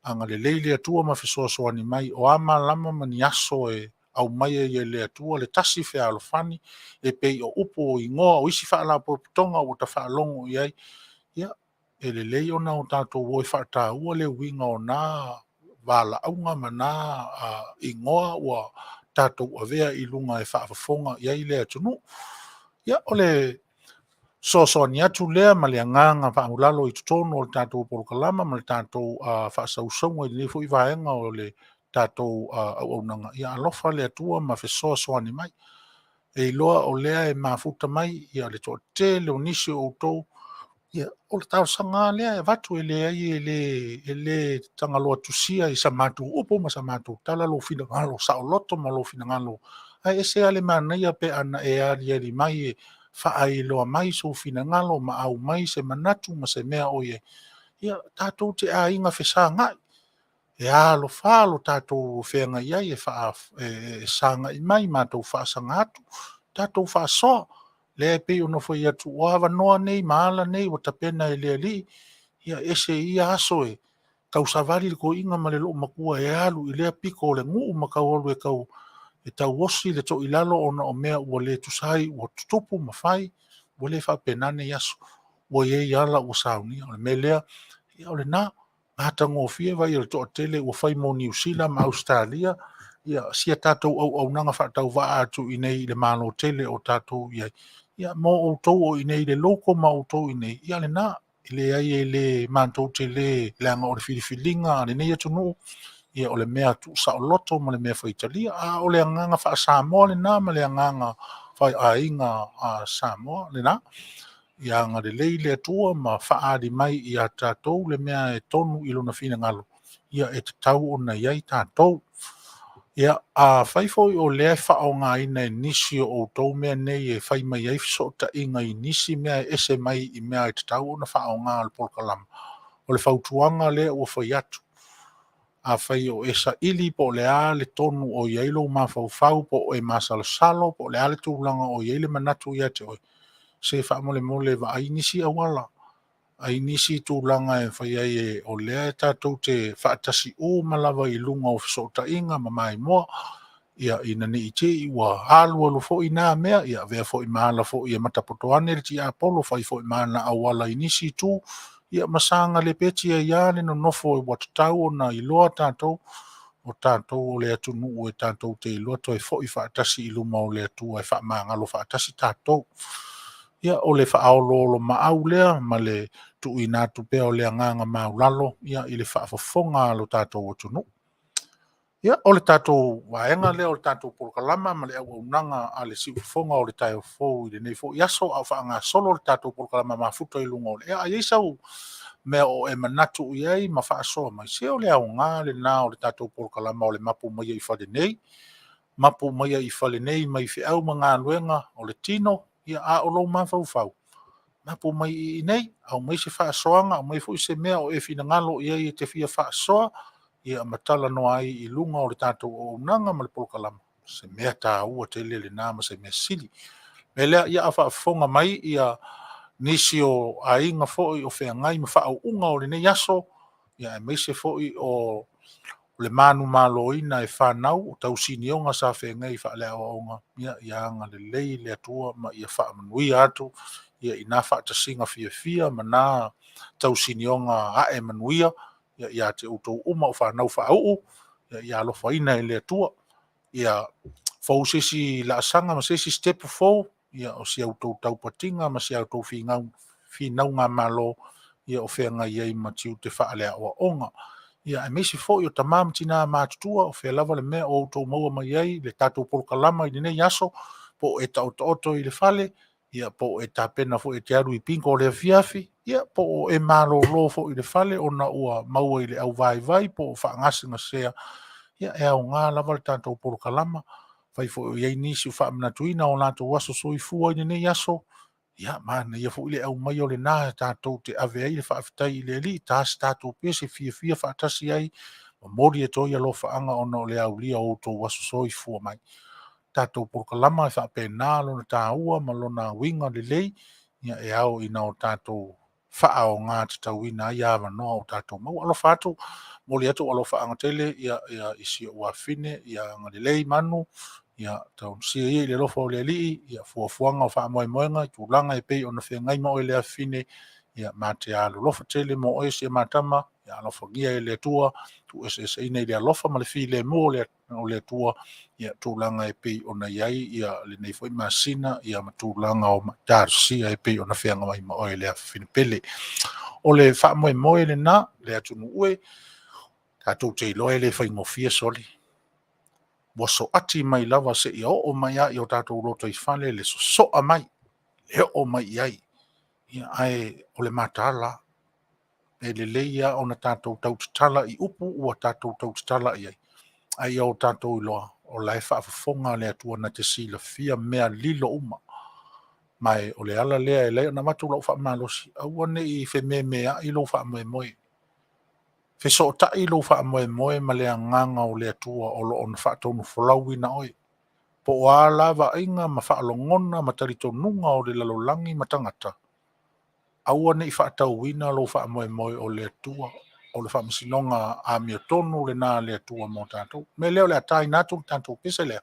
Agalelei le Atua ma fesoasoani mai, o a malama ma ni aso e aumai ai e le Atua le tasi fealofani e pei o upu o igoa o isi faalapotopotoga ua ta faalogo i ai, ia, e lelei ona o tatou o e faataua le uiga o na valaauga ma na igoa ua tatou avea i luga e faafofoga i ai le atunuu. Ia, o le fesoasoani atu lea ma le agaga faaulalo i totonu o le tatou polokalama ma le tatou faasausauga i lenei foi vaega o le tatou auaunaga. Ia alofa le Atua ma fesoasoani mai. E iloa o lea e mafuta mai ia le toatele o nisi o outou. Ia, o le talosaga lava lea e avatu, e leai e le tagaloa tusia i sa matou upu ma sa matou tala lou finagalo saoloto ma lou finagalo, ae ese lava le manaia pe ana e aliali mai e faailoa mai sou finagalo ma aumai se manatu ma se mea o i ai. Ia, tatou te aiga fesagai, e alofa lo tatou feagai ai e sagai mai, matou faasaga atu, tatou faasoa. Lea e pei ona fai atu, o avanoa nei ma ala nei ua tapena e le Alii, ia ese ia aso e tausavali le toeaina ma le loomatua e alu i lea pito o le nuu ma tau alu e tauosi le toilalo ona o mea ua le tusa ai ua tutupu ma fai, ua le faapena nei aso. Ua i ai ala ua saunia. O le mea lea, ia o lena, matagofie vaai o le toatele ua fai mo Niu Sila ma Ausetalia, ia si a tatou auaunaga faatauvaa atu i inei i le Malo tele o tatou i ai. Ia mo outou o i inei i le local ma outou i inei, ia lena, e leai e le matou te le leaga o le filifiliga a lenei atunuu, ia o le mea tuusaoloto ma le mea faitalia. A o le agaga faa-Samoa lena ma le agaga faa-aiga a Samoa lena. Ia agalelei le Atua ma faaali mai ia tatou le mea e tonu i lona finagalo, ia e tatau ona i ai tatou. Ia, afai foi o lea e faaaogaina e nisi o outou mea nei e fai mai ai fesootaiga i nisi mea e ese mai i mea e tatau ona faaaoga o le polokalama, o le fautuaga lea ua fai atu, afai o e saili po o le a le tonu o i ai lou mafaufau, po o e masalosalo, po o le a le tulaga o i ai le manatu ia te oe, se faamolemole vaai nisi auala, ai nisi tulaga e fai ai o lea tatou te faatasi uma lava i luga o fesootaiga ma maimoa, ia ina ne i te i ua alualu foi na mea, ia avea foi ma ala foi e matapoto ane le tiapolo, fai foi ma ana auala i nisi itu, ia ma saga lepeti ai lava le nonofo ua tatau ona iloa tatou, o tatou o le atunuu e tatou te iloa toe foi faatasi i luma o le Atua e faamagalo faatasi tatou. Ia, o le faaoloolomaau lea ma le tuuina atu pea o le agaga maulalo ia, i le faafofoga a lo tatou atunuu. Ia, o le tatou vaega lea o le tatou polokalama ma le auaunaga a le siufofoga o le taeao fou i lenei foi aso, a o faagasolo le tatou polokalama mafuta i luga o le ea. A i ai sau mea o e manatu i ai ma faasoa mai, se o le aoga lena o le tatou polokalama o le mapu mai ai i fale nei, mapu mai ai i fale nei mai feau ma galuega o le tino, ia, a o lou mafaufau, mapu mai i inei, aumai se faasoaga, aumai foi se mea o e finagalo i ai e te fia faasoa, ia ma talanoa ai i luga o le tatou auaunaga ma le polokalama, se mea taua tele lena ma se mea sili. Mea lea, ia a faafofoga mai ia nisi o aiga foi o feagai ma faauuga o lenei aso, ia aemaise foi o O le manumaloina e fanau o tausinioga sa feagai faaleaoaoga, ia ia agalelei le Atua ma ia faamanuia atu ia i na faatasiga fiafia ma na tausinioga ae manuia ia ia te outou uma o fanau faauu, ia ia alofaina e le Atua. Ia fou se isi laasaga ma se isi sitepu fou, ia o si a outou taupatiga ma si a outou finauga malo, ia o feagai ai ma tiute faaleaoaoga. Ia aemaise foi o tama ma tina matutua, o fea lava le mea o outou maua mai ai le tatou polokalama i lenei aso, po o e taotaoto i le fale, ia po o e tapena foi e te alu i bingo i le afiafi, ia po o e malolo foi i le fale ona ua maua i le auvaivai po o faagasegasea, ia e aoga lava le tatou polokalama. Afai foi o i ai nisi o faamanatuina o latou aso soifua i lenei aso, ia manaia foi le aumai o lena tatou te ave ai le faafetai i le Alii, ta se tatou pese fiafia faatasi ai, momoli atu ai alofaaga ona o le aulia o outou aso soifua mai. Tatou polokalama e faapena lona taua ma lona uiga lelei, ia e ao ina o tatou faaaoga tatauina ai avanoa o tatou maua. Alofa atu, momoli atu alofaaga tele ia, ia i si ou afafine, ia agalelei Manu, ia tausia ia i le alofa o le Alii, ia fuafuaga o faamoemoega i tulaga e pei ona feagai ma oe le afafine, ia ma te alolofa tele mo oe si a matama, ia alofagia e le Atua, tuueseeseina i le alofa ma le filemu o le Atua, ia tulaga e pei ona i ai ia lenei foi masina, ia ma tulaga o matalosia e pei ona feagai ma oe le afafine pele. O le faamoemoe lena, le atunuu e, tatou te iloa e le faigofie sole. Ua soati mai lava seia oo mai lava i o tatou lotoifale le sosoa mai, e oo mai i ai. Ia, ae o le mataala, e lelei lava ona tatou tautatala i upu ua tatou tautatala i ai, a ia o tatou iloa, o la e faafofoga le Atua na te silafia mea lilo uma. Ma e o le ala lea e ala ai ona avatu lau faamalosi, aua ne i fememeai lou faamoemoe. Fesootai lou faamoemoe ma le agaga o le Atua o lo o na faatonufolauina oe. Po o a la vaaiga ma faalogona ma talitonuga o le lalolagi ma tagata, aua ne i faatauina lou faamoemoe o le Atua, o le faamasinoga amiotonu lena a le Atua mo tatou. O le mea lea o le a taina atu le tatou pese lea,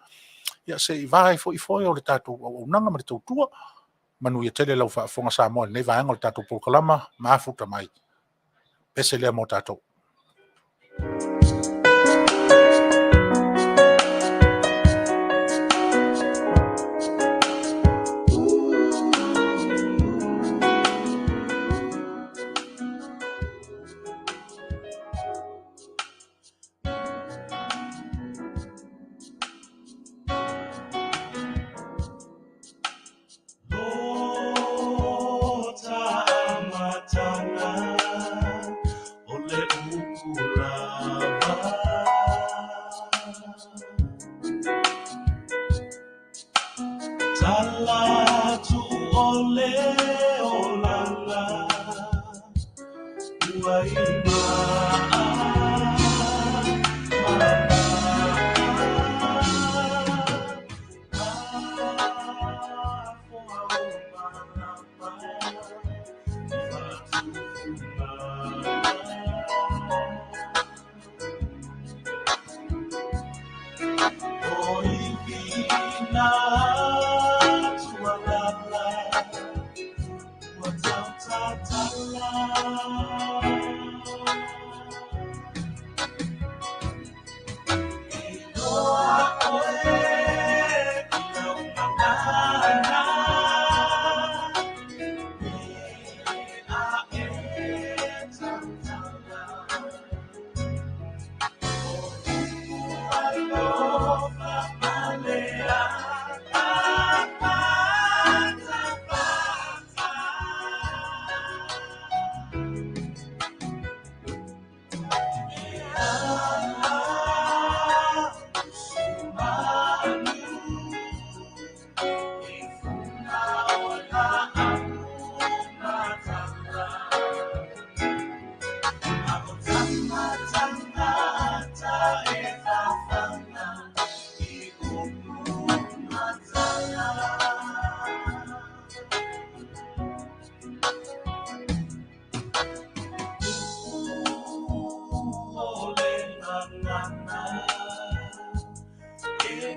ia se i va ai foi foe o le tatou auaunaga ma le tautua. Manuia tele lau faafofoga Samoa i lenei vaega o le tatou polokalama, mafuta mai. Pese lea mo tatou.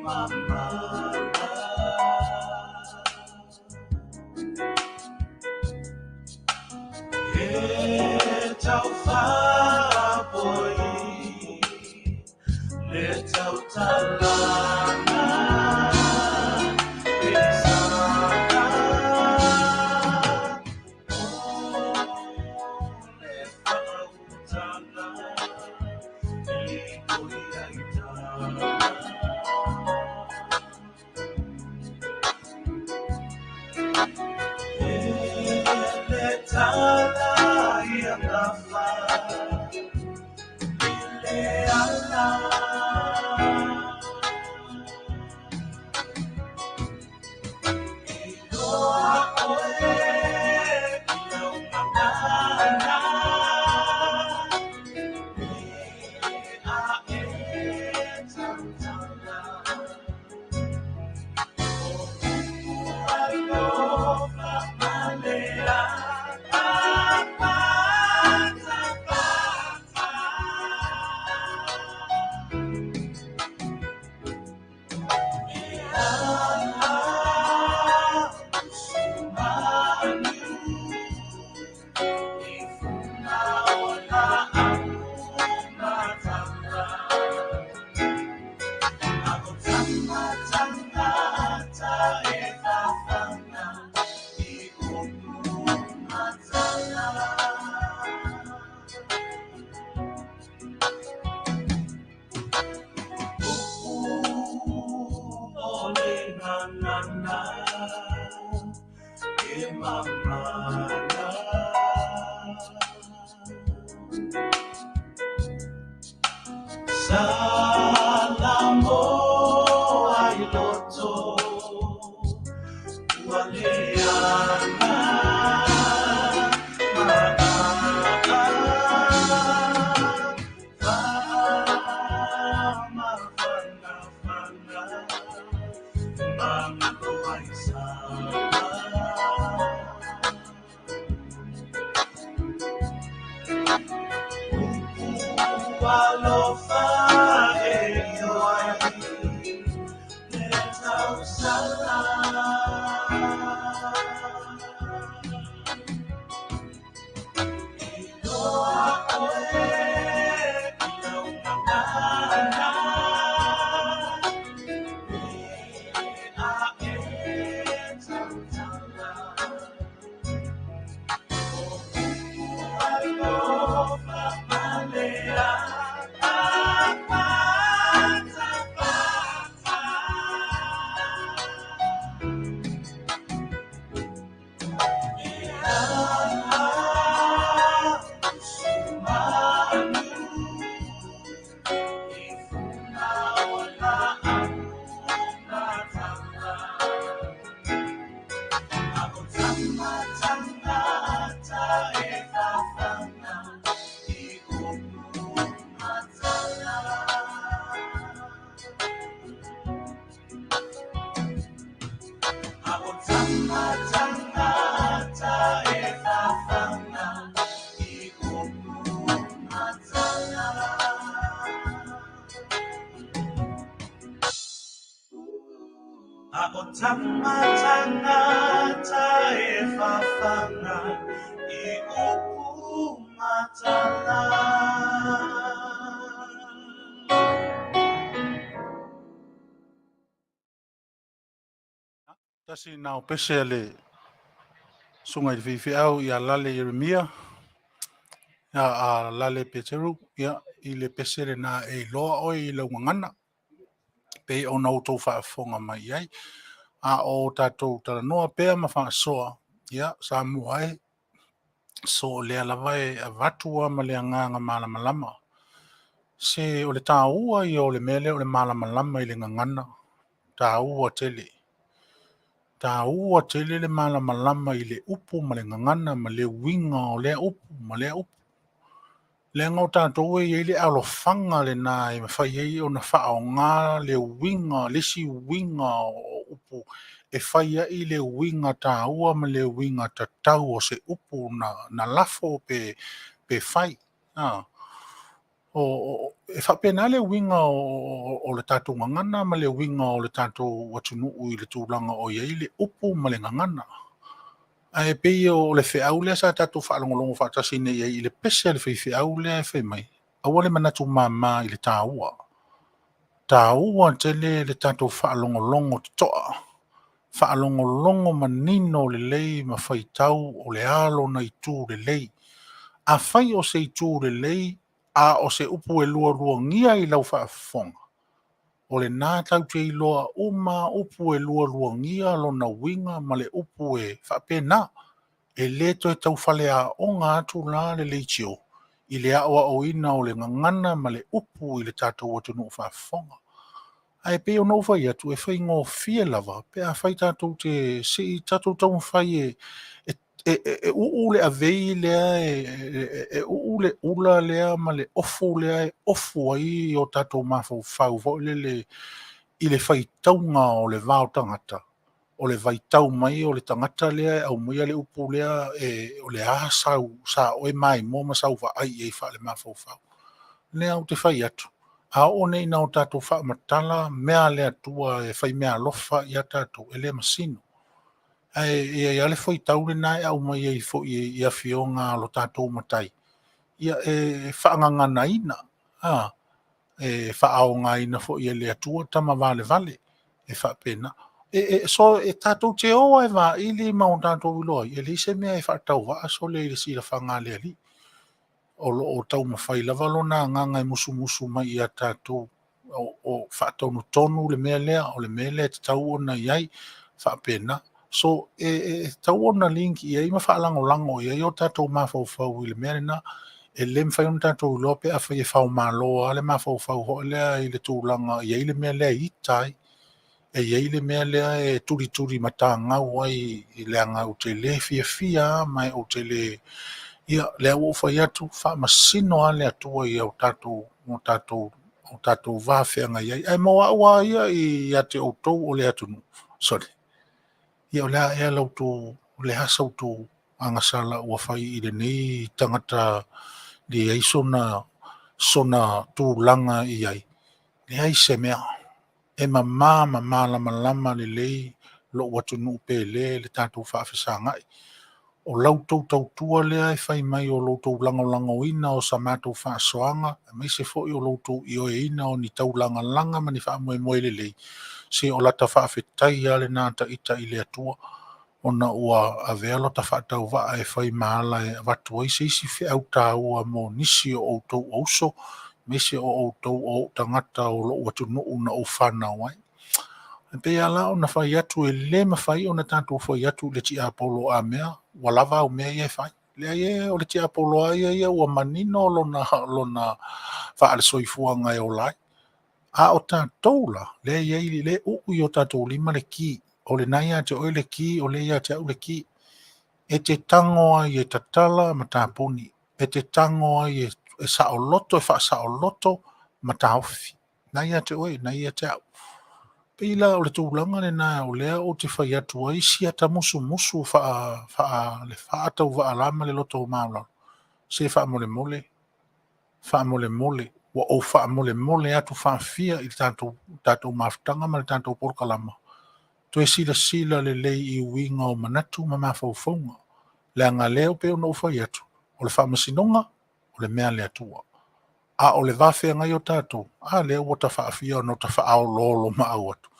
mamana. E taufaapoi le tautalaga e saka o le faautaga e toi ai tala. E le tala ia gafa i le ala. E iloa oe i lau gagana, e a e tautala. O upu alofa ma le apatapata. E ala usumanu i fuga o laau matala. Ako tamatangata e fafaga i upu matala. Upu o le gagana e mamana. Salamo ai loto ua leaga maa faamafanafana magalo ai sama. Upu alofa e ioe le tausala. E iloa oe i lau gagana, e a e tautala. O upu alofa ma le apatapata. E ala usumanu i fuga o laau matala. Ako tamatangata e fafaga i upu matala. Ako tamatangata e fafaga i upu matala. Ako tamatangata e fafaga i upu matala. Tasi na o pese a le susuga i le faifeau ia Lale Ieremia, ia a Lale Peteru, ia i le pese lena e iloa oe i lau gagana, pei ona outou faafofoga mai i ai. A o tatou talanoa pea ma faasoa, ia Samoa e, so o lea lava e avatu lava ma le agaga malamalama. Se o le taua ia o le mea lea o le malamalama i le gagana, taua tele. Taua tele le malamalama i le upu ma le gagana ma le uiga o lea upu ma lea upu. Leaga o tatou e i ai le alofaga lena e mafai ai ona faaaoga le uiga, le isi uiga o upu e fai ai le uiga taua ma le uiga tatau o se upu na lafo pe fai. e faapena le uiga o le tatou gagana ma le uiga o le tatou atunuu i le tulaga o i ai le upu ma le gagana. Ae pei o le feau lea sa tatou faalogologo faatasi nei i ai i le pese a le faifeau lea e fai mai, aua le manatu mama i le taua. Taua tele le tatou faalogologo totoa, faalogologo manino lelei ma faitau o le a lona itu lelei. Afai o se itu lelei a o se upu e lualuagia i lau faafofoga, o lena tatou te iloa uma upu e lualuagia lona uiga ma le upu e faapena. E le toe tau faleaoga atu la le leitio i le aoaoina o le gagana ma le upu i le tatou atunuu faafofoga. Ae pei ona ou fai atu, e faigofie lava pe afai tatou te se i tatou taumafai e uu le avei lea, e uu le ula lea ma le ofu lea e ofu ai o tatou mafaufau foi lele i le faitauga o le va o tagata, o le vaitau mai o le tagata lea e aumaia le upu lea, o le a sau, sa oe maimoa ma sau vaai i ai faale-mafaufau. Lea ou te fai atu, a oo nei ina o tatou faamatala mea a le Atua e fai meaalofa ia tatou, e le masino. Ae i ai lava le fuaitau lena e aumai ai foi i afioga a lo tatou Matai, ia e faagaganaina, e faaaogaina foi e le Atua tama valevale, e faapena. So e tatou te o lava e vaili ma o tatou iloa ai, e leai se mea e faatauvaa sole i le silafaga a le Alii. O lo o taumafai lava lona agaga e musumusu mai ia tatou, o faatonutonu le mea lea, o le mea lea e tatau ona i ai, faapena. So, e tatau ona link i ai ma faalagolago i ai o tatou mafaufau i le mea lena. E le mafai ona tatou iloa pe afai e faomalo lava le mafaufau foi lea i le tulaga e i ai le mea lea e ita ai, e i ai le mea lea e tulituli matagau ai, leaga ou te le fiafia lava ma ou te le... Ia, lea ua ou fai atu, faamasino lava le Atua i o tatou va feagai ai. Ae mo au lava ia ia te outou o le atunuu, sole, ia o le a ea la outou, o le a sa outou agasala ua fai i lenei tagata leai sona tulaga i ai, leai se mea. E mama ma malamalama lelei lou atunuu pele le tatou faafesagai. O la outou tautua lea e fai mai o lo outou lagolagoina o sa matou faasoaga, aemaise foi o lo outou ioeina o ni taulagalaga ma ni faamoemoe lelei, se o lata faafetai lava lena a ita i le Atua, ona ua avea lota faatauvaa e fai ma ala e avatu ai se isi feau taua mo nisi o outou o uso, aemaise o outou o ou tagata o lou atunuu na ou fanau ai. E pei lava la ona fai atu, e le mafai ona tatou fai atu i le tiapolo a mea, ua lava au mea ia e fai. Leai e, o le tiapolo lava ia ua manino lona faale-soifuaga e ola ai. A o tatou la, lea e i ai, lea e uu i o tatou lima le ki. O lena ia te oe le ki, o lea ia te au le ki. E te tago ai e tatala ma tapuni. E te tago ai e saoloto, e faasaoloto ma taofi. Na ia te oe, na ia te au. Pei la o le tulaga lena o lea ou te fai atu ai, sia ta musumusu le faatauvaa ma le loto maualalo. Se faamolemole, faamolemole, ua ou faamolemole atu faafia i le tatou mafutaga ma le tatou polokalama. Toe silasila lelei i uiga o manatu ma mafaufauga. Leaga lea pei ona ou fai atu, o le faamasinoga, o le mea a le Atua. A o le va feagai o tatou, a lea ua ta faafia ona ta faaoloolomaau atu.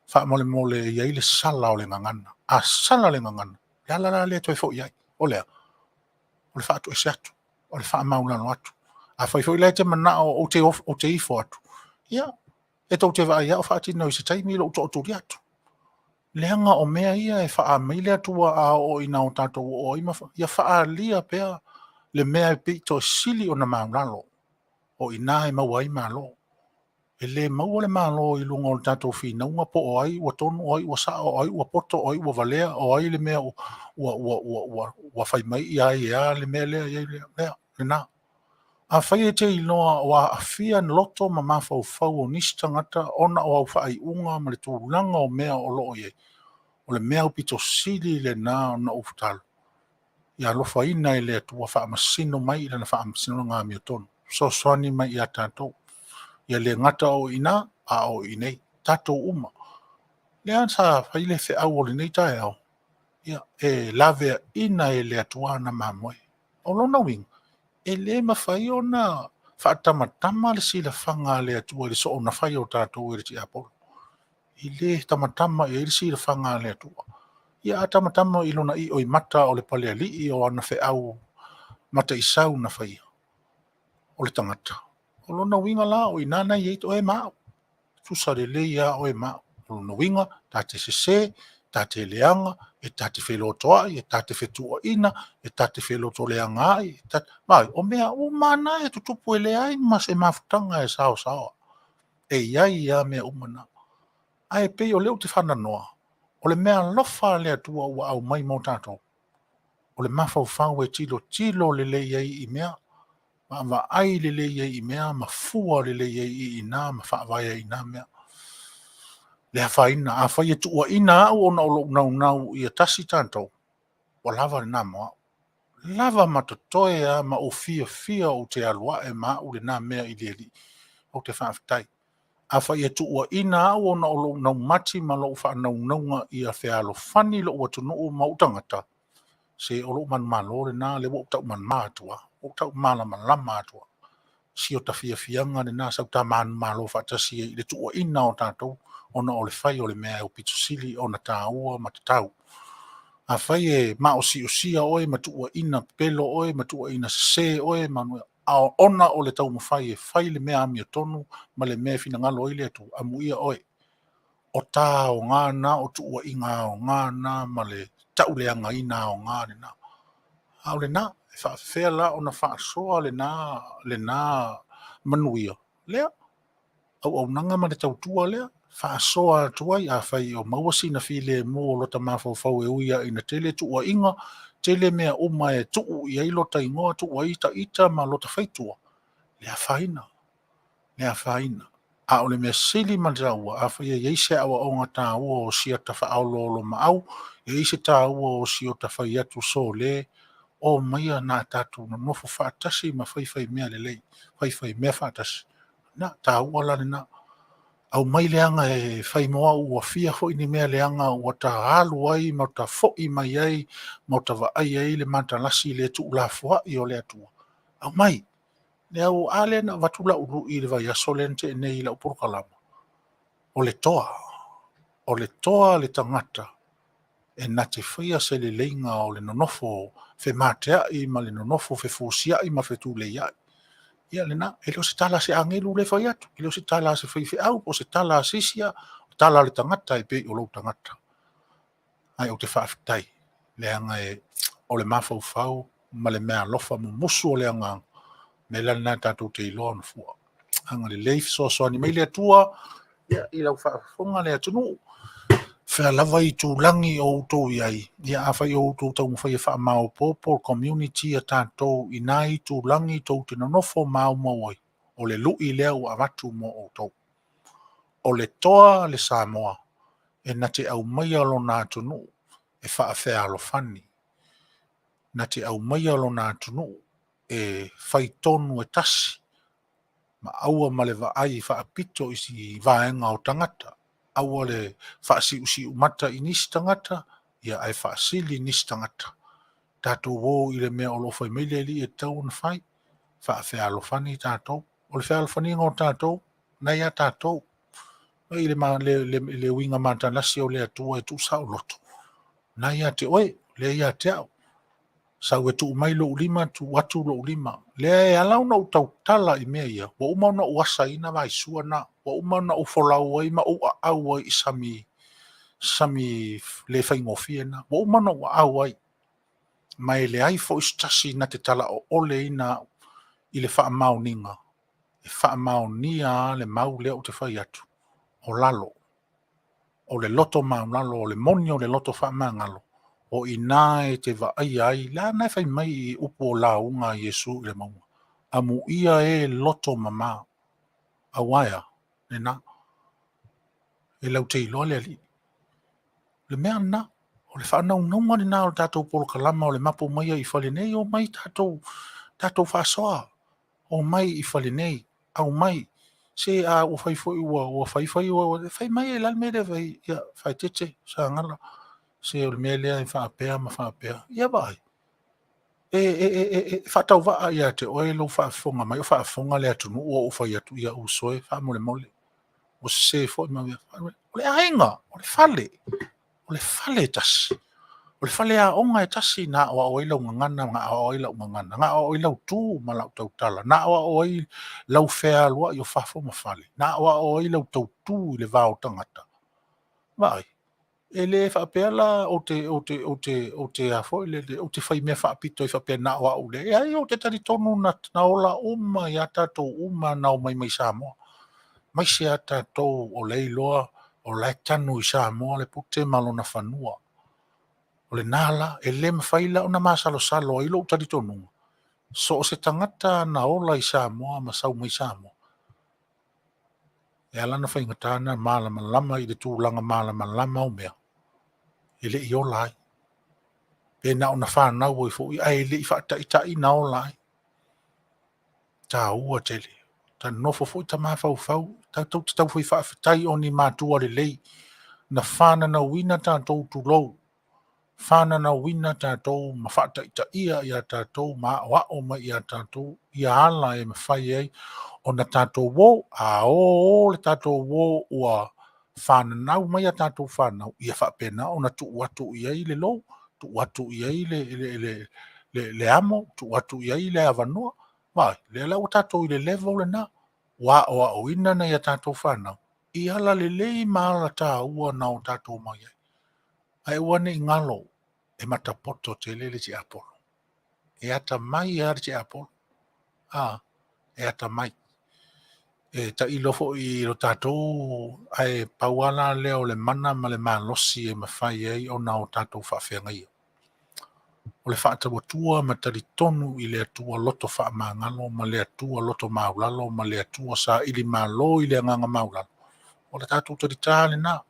Faamolemole e i ai le sala o le gagana. A sala le gagana, le ala la lea e toe foi ai. O le a? O le faatoese atu, o le faamaualalo atu. Afai foi la e te manao ou te ifo atu, ia, e tou te vaai lava o faatino i se taimi lou tootuli atu. Leaga o mea ia e faaali mai le Atua a oo ina o tatou oo ai ma ia faaalia pea le mea e pito sili ona maulalo. O i ina e maua ai malo. E le maua le malo i luga o le tatou finauga po o ai ua tonu, o ai ua sao, o ai ua poto, o ai ua valea, o ai le mea ua fai mai ia ai e a le mea lea, ia lea, lena. Afai e te iloa ua aafia loto ma mafaufau o nisi tagata ona o au faaiuga ma le tulaga o mea o lo o i ai, o le mea aupito sili lena ona ou tatalo, ia alofaina e le Atua faamasino mai i lana faamasinoga amiotonu, fesoasoani mai ia tatou. Ia le gata o i ina, a o i inei. Tatou uma. Lea sa fai le feau o lenei taeao, ia, e laveaina e le Atua ana mamoe. O lona uiga, e le mafai ona faatamatama le silafaga a le Atua i le soona fai o tatou e le tiapolo. E le tamatama i ai le silafaga a le Atua. Ia a tamatama i lona ioimata o le palealii o ana feau mataisau na faia, o le tagata. O lona uiga la, o i ina na i ai oe ma au. Tutusa lelei lava oe ma au. O lona uiga, ta te sese, ta te leaga, e ta te felotoai, e ta te fetuuaina, e ta te felotoleagaai, vaai, o mea uma na e tutupu e leai ma se mafutaga e saosaoa. E i ai lava mea uma na. Ae pei o lea ou te faanoanoa, o le meaalofa a le Atua ua aumai mo tatou, o le mafaufau e tilotilo lelei ai i mea, vaavaai lelei ai i mea ma fua lelei ai i ina ma faavae ai i na mea. Le afaina, afai e tuuaina au ona o lou naunau ia tasi tatou, ua lava lena mo au. Lava ma totoe lava ma ou fiafia ou te alu ae ma au lena mea i le Alii. Ou te faafetai. Afai e tuuaina au ona o lou naumati ma lou faanaunauga ia fealofani lou atunuu ma ou tagata, se o lou manumalo lena, lea ua ou taumanuma atu lava, ua ou taumalamalama atu lava. Si ota fiafiaga lena, sau ta manumalo faatasi ai i le tuuaina o tatou ona o le fai o le mea e aupito sili ona taua ma tatau. Afai e maosiosia oe ma tuuaina pepelo oe ma tuuaina sese oe ma ona o le taumafai e fai le mea amiotonu ma le mea e finagalo ai le Atua, amuia oe. O ta aoga na, o tuuaiga aoga na ma le tauleagaina aoga lena. A o lena, e faafefea la ona faasoa lena, lena manuia? Lea, auaunaga ma le tautua lea, faasoa atu ai, afai o maua sina filemu o lota mafaufau e ui lava ina tele tuuaiga, tele mea uma e tuu i ai lota igoa, tuu ai ta ita ma lota faitua, le afaina, le afaina. A o le mea sili ma le taua, afai e i ai se aoaoga taua o si ata faaoloolomaau, e i ai se taua o si ota fai atu sole, omaia na tatou nonofo faatasi ma faifai mea lelei, faifai mea faatasi. Na, taua la lena. Aumai leaga e fai mo au ua fia foi ni mea leaga ua ta alu ai ma ta foi mai ai ma ta vaai ai le matalasi le tuulafoai o le Atua. Aumai. Lea ua, a lea na avatu lau lui i le vaiaso lea na tea nei i lau polokalama. O le toa. O le toa le tagata e na te faia se leleiga o le nonofo femateai ma le nonofo fefusiai ma fetuleiai. Ia lena, e le o se tala a se agelu lea e fai atu, e le o se tala a se faifeau po o se tala a se isi, o tala a le tagata e pei o lou tagata. Ae ou te faafetai, leaga e, o le mafaufau ma le meaalofa mumusu o le agaga, mea la lena tatou te iloa ona fua. Agalelei fesoasoani mai le Atua ia, i lau faafofoga le atunuu. Fea lava itulagi o outou i ai, ia afai o outou taumafai e faamaopoopo community a tatou i na itulagi tou te nonofo maumau ai, o le lui lea ua avatu mo outou. O le toa le Samoa e na te aumaia lona atunuu e faafealofani, na te aumaia lona atunuu e fai tonu e tasi, ma aua ma le vaai faapito i si vaega o tagata, aua le faasiusiumata i nisi tagata, ia ae faasili nisi tagata. Tatou o i le mea o lo o fai mai le Alii e tatau ona fai, faafealofani tatou. O le fealofaniga o tatou, na ia tatou. I le, le, le, le uiga matalasi o le Atua e tuusaoloto, na ia te oe, lea ia te au. Sau e tuu mai lou lima, tuu atu lou lima. Lea e ala ona ou tautala i mea ia, ua uma ona ou asaina vaisua na, ua uma ona ou folau ai ma ou aau ai i sami, sami le faigofie na. Ua uma ona ou aau ai, ma e leai foi se tasi na te talaoleina au i le faamaoniga, e faamaonia lava le mau lea ou te fai atu, o lalo, o le loto maulalo, o le moni o le loto faamagalo, o i ina e te vaaia ai, la na e fai mai i upu o lauga a Iesu i le mauga, amuia e loto mama, aua e a? Lena. E lau te iloa le Alii. O le mea lena, o le faanaunauga lena o le tatou polokalama o le mapu mai ai i fale nei, omai tatou, tatou faasoa, omai i fale nei, aumai. Se a ua fai foi ua ua fai fai ua ua fai mai e le a le mea lea e fai ai? Ia, faaeteete Sagala, se o le mea lea e faapea ma faapea. Ia vaai, e e e e faatauvaa ia te oe lou faafofoga mai o faafofoga le atunuu o ou fai atu, ia uso e, faamolemole, ua sese foi ma mea. O le aiga, o le fale, o le fale e tasi, o le faleaoga e tasi na aoao ai lau gagana, na aoao ai lau gagana, na aoao ai lau tu ma lau tautala, na aoao ai lau fealuai o fafo ma fale, na aoao ai lau tautu i le va o tagata. Vaai, e le faapea la ou te, ou te, ou te, ou te a foi lele, ou te fai mea faapito ai faapea na o au lea. Leai, ou te talitonu na, na ola uma ia tatou uma na omai mai Samoa. Aemaise a tatou o lea e iloa o la e tanu i Samoa le pute ma lona fanua. O lena la, e le mafai la ona masalosalo ai lou talitonuga, so o se tagata na ola i Samoa ma sau mai Samoa, e ala ona faigata ona malamalama i le tulaga malamalama o mea, e le i ola ai. Pe na ona fanau ai foi ae le i faataitai na ola ai. Taua tele. Ta nofo foi ta mafaufau, tatou te taufai faafetai o ni matua lelei na fananauina tatou tulou, fananauina tatou ma faataitaia ia tatou ma aoao mai ia tatou ia ala e mafai ai ona tatou o. A o o le tatou o ua fananau mai a tatou fanau, ia faapena ona tuu atu i ai le lou, tuu atu i ai le, le, le, le, le amo, tuu atu i ai le avanoa. Vaai, lea la ua tatou i le level lena, ua aoaoina nai a tatou fanau i ala lelei ma ala taua na o tatou mai ai. Ae aua ne i galo, e matapoto tele le tiapolo. E atamai lava le tiapolo. A, e atamai. E tailo foi i lo tatou, ae pau lava la lea o le mana ma le malosi e mafai ai ona o tatou faafeagaia. O le faatauatua ma talitonu i le Atua loto faamagalo ma le Atua loto maulalo ma le Atua saili malo i le agaga maulalo, o le tatou talitā lena.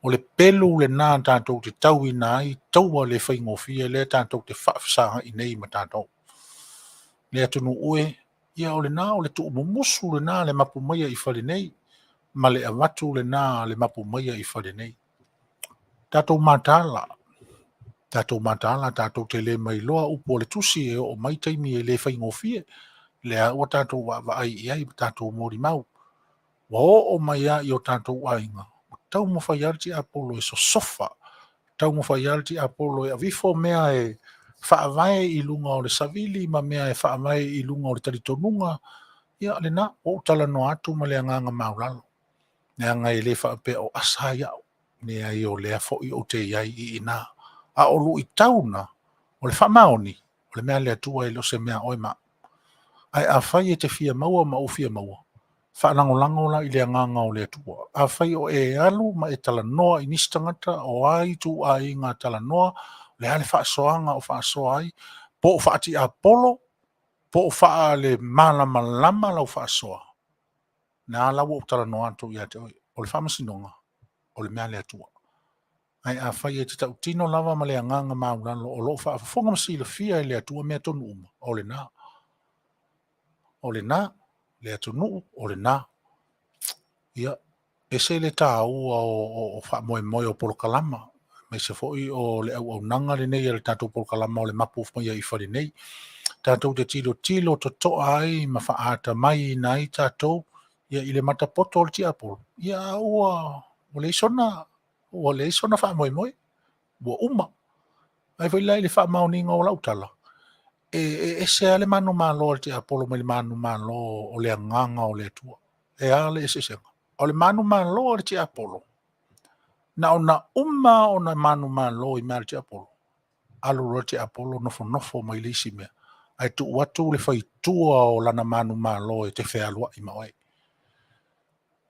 O le pelu lena tatou te tauina ai taua le faigofie lea tatou te faafesagai nei ma tatou. Le atunuu e, ia o lena o le tuumumusu lena le mapu maia i fale nei, ma le avatu lena le mapu maia i fale nei. Tatou mataala, tatou mataala, tatou te le mailoa upu o le tusi e oo mai taimi e le faigofie. Lea ua tatou vaavaai i ai ma tatou molimau. Ua oo mai lava i o tatou aiga, ua taumafai lava le tiapolo e sosofa, taumafai lava le tiapolo e aveifo mea e faavae i luga o le savili ma mea e faavae i luga o le talitonuga. Ia lena, ua ou talanoa atu ma le agaga maulalo, leaga e le faapea o asa ai au. Leai, o lea foi ou te i ai i ina. A o luitau na, o le faamaoni, o le mea a le Atua e le o se mea a oe ma au. Ae afai e te fia maua ma ou fia maua, faalagolago la i le agaga o le Atua. Afai o e alu ma e talanoa i nisi tagata, o a ituaiga talanoa, o le a le faasoaga o faasoa ai, po o faatiapolo, po o faalemalamalama lau faasoa, na la ua ou talanoa atu ia te oe, o le faamasinoga, o le mea a le Atua. Ae afai e te tautino lava ma le agaga maulalo o lo o faafofoga ma silafia e le Atua mea tonu uma, o lena. O lena, le atunuu, o lena. Ia, ese le taua o, o faamoemoe o polokalama, aemaise foi o le auaunaga lenei a le tatou polokalama o le mapu mai i fale nei. Tatou te tilotilo totoa ai ma faaatamaiina ai tatou ia, i le matapoto o le tiapolo, ia ua, ua leai sona, ua leai sona faamoemoe, ua uma. Ae foi la i le faamaoniga o lau tala, e, e ese lava le manumalo a le tiapolo mai le manumalo o le agaga o le Atua. E a le eseesega? O le manumalo a le tiapolo, na ona uma ona manumalo i mea a le tiapolo, alu loa le tiapolo nofonofo mai le isi mea, ae tuu atu le faitua o lana manumalo e te fealuai ma oe.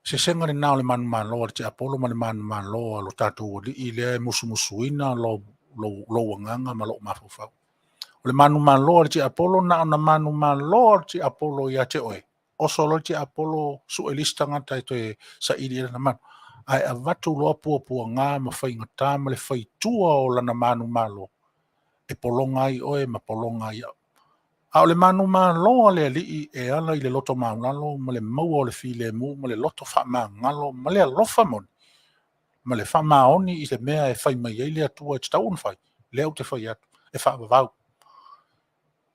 Sesega lena o le manumalo a le tiapolo ma le manumalo a lo tatou Alii lea e musumusuina lou, lou, lou agaga ma lou mafaufau. O le manumalo a le tiapolo, na ona manumalo a le tiapolo ia te oe, oso loa le tiapolo sue le isi tagata e toe saili i lana manu, ae avatu loa puapuaga ma faigata ma le faitua o lana manumalo e pologa ai oe ma pologa ai au. A o le manumalo a le Alii e ala i le loto maualalo ma le maua o le filemu ma le loto faamagalo ma le alofa moni ma le faamaoni i le mea e fai mai ai le Atua e tatau ona fai, lea ou te fai atu, e faavavau.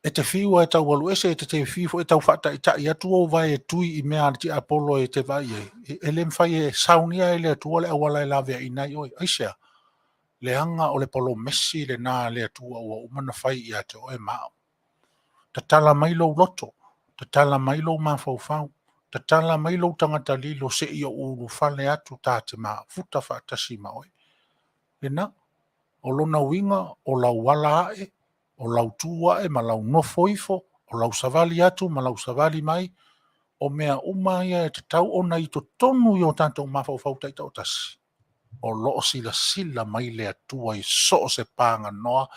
E te fiu lava e tau alu ese, e te fiu foi e tau faataitai atu ou vae e tui i mea a le tiapolo e te vaai i ai, e le mafai e saunia e le Atua le auala e laveaiina ai oe. Aisea? Leaga o le polomesi lena a le Atua ua uma ona fai ia te oe ma au. Tatala mai lou loto, tatala mai lou mafaufau, tatala mai lou tagata lilo se i ou ulufale atu ta te mafuta faatasi ma oe. Lena, o lona uiga o lau ala ae, o lau tu ae ma lau nofo ifo, o lau savali atu ma lau savali mai, o mea uma ia e tatau ona i totonu i o tatou mafaufau taitaotasi, o lo o silasila mai le Atua i so o se paganoa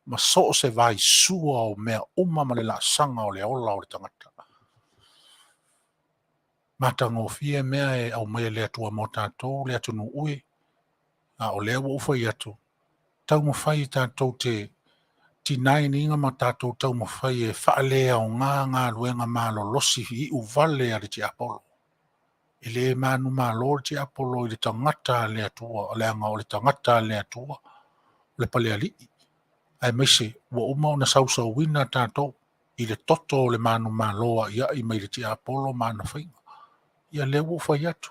ma so o se vaisua o mea uma ma le laasaga o le ola o le tagata. Matagofie mea e aumai e le Atua mo tatou le atunuu e, a o lea ua ou fai atu, taumafai tatou te tinainiga ma tatou taumafai e faaleaoga galuega malolosi iu vale a le tiapolo. E le manumalo le tiapolo i le tagata a le Atua, leaga o le tagata a le Atua, o le palealii, aemaise ua uma ona sausauina tatou i le toto o le manumalo aiai mai le tiapolo ma ana faiga. Ia lea ua ou fai atu,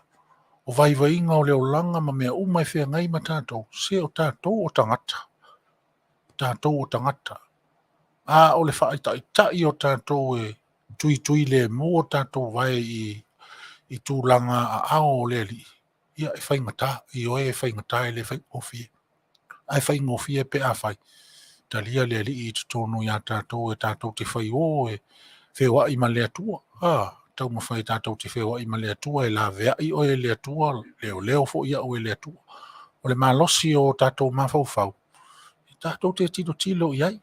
o vaivaiga o le olaga ma mea uma e feagai ma tatou, se o tatou o tagata, o tatou o tagata. A o le faataitai o tatou e tuituilemu o tatou vae i tulaga aao o le Alii, ia e faigata, ioe e faigata e le faigofie. Ae faigofie pe afai, talia le Alii i totonu ia tatou e tatou te fai o e feoai ma le Atua. Taumafai tatou te feoai ma le Atua, e laveai oe e le Atua, leoleo foi au e le Atua. O le malosi o tatou mafaufau, e tatou te tilotilo i ai. E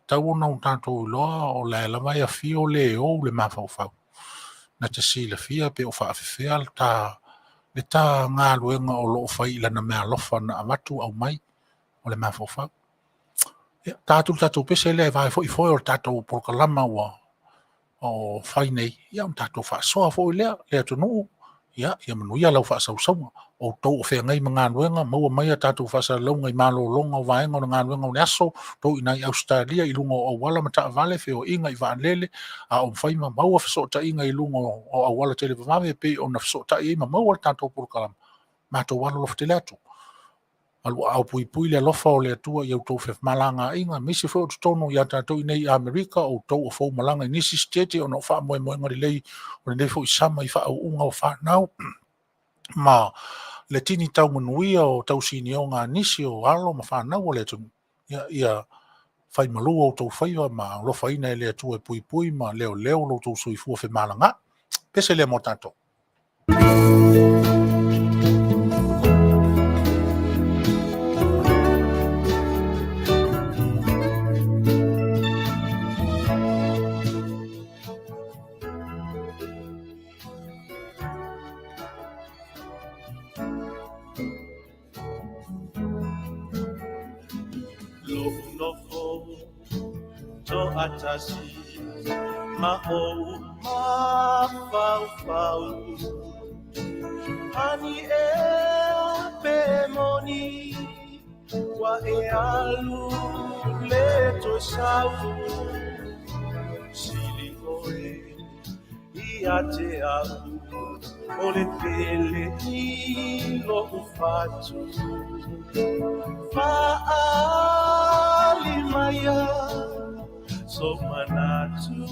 tatau ona o tatou iloa o la e lava e afio le ou le mafaufau. Na te silafia pe o faafefea le ta galuega o lo o fai i lana meaalofa na avatu aumai o le mafaufau. Ia, ta atu le tatou pese lea e vae foi foe o le tatou polokalama ua o fai nei, ia ona tatou faasoa foi lea, le atunuu, ia, ia manuia lau faasausauga. Outou o feagai ma galuega, maua mai a tatou faasalalauga i malologa o vaega o le galuega o le aso, outou i ina i Ausetalia i luga o auala ma taavale, feoaiga i vaalele, a o mafai ma maua fesootaiga i luga o auala televavave e pei ona fesootai ai ma maua le tatou polokalama, matou alolofa tele atu. Aluaau puipui le alofa o le Atua i a outou femalagaaiga, aemaise foi o totonu ia tatou i inei i Amerika, o outou o fou malaga i nisi sitete ona o faamoemoega lelei o lenei foi sama i faauuga o fanau ma le tini tau manuia o tausinioga a nisi o alo ma fanau o le atunuu. Ia, ia fai malu outou faiva ma alofaina e le Atua e puipui ma leoleo lo outou soifua femalagaai. Pese lea mo tatou. Lo'u nofo to'atasi ma ou mafaufau Pani ea pe moni ua e alu le toe sau Sili oe ia te au o le pele i lo'u fatu Fa'aali maia so manatu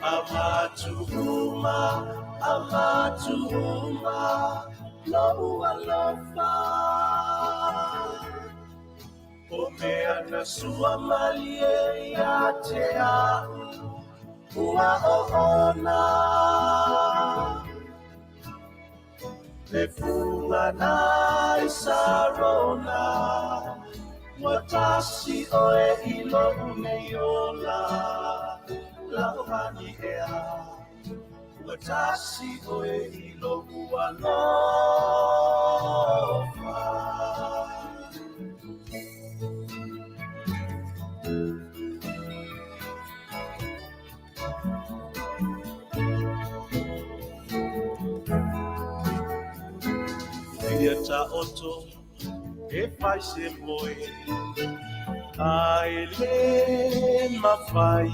Avatu uma, avatu uma lo'u alofa O mea na sua malie ia te a'u ua oona Le fuga na i Sarona Ua tasi oe i lo'u nei ola La'omani ea Ua tasi oe i lo'u alofa. Seia taoto e fai se moe Ae le mafai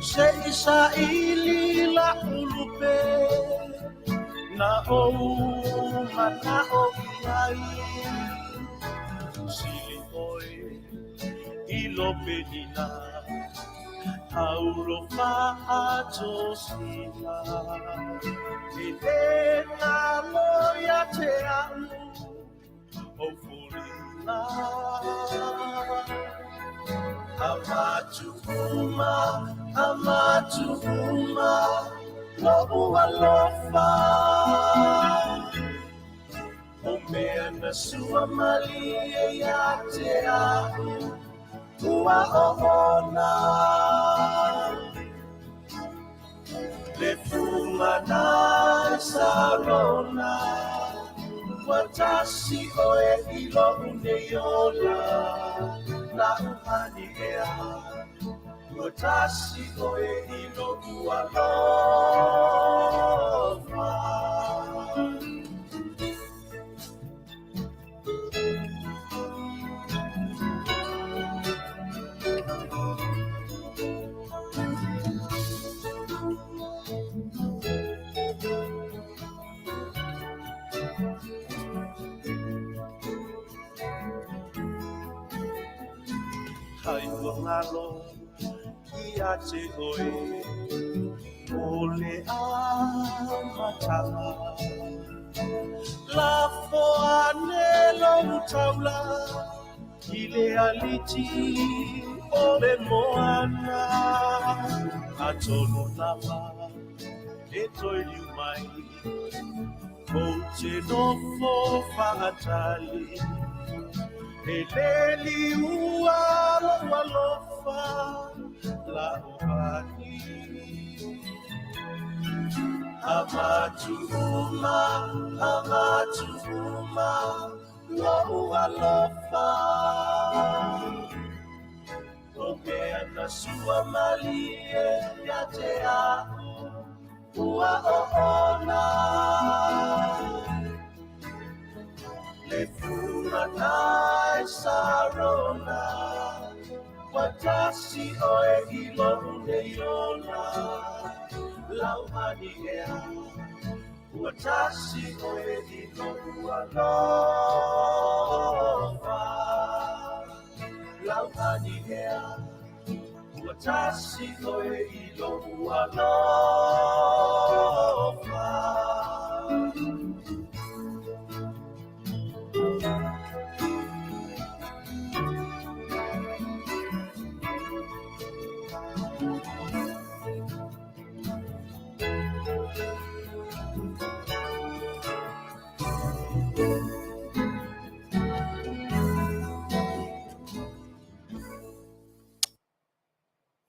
Se i saili la'u lupe Na ou mana'o i ai Sili oe i lo penina Auro faatosina E le galo ia te a'u Ou foliga Avatu uma, avatu uma Lo'u alofa O mea na sua malie ia te a'u Ua oona Le fuga i Sarona Ua tasi oe i lo'u nei ola La'u hani ea Ua tasi oe i lo'u alofa. Ai ua galo ia te oe O le amataga Lafo ane lou taula I le aliti o le moana Atonu lava e toe liu mai Ou te nofo faatali E le liua lou alofa La'u hani Avatu uma, avatu uma Lo'u alofa O mea na sua malie ia te a'u Ua oona Le fuga i Sarona Ua tasi oe i lo'u nei ola La'u hani ea Ua tasi oe i lo'u alofa La'u hani ea Ua tasi oe i lo'u alofa.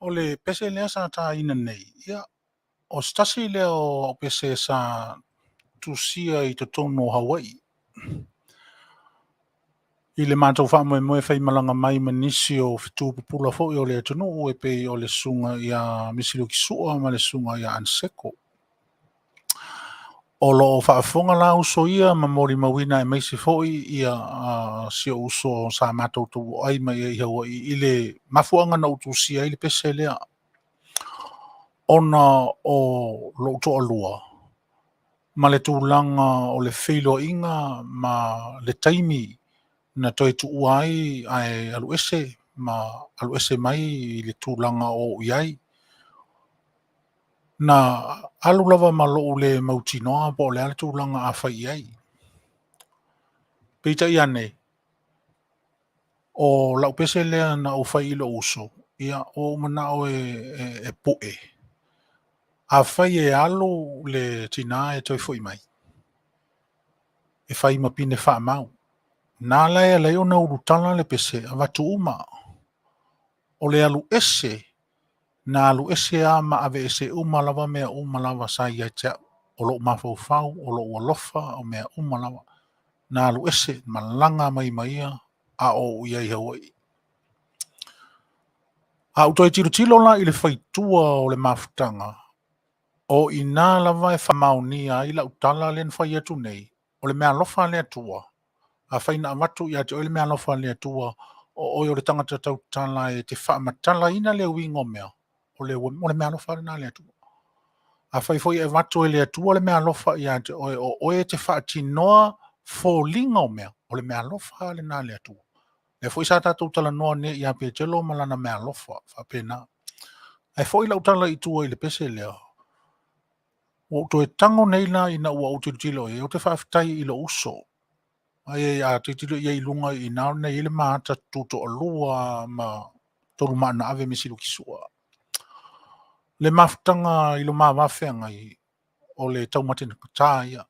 O le pese lea sa taina nei, ia, o se tasi lea o au pese sa tusia i totonu o Hawaii. I le matou faamoemoe faimalaga mai ma nisi o fetu pupula foi o le atunuu e pei o le susuga ia Misi Sua ma le susuga ia Anseko. O lo o faafofoga la uso ia ma molimauina aemaise foi ia si ou uso sa matou tauoai mai ai i Hawaii i le mafuaaga na ou tusia ai le pese lea ona o lou toalua ma le tulaga o le feiloaiga ma le taimi na toe tuua ai ae alu ese ma alu ese mai i le tulaga o ou i ai. Na alu lava ma lou le mautinoa po o le a le tulaga a fai i ai. Peitai ane, o lau pese lea na ou fai i lou uso, ia ua ou manao e, e, e pue. Afai e alu le tinā e toe foi mai, e fai ma pine faamau. Na la e ala ai ona ulutala le pese, avatu uma. O le alu ese, na alu ese lava ma aveese uma lava mea uma lava sa ia te au. O lou mafaufau, o lou alofa, o mea uma lava. Na alu ese, malaga mai ma ia, a o ou i ai i Hawaii. A ou toe tilotilo la i le faitua o le mafutaga, o i ina lava e faamaonia ai lau tala lea na fai atu nei, O le meaalofa a le Atua, afai na avatu ia te oe le meaalofa a le Atua, o oe o le tagata tautala e te faamatalaina le uiga o mea, o le, o le meaalofa lena a le Atua. Afai foi e avatu e le Atua le meaalofa ia te oe, o oe e te faatinoa foliga o mea, o le meaalofa lena a le Atua. Lea foi sa tatou talanoa nei ia Petelo ma lana meaalofa, faapena. Ae foi lau tala i tua i le pese lea, ua ou toe tago nei la ina ua ou tilotilo i ai, ou te faafetai i lou uso. Ai a tilotilo i ai i luga i ina na i ai le maata tutoalua ma Tolumaanaave ma Siluki Sua. Le mafutaga i lo ma va feagai, o le taumategata ia.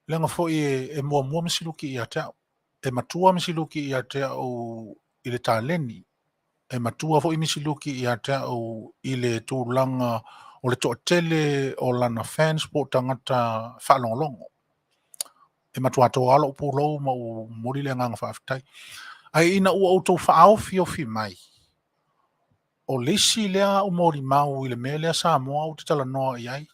Leaga foi e muamua Misiluki ia te au. E matua Misiluki ia te au i le taleni. E matua foi Misiluki ia te au i le tulaga o le toatele o lana fans po o tagata faalogologo. E matua toa lou pulou ma ou momoli le agaga faafetai. Ae ina ua outou faaofiofi mai, o le isi lea au molimau i le mea lea Samoa ou te talanoa i ai.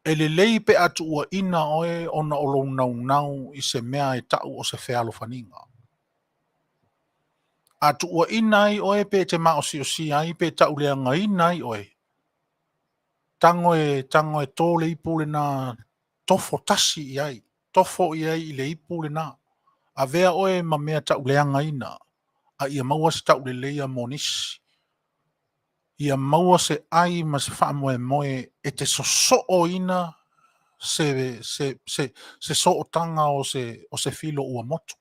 E lelei pe a tuuaina oe ona o lou naunau i se mea e tau o se fealofaniga. A tuuaina ai oe pe e te maosiosia ai pe tauleagaina ai oe, tago e tago e to le ipu lena tofo tasi i ai, tofo i ai i le ipu lena. Avea oe ma mea tauleagaina, a ia maua se tauleleia mo nisi. Ia maua se ai ma se faamoemoe e te sosooina se, se, se, se sootaga o se, o se filo ua motu,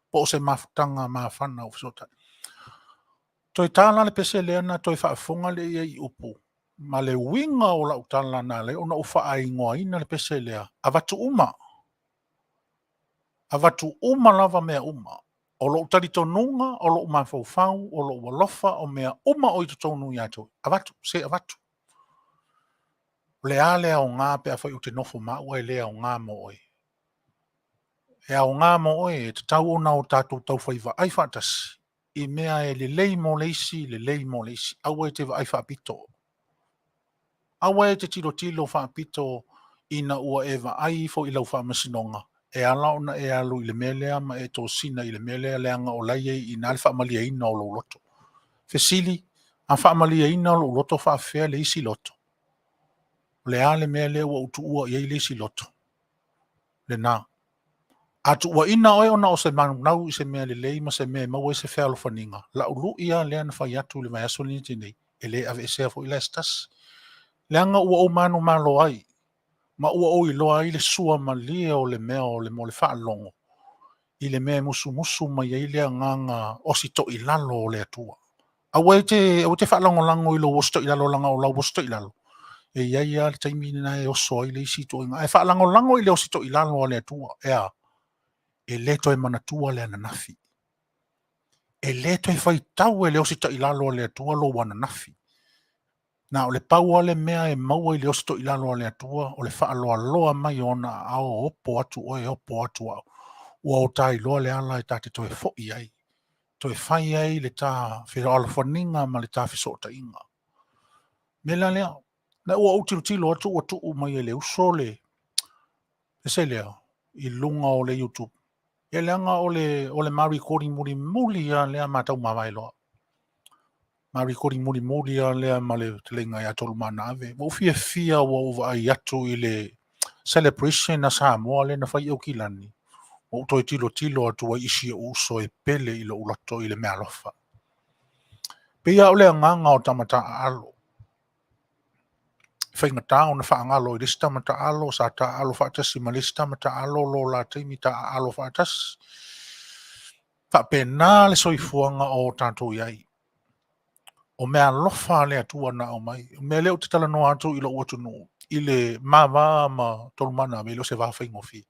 po o se mafutaga mafana ua fesootai. Toe ta la le pese lea na toe faafofoga lea i ai i upu, ma le uiga o lau tala na ala ai ona ou faaigoaina le pese lea, avatu uma. Avatu uma lava mea uma. O lou talitonuga, o lou mafaufau, o lou alofa, o mea uma o i totonu ia te oe. Avatu, se avatu. O le a le aoga pe afai ou te nofo ma au ae le aoga mo oe. E aoga mo oe, e tatau ona o tatou taufai vaai faatasi i mea e lelei mo le isi, lelei mo le isi. Aua e te vaai faapito. Aua e te tilotilo faapito ina ua e vaai ifo i lau faamasinoga, e ala ona e alu i le mea lea ma e tosina i le mea lea leaga o la e i ai i ina le faamalieina o lou loto. Fesili, A faamalieina lou loto faafefea le isi loto? O le a le mea lea ua ou tuua i ai le isi loto? Lena. A tuuaina oe ona o se naunau i se mea lelei ma se mea e maua ai se fealofaniga, lau lui lava lea na fai atu i le vaiaso lenei tea nei, e le aveesea foi la e se tasi. Leaga ua ou manumalo ai, ma ua ou iloa ai le suamalie o le mea o le mo le faalogo, i le mea e musumusu mai ai le agaga ositoilalo o le Atua. Aua e te, aua e te faalagolago i lou ositoilalo leaga o lau ositoilalo, e i ai lava le taimi lena e oso ai le isi ituaiga. Ae faalagolago i le ositoilalo a le Atua, e a? E le toe manatua le ananafi. E le toe faitau e le ositailalo a le Atua lou ananafi. Na o le pau lava le mea e maua i le ositoilalo a le Atua, o le faaloaloa mai o ona aao, opo atu oe, opo atu au. Ua o ta iloa le ala e ta te toe foi ai, toe fai ai le ta fealofaniga ma le ta fesootaiga. Mea la lea, na ua ou tilotilo atu ua tuu mai e le uso le pese lea i luga o le YouTube. Ia leaga o le, o le ma recording mulimuli lava lea ma taumavae loa. Ma recording mulimuli lava lea ma le fetalaiga ia Tolumaanaave. Ua ou fiafia ua ou vaai atu i le celebration a Samoa lea na fai i Aukilani. Ua ou toe tilotilo atu ai i si ou uso e pele i lou loto i le meaalofa. Pei lava o le agaga o tama taaalo. E faigata ona faagalo i le isi tama taaalo sa taaalo faatasi ma le isi tama taaalo lo la taimi taaalo faatasi. Faapena le soifuaga o tatou i ai. O meaalofa a le Atua na aumai. O mea lea ou te talanoa atu i lou atunuu, i le ma va ma Tolumaanaave, e le o se va faigofie.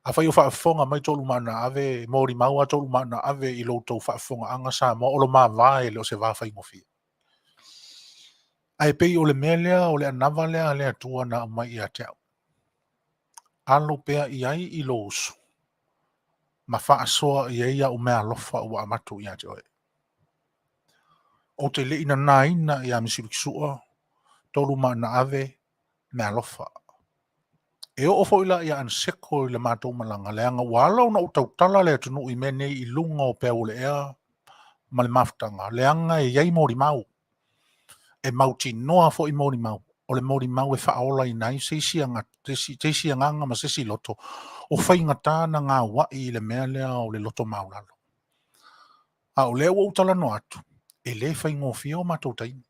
Afai o faafofoga mai Tolumaanaave, molimau lava Tolumaanaave i lo outou faafofogaaga Samoa, o lo ma va e le o se va faigofie. Ae pei o le mea lea, o le anava lea a le Atua na aumai ia te au. Alo pea i ai i lou uso, ma faasoa i ai au meaalofa ua avatu ia te oe. Ou te le i nanaina ia Misilikisua, Tolumaanaave, meaalofa. E oo foi la ia Aniseko i le matou malaga, leaga ua ala ona ou tautala le atunuu i mea nei i luga o peau o le ea ma le mafutaga, leaga e i ai molimau. E mautinoa foi molimau, o le molimau e faaolaina ai se isi se isi agaga ma se isi loto, o faigata ona gauai i le mea lea o le loto maualalo. A o lea ua ou talanoa atu, e le faigofie o matou taimi.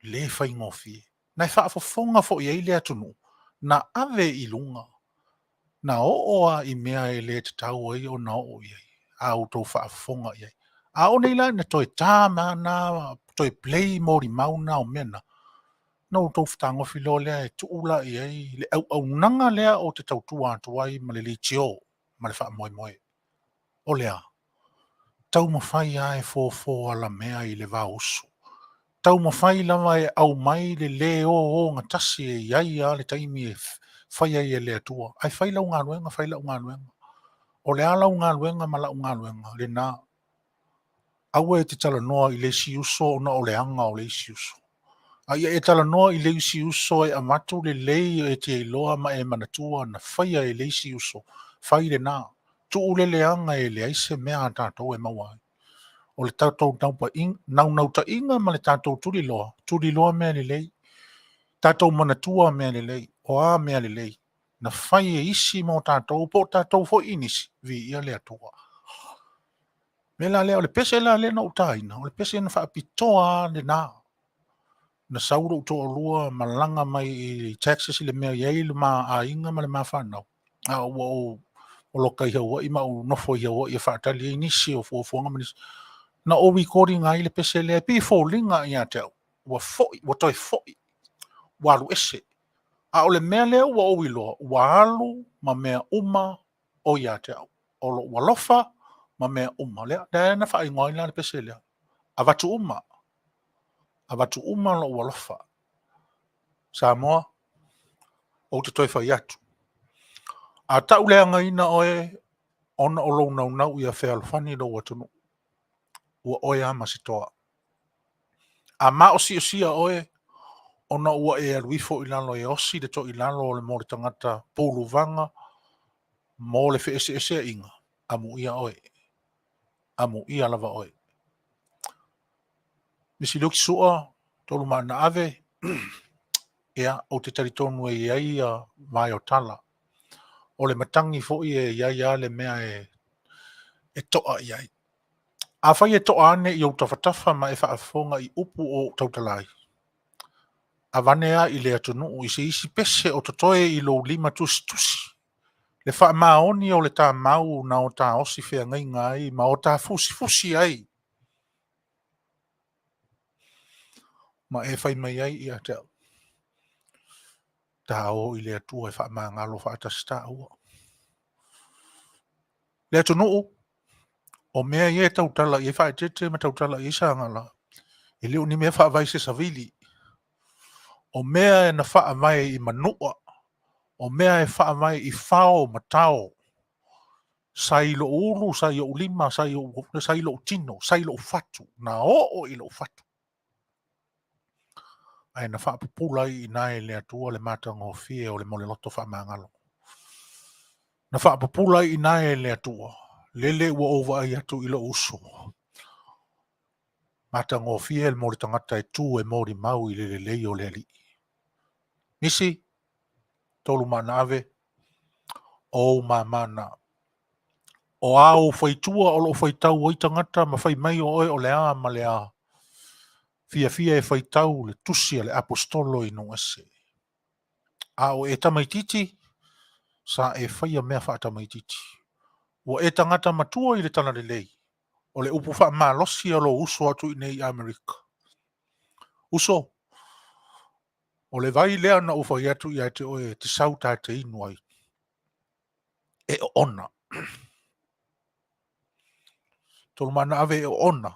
Le faigofie. Na e faafofoga foi i ai le atunuu, na ave i luga, na oo lava i mea e le tatau ai ona oo i ai, a outou faafofoga i ai. A oo nei la ina toe ta ma na toe play molimau na o mea na, ona outou fetagofi loa lea e tuu la i ai le auaunaga lea ou te tautua atu ai ma le leitio ma le faamoemoe. O le a? Taumafai lava e fofo alamea i le vao uso. Taumafai lava e aumai le lē ogatasi e i ai lava le taimi e fai ai e le Atua. Ae fai lau galuega, fai lau galuega. O le a lau galuega ma lau galuega? Lena. Aua e te talanoa i le isi uso ona o le aga o le isi uso. A ia e talanoa i le isi uso e avatu lelei e te iloa ma e manatua na faia e le isi uso, fai lena. Tuu le leaga e leai se mea a tatou e maua ai. O le tatou naunautaiga ma le tatou tuliloa, tuliloa mea lelei. Tatou manatua mea lelei. O a mea lelei na fai e isi mo tatou po o tatou foi i nisi, viia le Atua. Mea la lea, o le pese la lea na ou taina, o le pese na faapitoa lava lena. Na sau lou toalua malaga mai i Texas i le mea e i ai le ma aiga ma le ma fanau, a ua ou poloka i Hawaii ma ou nofo i Hawaii e faatali ai nisi o fuafuaga ma nisi. Na ou record ina ai le pese lea, e pei e foliga ia te au, ua foi, ua toe foi, ua alu ese. A o le mea lea ua ou iloa, ua alu ma mea uma o ia te au. O lou alofa ma mea uma. Lea, lea na faaigoa ai la le pese lea. Avatu uma. Avatu uma lou alofa. Samoa, ou te toe fai atu. A tau leagaina oe ona o lou naunau ia fealofani lou atunuu, ua oe lava ma se toa. A maosiosia oe ona ua e alu ifo i lalo e osi le toilalo o le mo le tagata puluvaga mo le feeseeseaiga, amuia oe. Amuia lava oe. Misi Luki Sua, Tolumaanaave, ia, ou te talitonu e i ai ia vae o tala. O le matagi foi e i ai lava le mea e to'a i ai. Afai e to'a ane i ou tafatafa ma e faafofoga i upu o ou tautala ai, avane a i le atunuu i se isi pese o totoe i lou lima tusitusi, le faamaoni o le ta mau na o ta osi feagaiga ai ma o ta fusifusi ai, ma e fai mai ai ia te au, Ta o i le Atua e faamagalo faatasi tāua. Le atunuu, o mea ia e tautala i ai faaeteete ma tautala i ai Sagala, e le o ni mea faavae se savili. O mea na faavae i manua, o mea e faavae i fao ma tao, sa i lou ulu, sa i ou lima, sa i, ou, sa i lou tino, sa i lou fatu, na oo i lou fatu. Ae na faapupula ai i ina e le Atua le matagofie o le moleloto faamagalo. Na faapupula ai i ina e le Atua, lele ua ou vaai atu i lou uso. Matagofie mo le tagata e tu e molimau i le lelei o le Alii. Nisi, Tolumaanaave, o ou māmā na. O a ou faitua o lo o faitau ai tagata ma fai mai o oe o le a ma le a. Fiafia e faitau le tusi a le Aposetolo i nuu ese. A o e tamaititi, sa e faia mea faatamaititi. Ua e tagata matua i le talalelei, o le upu faamalosi a lou uso atu i inei i Amerika. Uso, o le vai lea na ou fai atu ia te oe e te sau ta te inu ai. E oona. Tolumaanaave e oona.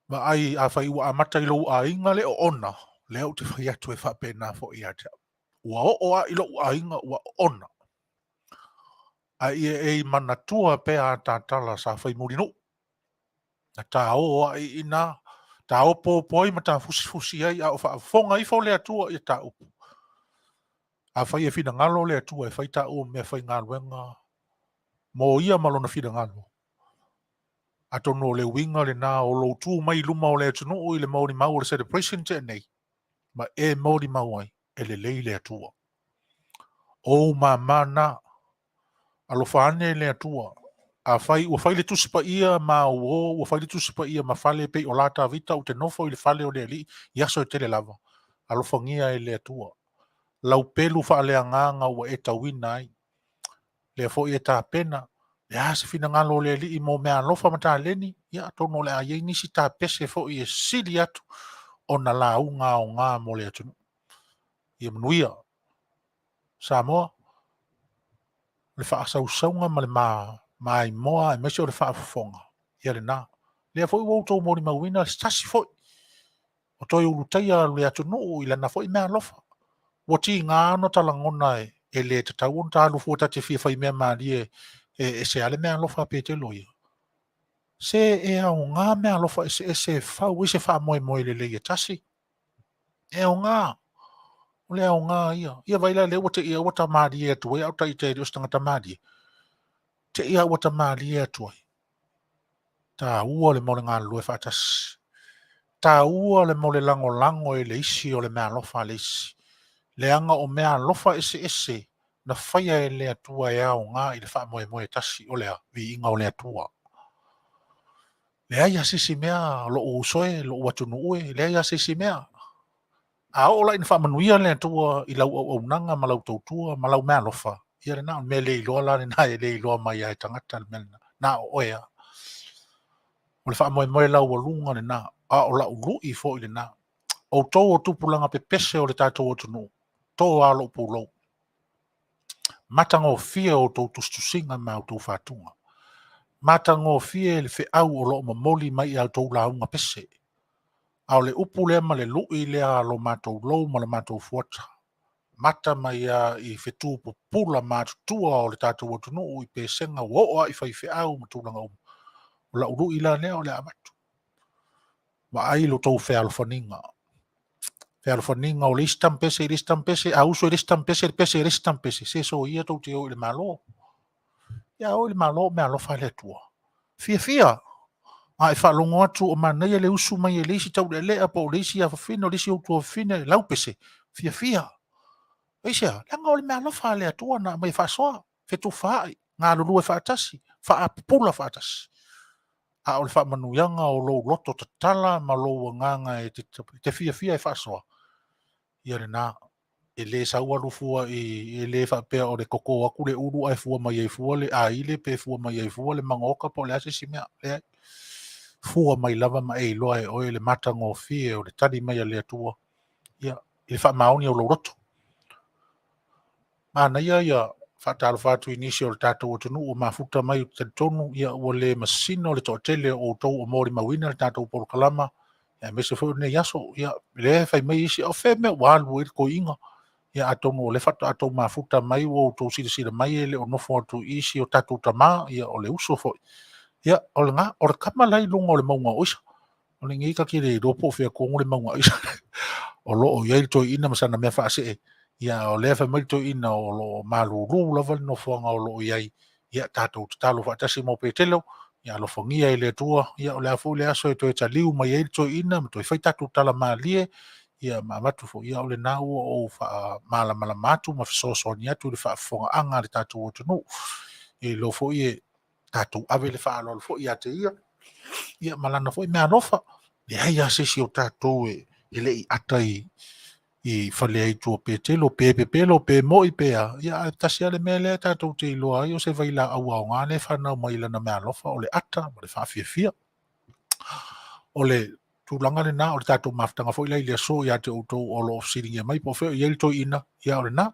Vaai, afai ua amata i lou aiga le oona, lea ou te fai atu e faapena foi ia te au. Ua oo lava i lou aiga ua oona. Ae ia e manatua pea a ta tala sa fai mulinuu. Na ta o ai i ina, ta opoopo ai ma ta fusifusi ai a o faafofoga ifo le Atua i ta upu. Afai e finagalo le Atua e fai taua ma meafaigaluega mo ia ma lona finagalo, atonu o le uiga lena o lou tu mai i luma o le atunuu i le molimau o le celebration tea nei, ma e molimau ai, e lelei le Atua. O ou mama na, alofa ane le Atua. Afai ua fai le Tusi Paia ma uō, ua fai le Tusi Paia ma fale e pei o la Tavita ou te nofo i le fale o le Alii i aso e tele lava, alofagia e le Atua lau pelu faaleagaga ua e tauina ai. Lea foi e tapena, le a se finagalo o le Alii mo meaalofa ma taleni, ia atonu o le a i ai nisi tapese foi e sili atu ona lauga aoga mo le atunuu. Ia manuia. Samoa, le faasausauga ma le maimoa aemaise o le faafofoga, ia lena. Lea foi ua outou molimauina se tasi foi o toe ulutaia le atunuu i lana foi meaalofa. Ua tiga ona ta lagona e le tatau ona ta alu fua ta te fia fai mea malie e ese lava le meaalofa a Petelo ia. Se e aoga meaalofa eseese e fau ai se faamoemoe lelei e tasi. E aoga. O le aoga ia. Ia vaai la lea ua te i ua ta malie atu ai, a o ita e le o se tagata malie. Te i ua ta malie atu ai. Taua le mea o le galulue faatasi. Taua le mea o le lagolago e le isi o le meaalofa a le isi. Leaga o meaalofa eseese na faia e le Atua e aoga i le faamoemoe e tasi, o le a? Viiga o le Atua. Leai lava se isi mea, lou uso e, lou atunuu e, leai lava se isi mea. A oo la ina faamanuia le Atua i lau auaunaga ma lau tautua ma lau meaalofa, ia lena, o le mea le iloa la lena e le iloa mai lava e tagata le mea lena, na o oe lava. O le faamoemoe laualuga lena, a o lau lui foi lena. Outou o tupulaga pepese o le tatou atunuu, to lava lou pulou. Matagofie outou tusitusiga ma outou fatuga. Matagofie le feau o lo o momoli mai i a outou lauga pese. A o le upu lea ma le lui lea a lo matou lou ma le matou fuata, mata mai lava i fetu pupula matutua o le tatou atunuu i pesega ua oo lava i faifeau ma tulaga uma. O lau lui la lea o le a avatu. Vaai lo outou fealofaniga. Fealofaniga o le isi tampese i le isi tampese, a uso i le isi tampese le pese i le isi tampese, se soia tou te o i le Malo. Ia o i le Malo o meaalofa a le Atua. Fiafia! A e faalogo atu o manaia le usu mai e le isi taulealea po o le isi afafine o le isi utuafafine lau pese, fiafia. Aisea? Leaga o le meaalofa a le Atua na aumai e faasoa, fetufaai, galulue faatasi, faapupula faatasi. A o le faamanuiaga o lou loto tatala ma lou agaga e te fiafia e faasoa, ia lena. E le sau alu fua i, e le faapea o le koko atu le ulu ae fua mai ai fua le aile pe fua mai ai fua le magoota po o le a se isi mea. Leai. Fua mai lava ma e iloa e oe le matagofie o le tali mai a le Atua, ia, i le faamaoni o lou loto. Manaia ia faatalofa atu i nisi o le tatou atunuu ua mafuta mai, ou te talitonu ia ua le masino le toatele o outou o molimauina le tatou polokalama, aemaise foi o lenei aso. Ia, lea e fai mai isi, o fea mea ua alu ai le toeaina? Ia atonu o lea faatoa outou mafuta mai ua outou silasila mai e le o nofo atu i isi o tatou tama, ia o le uso foi. Ia, o lena, o le tama la i luga o le mauga o Oisa. O lenei ta te le iloa po o fea tonu le mauga aisa o lo o i ai le toeaina ma sana mea faasee. Ia, o lea fai mai le toeaina o lo o malulu lava le nofoaga o lo o i ai. Ia, tatou tatalo faatasi mo Petelo, ia alofagia e le Atua. Ia, o le a foi le aso e toe taliu mai ai le toeaina ma toe fai tatou tala malie, ia ma avatu foi, ia o lena ua ou faamalamalama atu ma fesoasoani atu i le faafofogaaga a le tatou atunuu. E iloa foi e tatou ave le faaaloalo foi ia te ia, ia ma lana foi meaalofa. Leai lava se isi o tatou e le i ata i fale ai tua Petelo, pe pepelo, pe moi, pe a, ia ae tasi lava le mea lea tatou te iloa ai o se vailaau aoga lea e fanau mai i lana meaalofa, o le ata ma le faafiafia. O le tulaga lena o le tatou mafutaga foi la i le aso ia te outou o lo o fesiligia mai po o fea o i ai le toeaina, ia o lena.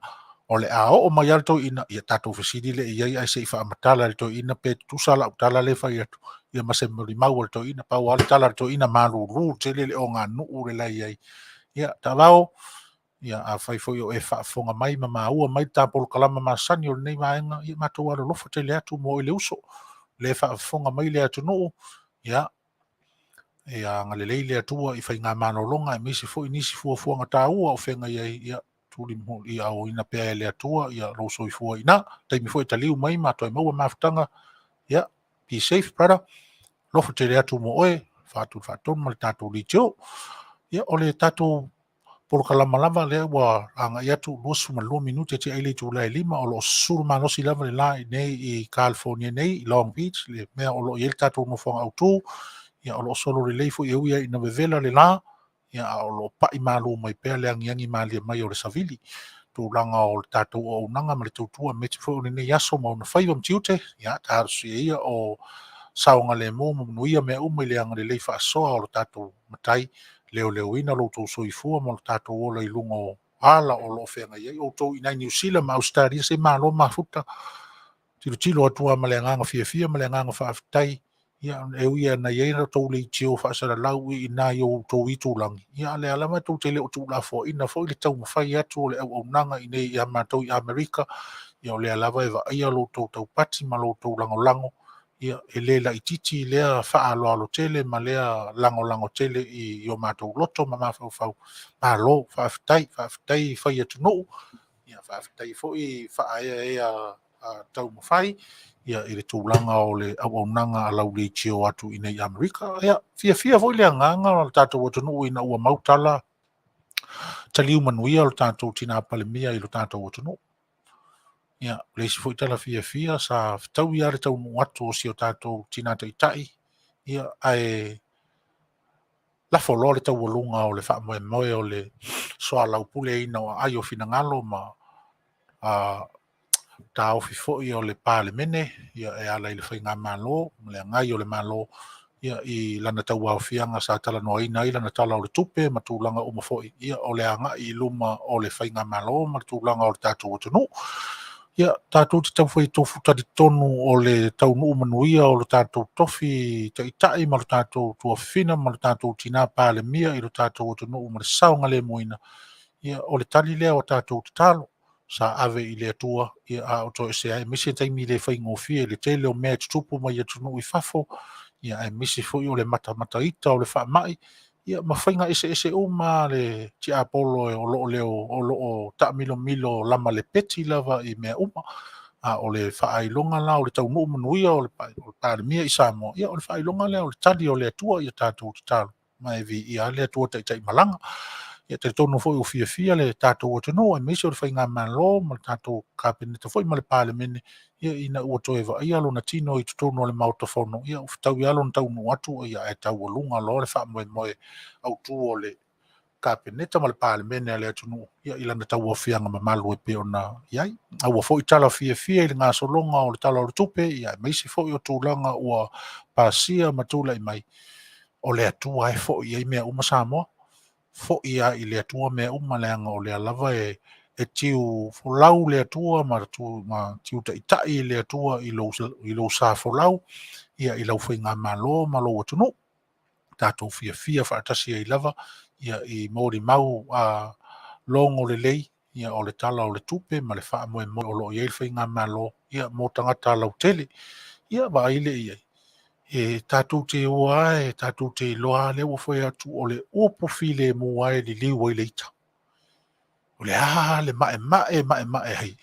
O le a oo mai lava le toeaina, ia tatou fesili lea i ai ae se i faamatala e le toeaina pe tutusa lau tala lea e fai atu, ia ma se molimau a le toeaina. Pau lava le tala a le toeaina, malulu tele le oganuu le la i ai. Ia, taavao, ia afai foi o e faafofoga mai ma maua mai le ta polokalama masani o lenei vaega, ia matou alolofa tele atu mo oe le uso, le faafofoga mai le atunuu, ia, ia agalelei le Atua i faigamalologa aemaise foi nisi fuafuaga taua o feagai ai, ia Tuli ia aoina pea e le Atua ia lou soifua i ina. Taimi foi e taliu mai ma toe maua mafutaga. Ia, be safe brother. Alofa tele atu mo oe, faatu faatonu ma le tatou leitio. Ia, o le tatou polokalama lava lea ua agai atu 22 minute te ai le itula e 5, o lo o susulu malosi lava le la i nei i California nei, i Long Beach, le mea o lo o i ai le tatou nofoaga autu. Ia, o lo o solo lelei foi e ui ai ina vevela le la, ia, a o lo o pai malu mai pea le agiagi malie mai o le savili. Tulaga o le tatou auaunaga ma le tautua aemaise foi o lenei aso ma ona faiva ma tiute, ia, talosia ia o saogalemu ma manuia mea uma i le agalelei faasoa o lo tatou Matai, leoleoina lo outou soifua ma lo tatou ola i luga o ala o lo o feagai ai outou i nai Niu Sila ma Ausetalia, se malo mafuta. Tilotilo atu lava ma le agaga fiafia ma le agaga faafetai, ia, e ui lava ina i ai la outou leitio faasalalau i ina i outou itulagi, ia, a o lea lava tou te le o tuulafoaiina foi le taumafai atu o le auaunaga i inei ia matou i Amerika, ia, o lea lava e vaaia lo outou taupati ma lo outou lagolago, ia, e le laitiiti lea faaaloalo tele ma lea lagolago tele i o matou loto ma mafaufau. Malo, faafetai, faafetai fai atunuu, ia, faafetai foi faaeaea taumafai ia i le tulaga o le auaunaga a lau leitio atu i nei Amerika. Ia, fiafia foi le agaga o le tatou atunuu ina ua mau tala taliu manuia o le tatou tina Palemia i lo tatou atunuu. Ia, o le isi foi tala fiafia sa fetaui lava le taunuu atu o si o tatou tina taitai, ia, ae lafo loa le taualuga o le faamoemoe o le soalaupuleina o aai o finagalo ma taofi foi o le Palemene, ia, e ala i le faigamalo ma le agai o le Malo, ia, i lana tauaofiaga sa talanoaina ai lana Tala o le Tupe ma tulaga uma foi, ia, o le agai i luma o le faigamalo ma le tulaga o le tatou atunuu. Ia, tatou te taumafai e tofu talitonu o le taunuu manuia o lo tatou tofi taitai ma lo tatou tuafafine ma lo tatou tina Palemia i lo tatou atunuu ma le saogalemuina, ia, o le tali lea o tatou tatalo sa ave i le Atua, ia, a o toesea ai, aemaise taimi le faigofie i le tele o mea e tutupu mai atunuu i fafo, ia, aemaise foi o le matamataita o le faamai, ia, ma faiga eseese uma a le tiapolo o lo o leo o lo o taamilomilo lama lepeti lava i mea uma. A o le faailoga la o le taunuu manuia o le Palemia i Samoa, ia, o le faailoga lea o le tali o le Atua i a tatou tatalo, ma e viia le Atua taitai malaga. Ia, talitonu foi ua fiafia le tatou atunuu, aemaise o le faigamalo ma le tatou Kapeneta foi ma le Palemene, ia, ina ua toe vaaia lona tino i totonu o le Maota Fono, ia, ua fetaui lava lona taunuu atu, ia, ae taualuga loa le faamoemoe autu o le Kapeneta ma le Palemene a le atunuu, ia, i lana tauaofiaga mamalu e pei ona i ai. A ua foi tala fiafia i le gasologa o le Tala o le Tupe, ia, aemaise foi o tulaga ua pasia ma tulai mai, o le Atua e foi i ai mea uma Samoa. Foi lava i le Atua mea uma, leaga o lea lava e tiu folau le Atua ma tiu taitai le Atua i lou sa folau, ia, i lau faigamalo ma lou atunuu. Tatou fiafia faatasi ai lava, ia, i molimau logo lelei, ia, o le Tala o le Tupe ma le faamoemoe o lo o i ai le faigamalo, ia, mo tagata lautele. Ia, vaai le i ai. E tatou te o lava, e tatou te iloa lava lea ua fai atu o le upu filemu lava e liliu ai le ita. O le a le maemae maemae ai.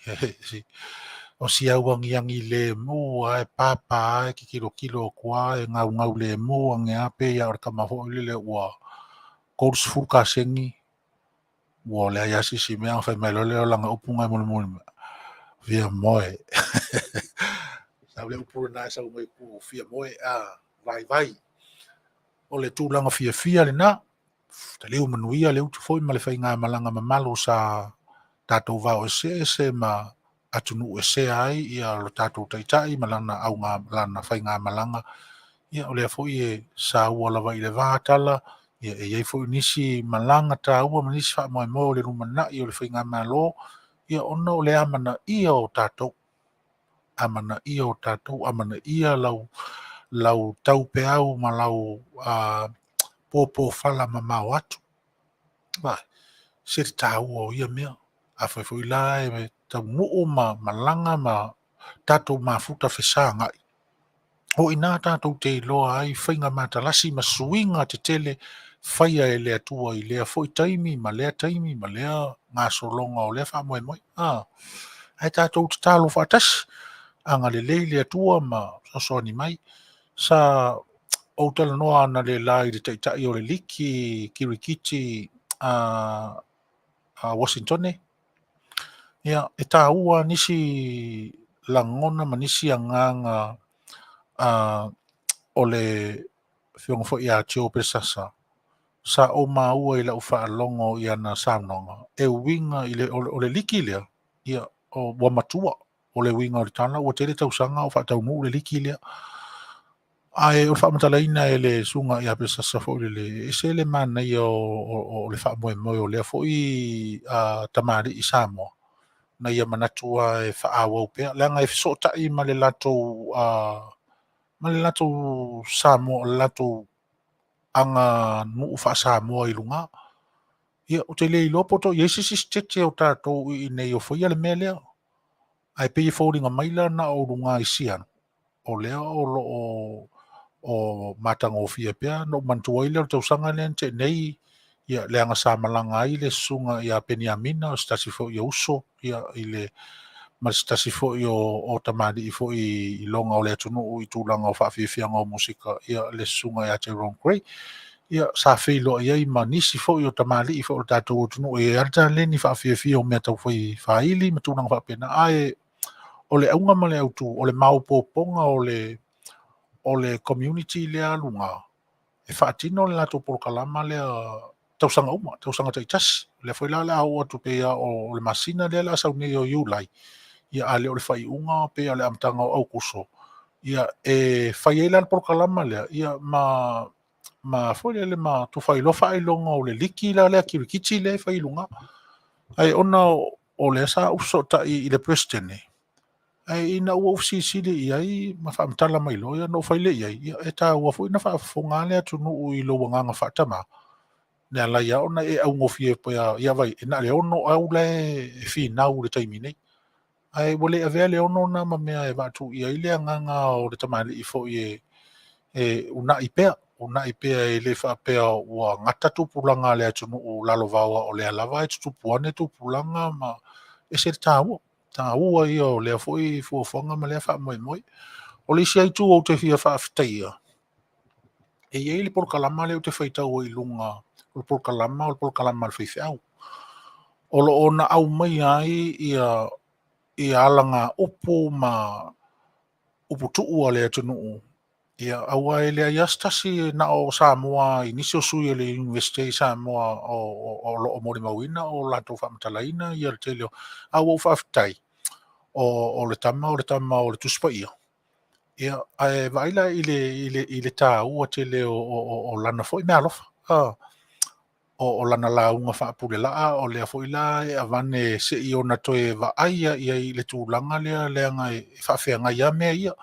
O si au agiagi lemu lava e papa lava, e tilotilo atu lava, e gaugau lemu ane lava, pei lava o le tama foi lele ua 30 kasegi, ua leai lava se isi mea, ona fai mai loa lea o lana upu na e mulimuli mai, fia moe. Sau le upu lena e sau mai ku fia moe, a vaivai. O le tulaga fiafia lena, taliu manuia le utu foi ma le faigamalaga mamalu sa tatou vao eseese ma atunuu esea ai, ia, lo tatou taitai ma lana auga, lana faigamalaga. Ia, o lea foi e saua lava i le va tala, ia, e i ai foi nisi malaga taua ma nisi faamoemoe o le lumanai o le faigamalo, ia, ona o le amanaia o tatou, amanaia o tatou, amanaia lau taupeau ma lau pōpō fala mamao atu. Vai, se le taua o ia mea. Afai foi la e taunuu ma malaga ma tatou mafuta fesagai, o i ina tatou te iloa ai faiga matalasi ma suiga tetele faia e le Atua i lea foi taimi ma lea taimi ma lea gasologa o lea faamoemoe. Ae tatou tatalo faatasi, agalelei le Atua ma fesoasoani mai. Sa ou talanoa analeila i le taitai o le liki kirikiti a Washington. Ia, e taua nisi lagona ma nisi agaga o le afioga foi ia Joe Pelesasa sa ou maua i lau faalogo i ana saunoaga e uiga i le, o le liki lea, ia, ua matua. O le uiga o le tala, ua tele tausaga o faataunuu le liki lea. Ae o le faamatalaina e le susuga ia Pelesasa foi lele, e ese le manaia o le faamoemoe o lea foi tamalii Samoa, na ia manatu lava e faaauau pea, leaga e fesootai ma le latou Samoa, o le latou aganuu faa-Samoa i luga. Ia, ou te le iloa po o toe i ai se isi sitete o tatou i inei o faia le mea lea. Ae pei e foliga mai la na o luga i Seattle, o lea o lo o matagofie pea. Na ou manatua ai lea o le tausaga lea na tea nei, ia, leaga sa malaga ai le susuga ia Peniamina, o se tasi foi o uso, ia, i le, ma se tasi foi o tamalii foi iloga o le atunuu i tulaga o faafiafiaga o musika, ia, le susuga ia Jerome Gray. Ia, sa feiloai ai ma nisi foi o tamalii foi o le tatou atunuu e i ai lava le taleni faafiafia o mea tau fai faili ma tulaga faapena. Ae o le auga ma le autu, o le maopoopoga o le community lea luga, e faatino le latou polokalama lea tausaga uma, tausaga taitasi. O lea foi la o le a oo atu pei lava o le masina lea o le a sau nei o Iulai, ia a le o le faaiuga pei o le amataga o Aokuso, ia e fai ai la le polokalama lea, ia ma foi lele ma tufa ai loa faailoga o le liki la lea kirikiti lea e fai i luga. Ae ona o lea sa ou fesootai i le Peresetene, ae ina ua ou fesilisili i ai ma faamatala mai loa, ia ona ou fai lea i ai, ia e taua foi ona faafofoga le atunuu i lou agaga faatama, e ala ai lava ona e augofie pea, ia vaai, e na o le 6 au la e finau i le taimi nei. Ae ua le avea le 6 lena ma mea e vaatuia ai le agaga o le tamalii foi e uunai pea, uunai pea e le faapea ua gata tupulaga a le atunuu lalovaoa, o lea lava e tutupu ane tupulaga ma ese le taua. Taua ia o lea foi fuafuaga ma lea faamoemoe. O le isi lava itu ou te fia faafetaia, e i ai le polokalama lea ou te faitau ai i luga, o le polokalama o le polokalama a le faifeau. O lo o na aumaia ai ia alagaupu ma upu tuu a le atunuu, ia, aua e leai lava se tasi na o Samoa i nisi o sui o le Iunivesite i Samoa o lo o molimauina o latou faamatalaina ia le tele o... A ua ou faafetai, o le tama o le tama o le Tusi Paia, ia, ae vaai la i le taua tele o lana foi meaalofa, o lana lauga faapulelaa, o lea foi la e avane se i ona toe vaai i ai i le tulaga lea, leaga e faafeagai lava mea ia.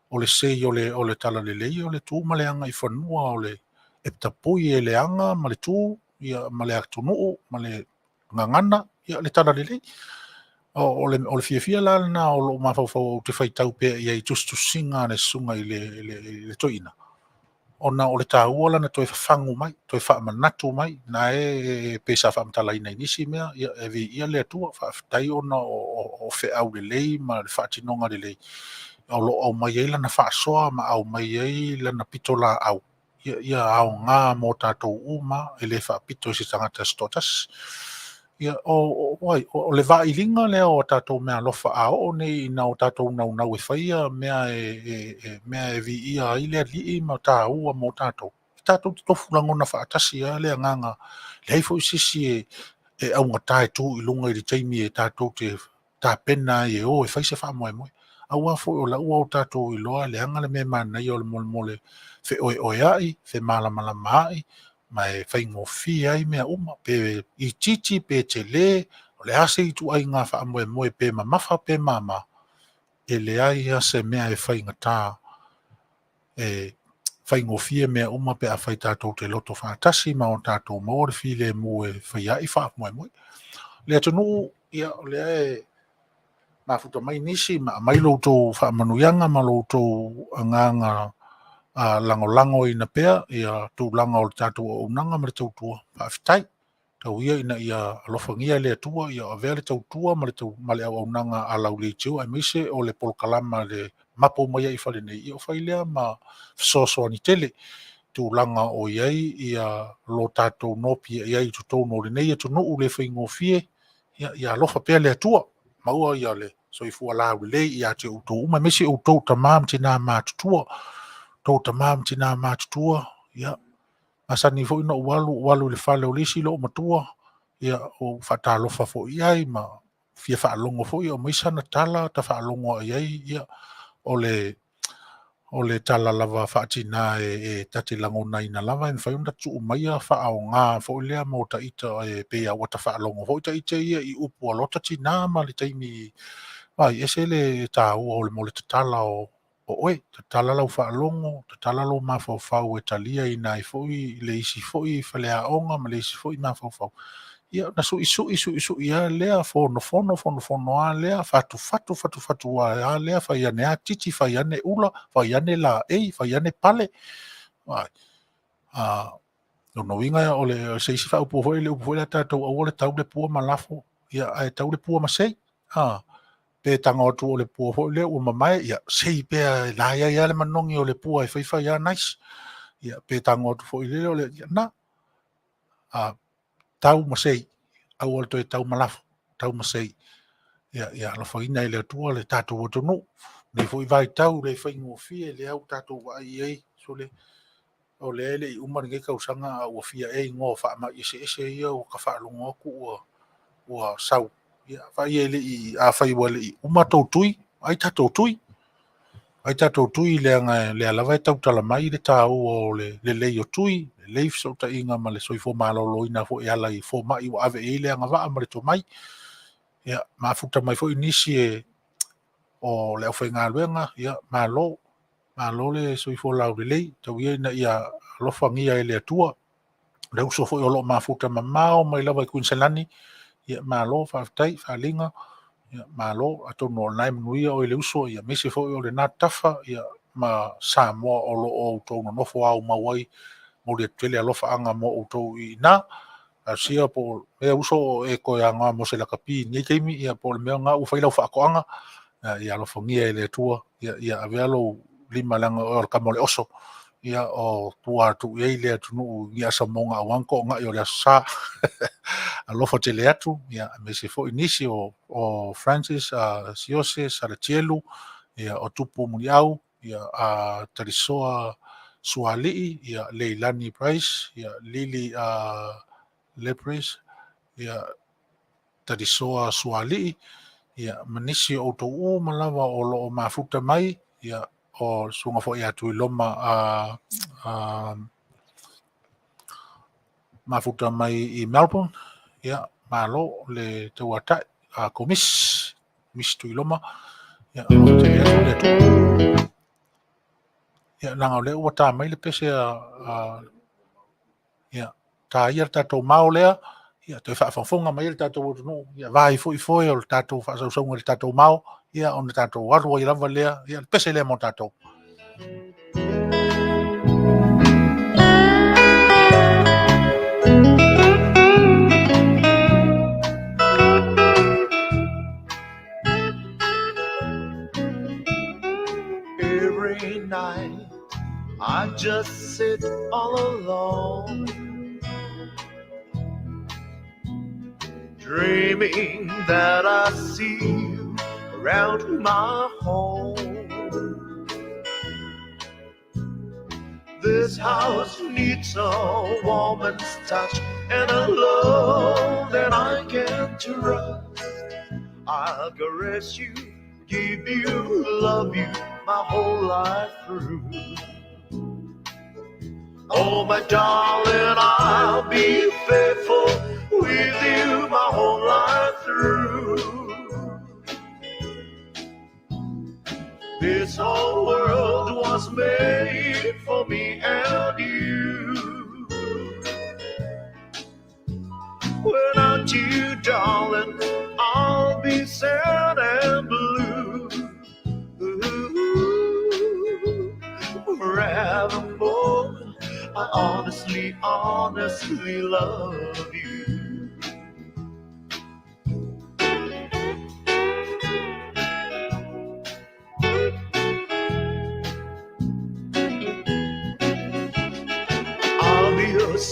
O le sei o le talalelei o le tu ma le agaifanua o le e tapui e le aga ma le tu ia, ma le atunuu ma le gagana ia, le talalelei. O le fiafia la lena o lou mafaufau ou te faitau pea i ai i tusitusiga a le susuga i le toeaina, ona o le taua lana toe fafagu mai, toe faamanatu mai, na e pei sa faamatalaina i nisi mea, ia, e viia le Atua, faafetai ona o feau lelei ma le faatinoga lelei, o lo o aumai ai lana faasoa ma aumai ai lana pitolaau, ia aoga mo tatou uma, e le faapito i se tagata se toatasi. Ia, o le vailiga lea o tatou meaalofa a oo nei ina o tatou naunau e faia mea mea e viia ai le Alii ma taua mo tatou. E tatou te tofu lagona faatasi lava le agaga, leai foi se isi e augata e tu i luga i le taimi e tatou te tapena ai e o e fai se faamoemoe. Aua foi o la ua o tatou iloa leaga le mea manaia o le molemole feoeoeai, femalamalamaai, ma e faigofie ai mea uma, pe itiiti pe tele, o le a se ituaiga faamoemoe pe mamafa pe mama, e leai lava se mea e faigata, e faigofie mea uma pe afai tatou te loto faatasi ma o tatou maua le filemu e fai ai faamoemoe. Le atunuu, ia, o lea e mafuta mai nisi ma aumai lo outou faamanuiaga ma lo outou agaga lagolagoina pea ia tulaga o le tatou auaunaga ma le tautua. Faafetai. Tau ia ina ia alofagia e le Atua ia avea le tautua ma le tau, ma le auaunaga a lau leitio aemaise o le polokalama le mapo mai ai i fale nei, ia o fai lea ma fesoasoani tele tulaga o i ai ia lo tatou nopiai ai i totonu o lenei atunuu le faigofie. Ia, ia alofa pea le Atua, maua ia le soifua laulelei ia te outou uma, aemaise outou tama ma tina matutua, outou tama ma tina matutua. Ia, masani foi ona ou alu, ou alu i le fale o le isi loomatua, ia, ou faatalofa foi i ai ma fia faalogo foi o aumai sana tala ta faalogo i ai. Ia, o le tala lava faatina e ta te lagonaina lava e mafai ona tuu maia faaaoga foi lea mo taita e pei a ua ta faalogo foi taita ia i upu a lota tina ma le taimi vai ese le taua o le mo le tatala o oe, tatala lau faalogo, tatala lou mafaufau e talia ina ai foi le isi foi faleaoga ma le isi foi mafaufau. Ia, na suisui suisui lava lea, fonofono fonofono lava lea, fatufatu fatufatu lava lea, fai ane lava titi, fai ane ula, fai ane laei, fai ane pale. Ai, lona uiga o le se isi faaupu foi le upu foi lea tatou aua le tau le pua ma lafo, ia ae tau le pua ma sei. Pe tago atu o le pua foi lea ua mamae, ia sei pea la i ai lava le manogi o le pua e faifai lava nice. Ia pe tago atu foi lea o le na tau ma sei, aua le toe tau ma lafo, tau ma sei. Ia, ia alofaina e le Atua le tatou atunuu. Nei foi vaitau le faigofie lea ua tatou vaai i ai, sole, o lea e le i uma lenei tausaga a ua fia ea igoa o faamai eseese ia ua ta faalogo atu ua sau. Ia, vaai e le i, afai ua le i uma tou tui, ai tatou tui. Ai tatou tui leaga lea lava e tautala mai le taua o le lelei o tui, lelei fesootaiga ma le soifua maloloina foi e ala i fomai ua ave i ai le agavaa ma le tomai. Ia, mafuta mai foi nisi e o le aufaigaluega, ia malo, malo le soifua laulelei, tau ia ina ia alofagia e le Atua. Le uso foi o lo o mafuta mamao mai lava i Kuiniselani, ia malo, faafetai, faaliga, ia malo, atonu o lena e manuia oe le uso, ia aemaise foi o lena tafa, ia ma Samoa o lo o outou nonofo aumau ai, momoli atu tele alofaaga mo outou i ina. Talosia po o mea uso o e toe aga mo se lakapi i lenei taimi, ia po o le mea lena ua fai lau faatoaga, ia alofagia e le Atua, ia avea lou lima leaga o oe o le tama o le oso, ia o tua atu i ai le atunuu i ni asamoga aua ni toonai o le Aso Sa. Alofa tele atu, ia aemaise foi nisi o Francis, Siose, Salatielu, ia o Tupu Muniau, ia Talisoa Sualii, ia Leilani Price, ia Lili Lepres, ia Talisoa Sualii, ia ma nisi o outou uma lava o lo o mafuta mai, ia o le susuga foi ia Tuiloma mafuta mai i Melbourne, ia malo le tauatai komisi, komisi Tuiloma, ia alofa tele atu le Atua. Ia leaga o lea ua ta mai le pese a ia ta ia le tatou mao lea, ia toe faafogafoga mai ai le tatou atunuu, ia vai foi foe o le tatou faasausauga i le tatou mao, ia ona tatou alu ai lava lea, ia le pese lea mo tatou. Every night I just sit all alone, dreaming that I see you around my home. This house needs a woman's touch and a love that I can trust. I'll caress you, give you, love you my whole life through. Oh, my darling, I'll be faithful with you my whole life through. This whole world was made for me and you. Without you, darling, I'll be sad and blue. Ooh, forevermore, I honestly, honestly love you.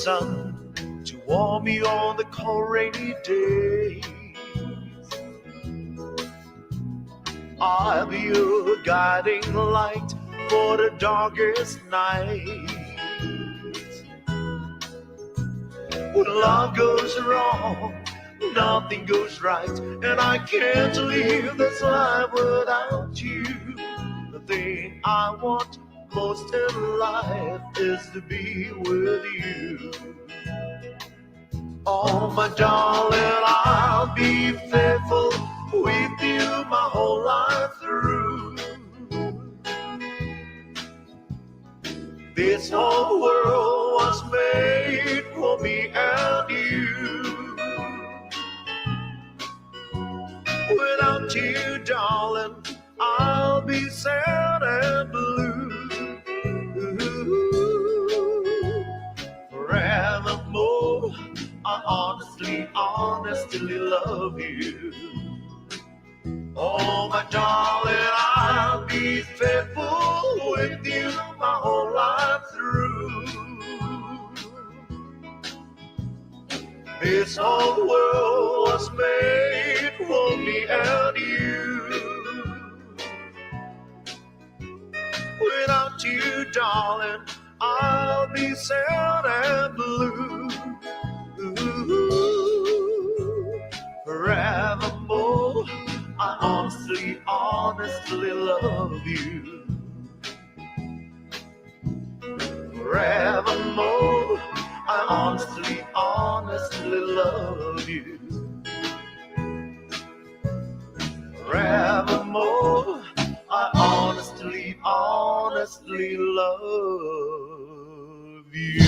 sun to warm you on the cold rainy days. I'll be your guiding light for the darkest night. When love goes wrong, nothing goes right, and I can't live this life without you. The thing I want most in life is to be with you. Oh, my darling, I'll be faithful with you my whole life through. This whole world was made for me and you. Without you, darling, I'll be sad and blue. Forevermore, I honestly, honestly love you. Oh, my darling, I'll be faithful with you my whole life through. This whole world was made for me and you. Without you, darling, I'll be sad and blue. Forevermore, I honestly, honestly love you. Forevermore, I honestly, honestly love you. Forevermore, I honestly, honestly love you.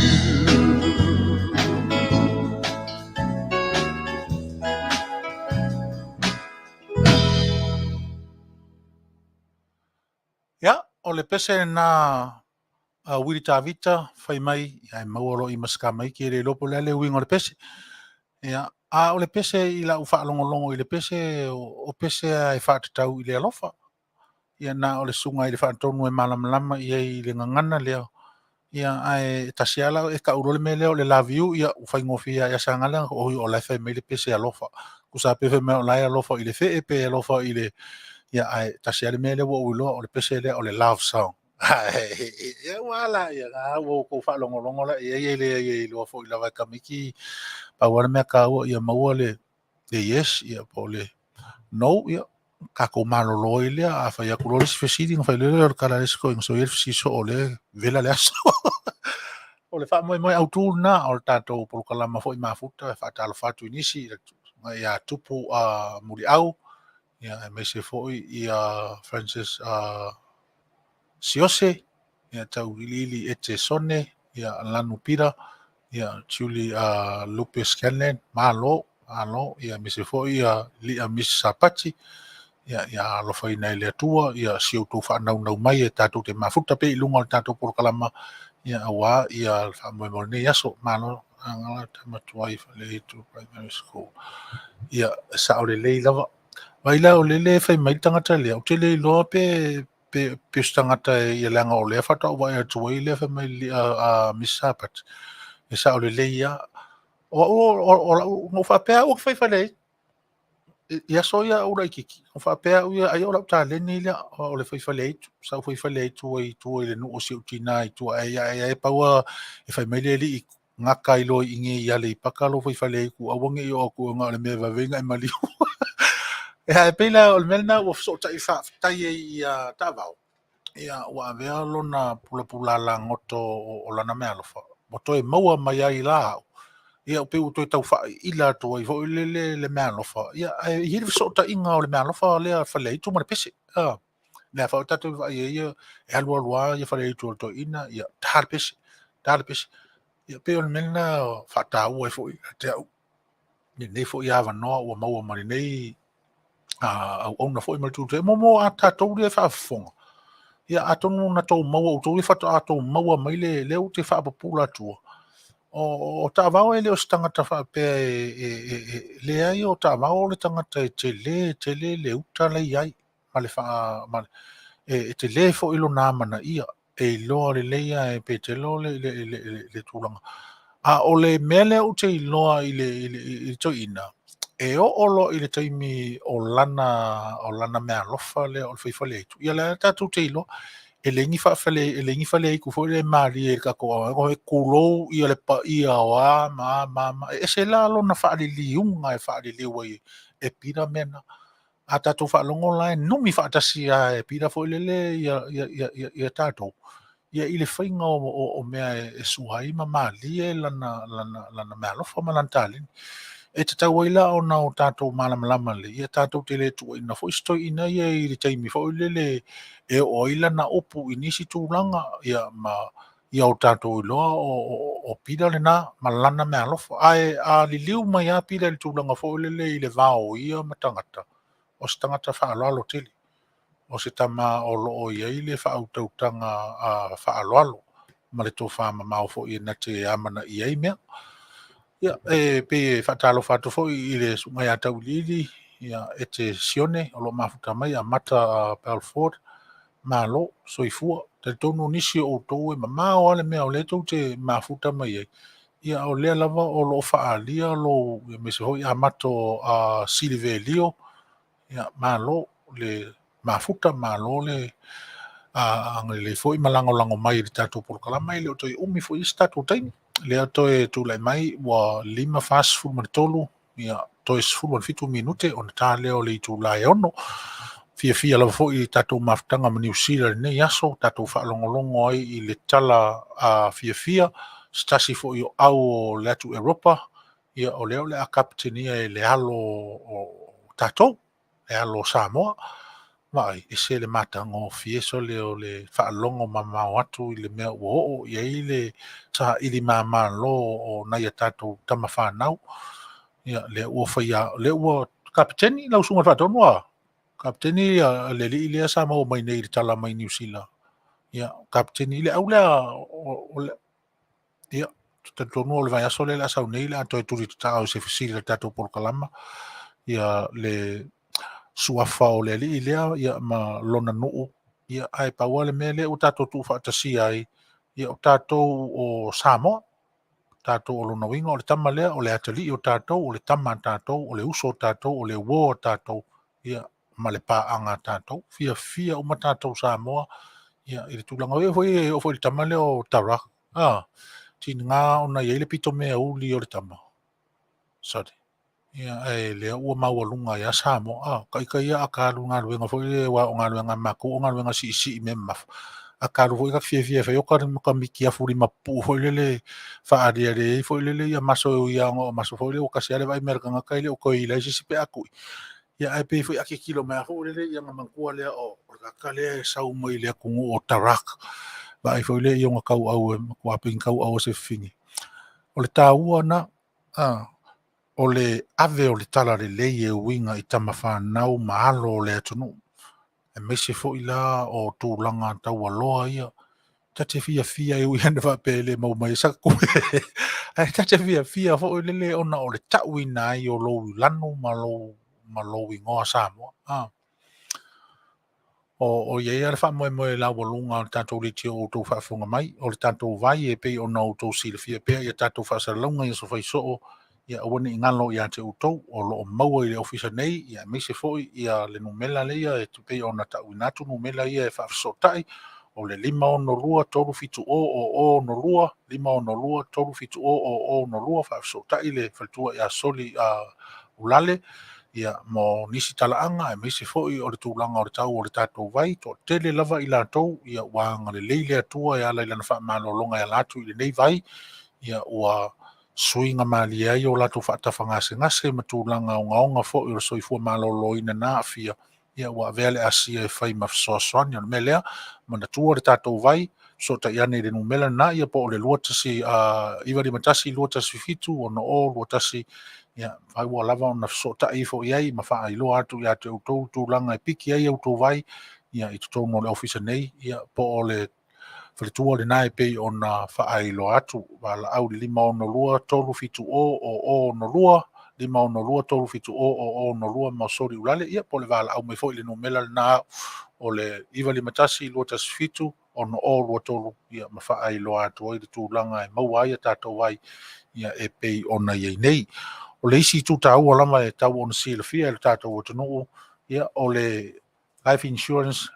Ia, o le pese na a Wili Tavita fai mai, ia e maua loa i Masikamaiki e le iloa po o le a le uiga o le pese. Ia, a o le pese i lau faalogologo i le pese, o pese a e faatatau i le alofa. Ia na o le susuga i le Faatonu e malamalama i ai i le gagana lea. Ia ae tasi lava lau e tau loa le mea lea o le love you, ia ua faigofie ia ia Saga oi o la e fai mai le pese alofa. Tusa pe fai mai o la e alofa i le fee pe alofa i le ia ae tasi lava le mea lea ua ou iloa o le pese lea o le love song. Ia ua ala ia na ua outou faalogologo la i ai e leai e iloa foi lava e tamaiti pau lava le mea taua ia maua le le yes ia po o le no ia tatou malolo ai lea a fai atu loa le isi fesili ona fai loa lea o le tala a le isi toeaina so e i ai le fesili soo o lea e vela le aso. O le faamoemoe autu lena o le tatou polokalama foi mafuta e faatalofa atu i nisi ia Tupu Muliau ia aemaise foi ia Francis Siose ia Tauiliili Etesone ia Lanu Pita ia Julie Lupe Scanlan, malo, malo, ia aemaise foi ia Lia Miss Sapati, ia ia alofaina e le Atua, ia si outou faanaunau mai e tatou te mafuta pea i luga o le tatou polokalama, ia aua ia le faamoemoe o lenei aso. Malo, Agala Tamatuai Faleitu Primary School. Ia, e sao lelei lava. Vai la o lele e fai mai le tagata lea, ou te le iloa pe pe pe o se tagata ia leaga o lea faatoa ou vaai atu ai lea fai mai a, a Miss Sapat. E sao lelei lava. O au o lau na ou faapea au ou te faifale ai. I aso ia a ou laitiiti, na ou faapea au ia ai o lau taleni lea o le faifale aitu. Sa ou faifale aitu ai i tua i le nuu o si ou tinā i tua ae ae ae pau lava e fai mai le alii gata ai loa i inei i Aleipata lou faifale aitu aua ne i oo atu ona o le mea e vave ai ona e maliu. Ia ae pei la o le mea lena ua fesootai faafetai ai ia Taavao, ia ua avea lona pulapula lagoto o lana meaalofa ua toe maua mai ai la au. Ia pei ua toe tau faaiila atu ai foi lele le meaalofa. Ia ae i ai le fesootaiga o le meaalofa lea Faleaitu ma le pese. Lea foi tatou te vaai ai e alualu lava ia Faleaitu o le toeaina, ia ta le pese, ta le pese. Ia pei o le mea lena faataua ai foi ia te au lenei foi avanoa ua maua ma lenei auauna foi ma le tūtē. Mo mo a tatou lea e faafofoga, ia atonu na tou maua, outou ia faatoa tou maua mai le lea ou te faapupula atua, o Taavao e le o se tagata faapea e leai o Taavao o le tagata e tele tele le uta la e i ai ma le faa ma le, e tele foi lona amanaia e iloa lelei lava e Petelo le tulaga. A o le mea lea ou te iloa i le, i le, i le toeaina, e oo loa i le taimi o lana, o lana meaalofa lea o le fai faleaitu, ia lea tatou te iloa, e leai ni faafale, e leai ni faleaitu foi lea e malie i le tatou aoga, e tulou ia le paia o a ma a ma a ma a. E ese la lona faaliliuga e faaliliu ai e Pita mea na. A tatou faalogo la e numi faatasi lava e Pita foi lele ia, ia, ia, ia, ia tatou, ia i le faiga o, o, o mea e sua ai ma malie lana, lana, lana meaalofa ma lana taleni. E tatau ai la ona o tatou malamalama lelei, ia tatou te le tuuaina foi se toeaina ia i le taimi foi lele e oo ai lana upu i nisi tulaga, ia ma ia o tatou iloa o, o, o Pita lena ma lana meaalofa. Ae a liliu mai lava Pita i le tulaga foi lele i le va o ia ma tagata, o se tagata faaaloalo tele. O se tama o lo o i ai le faautautaga faaaloalo ma le tofa mamao foi e na te amanaia ai mea. Ia, e pei e faatalofa atu foi i le susuga ia Tauiliili, ia, e te Sione o lo o mafuta mai, Amata Belford, malo, soifua. Talitonu nisi o outou e mamao lava le mea o lea tou te mafuta mai ai, ia o lea lava o lo o faaalia lou, aemaise foi Amato Silivelio, Ia, malo le mafuta, malo le agalelei foi ma lagolago mai i le tatou polokalama. E le o toe umi foi se tatou taimi. Lea toe tulai mai ua 5:43, ia, toe 17 minute ona ta lea o le itula e 6. Fiafia lava foi i tatou mafutaga ma Niu Sila i lenei aso, tatou faalogologo ai i le tala fiafia, se tasi foi o au o le atu Eropa, ia o lea o le a kapetenia e le alo o tatou, le alo o Samoa. Vaai, ese le matagofie sole o le faalogo mamao atu i le mea ua oo i ai le saili mamalo o nai a tatou tama fanau. Ia, lea ua faia, lea ua kapeteni lau susuga i le Faatonu a? Kapeteni le alii lea sa maua mai nei i le tala mai Niu Sila. Ia, kapeteni le au lea o le Ia, talitonu o le vaiaso lea o le a sau nei, o le a toe tuli tatao i se fesili a le tatou polokalama, ia le suafa o le alii lea, ia, ma lona nuu, ia, ae pau lava le mea lea ua tatou tuufaatasia ai, ia, o tatou o Samoa, tatou o lona uiga o le tama lea, o le atalii o tatou, o le tama a tatou, o le uso a tatou, o le uo a tatou, ia, ma le paaga a tatou. Fiafia uma tatou Samoa ia, i le tulaga. E foi e oo foi i le tama lea o Tara. Ah, tiga ona i ai le pito mea uli o le tama. Sorry. Ia, ae lea ua maualuga ai lava Samoa. Ah, taita ia a ka alu i galuega foi lea, aua o galuega a matou o galuega siisii mea mamafa. A ka alu foi ta te fiafia e fai o ta ta mitiafu limapupuu foi lele faaaliali ai foi lele ia maso e ui lava ona o maso foi lele ua tasi lava le vaai mai a le tagata e le o toe ila ai se isi pe a tui. Ia ae pei foi a tilotilo mai lava foi lele ia ona manatua lea o le tagata lea e sau mai le atunuu o Tarak. Vaai foi lea i ona tauau e matua pei ni tauau a se fafine. O le taua na, a, o le ave o le talalelei e uiga i tama fanau ma alo o le atunuu, aemaise foi la o tulaga taualoa ia. Ta te fiafia e ui ana faapea e le maua mai ai sa tupe, ae ta te fiafia foi lele ona o le tauina ai o lou lanu ma lou, ma lou igoa Samoa. A. O, o i ai lava le faamoemoe laualuga o le tatou leitio o outou faafofoga mai, o le tatou vai e pei ona outou silafia pea i a tatou faasalalauga i aso fai soo, ia aua ne i galo ia te outou, o lo o maua i le ofisa nei, ia aemaise foi ia le numera lea e pei ona tauina atu numera ia e faafesootai, o le 562 370 0062, 562 370 0062, faafesootai le faletua ia Soli Ulale, ia, mo nisi talaaga, aemaise foi o le tulaga o le tau o le tatou vai, toatele lava i latou, ia, ua agalelei le Atua e ala i lana faamalologa e ala atu i lenei vai, ia, ua suiga malie ai o latou faatafagasegase ma tulaga ogaoga foi o le soifua maloloina na aafia, ia, ua avea le asia e fai ma fesoasoani. O le mea lea, manatua le tatou vai, fesootai ane i le numera lena, ia, po o le 21, 951 217 6021, ia, fai ua lava ona fesootai ifo i ai ma faailoa atu ia te outou tulaga e piki ai outou vai, ia, i totonu o le ofisa nei, ia, po o le faletua lena e pei ona faailoa atu. Valaau i le 562 370 0062, 562 370 0062 ma Soli Ulale, ia, po o le valaau mai foi i le numera lena o le 951 217 6023, ia, ma faailoa atu ai le tulaga e maua ai a tatou ai, ia, e pei ona i ai nei. O le isi itu taua lava e tau ona silafia e le tatou atunuu, ia, o le life insurance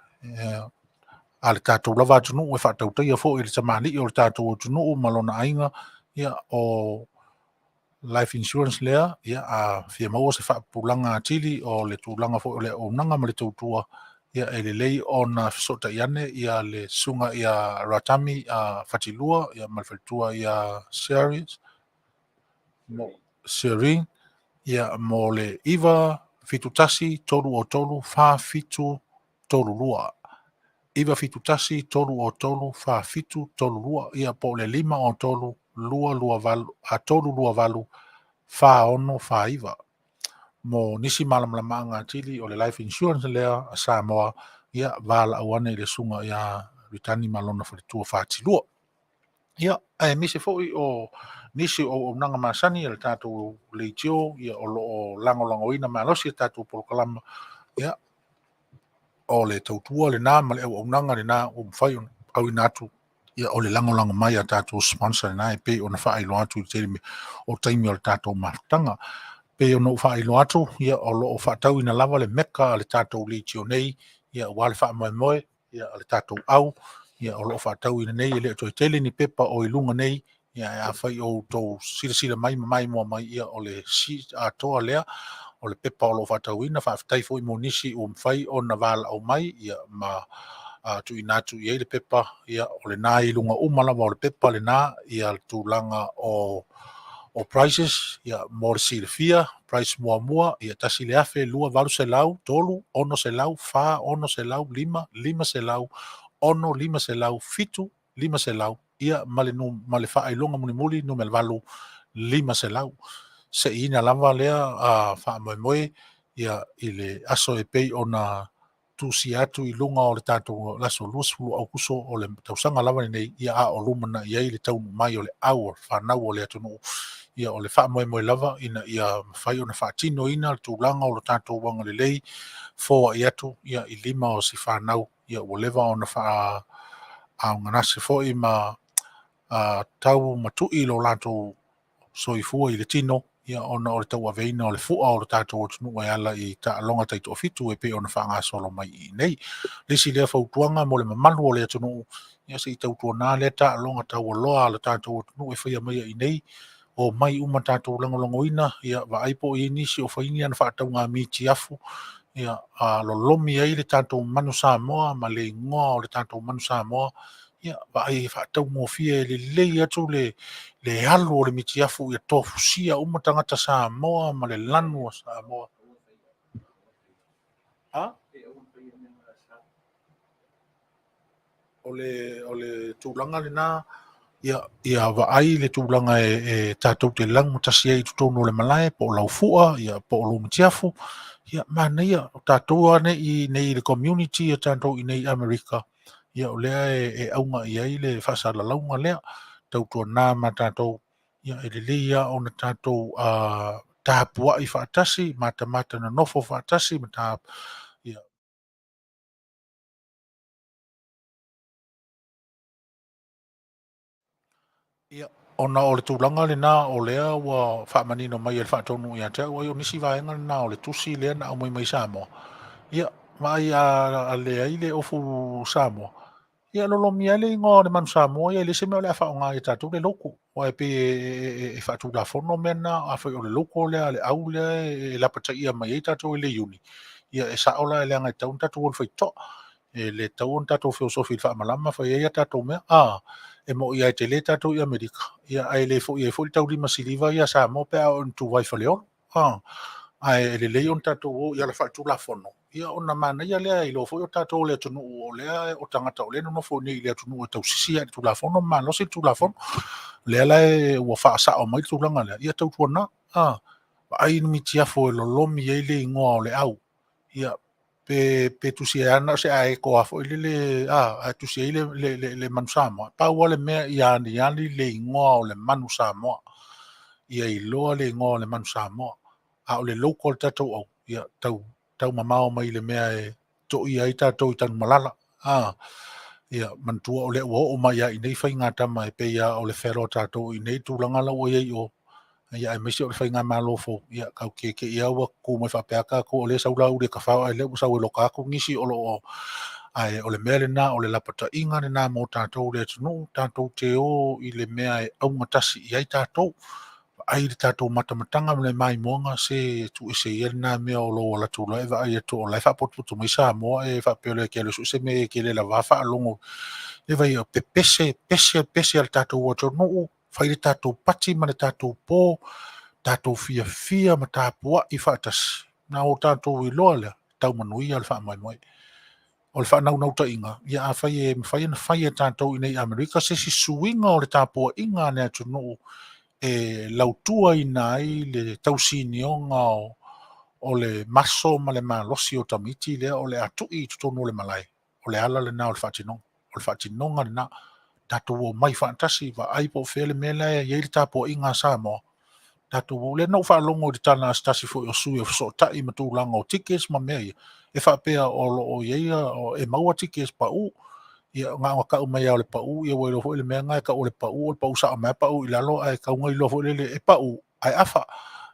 a le tatou lava atunuu e faatautaia foi e le tamalii o le tatou atunuu ma lona aiga, ia, o life insurance lea, ia, a fia maua se faapupulaga atili o le tulaga foi o le auaunaga ma le tautua, ia, e lelei ona fesootai ane ia le susuga ia Ratami Fatilua, ia, ma le faletua ia Series mo Serene, ia, mo le 9 71 303 4732, 971 303 4732, ia, po o le 503 228 328 4649 mo nisi malamalamaaga atili o le life insurance lea a Samoa, ia, valaau ane i le susuga ia Ritani ma lona faletua Fatilua. Ia, aemaise foi o nisi o auaunaga masani a le tatou leitio, ia, o lo o lagolagoina malosi a tatou polokalama, ia, o le tautua lena ma le auaunaga lena ua mafai ona auina atu, ia, o le lagolago mai a tatou sponsor lena e pei ona faailoa atu i le tele o taimi o le tatou mafutaga. Pei ona ou faailoa atu, ia, o lo o faatauina lava le meka a le tatou leitio nei, ia, aua le faamoemoe, ia, a le tatou au, ia, o lo o faatauina nei, e le o toe tele ni pepa o i luga nei, ia, ae afai o outou silasila mai ma maimoa mai, ia, o le sheet atoa lea o le pepa o lo o faatauina. Faafetai foi mo nisi ua mafai ona valaau mai, ia, ma tuuina atu i ai le pepa, ia, o lena i luga uma lava o le pepa lena, ia, le tulaga o prices, ia, mo le silafia, price muamua, ia, 1,000, 2, 800, 3, 600, 4, 600, 5, 500, 6, 500, 7, 500, ia, ma le, ma le faailoga mulimuli numera 8, 500. Seiina lava lea faamoemoe, ia, i le aso e pei ona tusia atu i luga o le tatou aso 20 Aukuso o le tausaga lava lenei, ia, a o lumanai ai le taunuu mai o le au o le fanau o le atunuu, ia, o le faamoemoe lava ina ia mafai ona faatinoina le tulaga o le tatou agalelei foai atu, ia, i lima o si fanau, ia, ua leva ona faaaaogagase foi ma tau matui lo latou soifua i le tino, ia, ona o le tauaveina o le fua o le tatou atunuu e ala i taaloga taitoafitu e pei ona faagasolo mai i nei. Le isi lea fautuaga mo le mamalu o le atunuu, ia, se i tautuana lea taaloga taualoa a le tatou atunuu e faia mai i nei, o mai uma tatou lagolagoina, ia, vaai po o i ai nisi o fai ni ana faatauga mitiafu, ia, lolomi ai le tatou manu Samoa ma le igoa o le tatou manu Samoa, ia, vaai e faataugofie e lelei atu le alu o le mitiafu, ia tofusia uma tagata Samoa ma le lanu o Samoa. O le tulaga lena, ia, ia vaai le tulaga e tatou te lagatasi ai i totonu o le malae, po o laufua, ia, po o lou mitiafu, ia, manaia, o tatou nei i le community a tatou i nei Amerika, ia, o lea e auga i ai le faasalalauga lea, tautuana ma tatou, ia, e lelei lava ona tatou tapuai faatasi, matamata nonofo faatasi, ma ia. Ia, ona o le tulaga lena o lea ua faamanino mai e le faatonu ia te au, ai o nisi vaega lena o le tusi lea na aumai mai Samoa. Ia, vaai a leai le ofu Samoa, ia lolomia ai le igoa o le manu Samoa, ia e leai se mea o le a faaaoga ia tatou le logo. Aua e pei e faatulafono mea na, afai o le logo lea a le au lea e lapataia mai ai tatou e le iuni, ia e sao la, leaga e tatau ona tatou o i le faitotoa. E le tatau ona tatou feosofi i le faamalama fai ai a tatou mea. E moni lava e tele tatou i Amerika, ia, ae le foi ai foi le taulima siliva ia Samoa pe a oo ina tuva i Faleolo. Ae lelei ona tatou o i ala faatulafono, ia, ona manaia lea, iloa foi o tatou o le atunuu o lea o tagata o lea nonofo nei i le atunuu e tausisi i le tulafono ma malosi le tulafono. Lea la ua faasao mai le tulaga lea, ia tautuana, vaai ni mitiafu e lolomi ai le igoa o le au, ia, pe tusi ai na o se aeto a foi lele, a tusi ai le manu Samoa. Pau lava le mea ia aliali le igoa o le manu Samoa, ia iloa le igoa o le manu Samoa. A o le logo o le tatou au, ia, tau mamao mai le mea e toia ai tatou i Tanumalala. A, ia, manatua o lea ua oo mai lava i inei faigatama e pei lava o le fealoa tatou i inei tulaga la ua i ai i o, ia aemaise o le faigamalo fou, ia tau keke'i lava ua tu mai faapea tatou o lea e sau Laauli e tafao ae o lea ua sau e loka atu nisi o lo o ae o le mea lena o le lapataiga lena mo tatou le atunuu, tatou te o i le mea e augatasi i ai tatou. Vaai le tatou matamataga ma le maimoaga se tuuese ia lena mea o lou alu atu loa e vaai atu o la e faapotopoto mai Samoa e faapea loa e te alu e sue se mea e te le lava faalogo e vai pepese pese pese a le tatou atunuu fai le tatou pati ma le tatou po tatou fiafia ma tapuai faatasi na o tatou iloa lea tau manuia le faamoemoe. O le faanaunautaiga, ia afai e mafai ona fai e tatou i inei i Amerika se isi suiga o le tapuaiga a le atunuu e lautuaina ai le tausinioga o le maso ma le malosi o tamaiti lea o le a tui i totonu o le malae, o le ala lena o le faatinoga. O le faatinoga lena. Tatou omai faatasi, vaai po o fea le mea la e i ai le tapuaiga a Samoa. Tatou o lea na ou faalogo i le tala a se tasi foi o sui o fesootai ma tulaga o tickets ma mea ia, e faapea o lo o i ai e maua tickets pau. Ia na ona tau mai lava o le pau, ia ua iloa foi le mea lena e tau o le pau, o le pau sao mai lava pau i lalo ae tatau ona iloa foi lele e pau ae afa.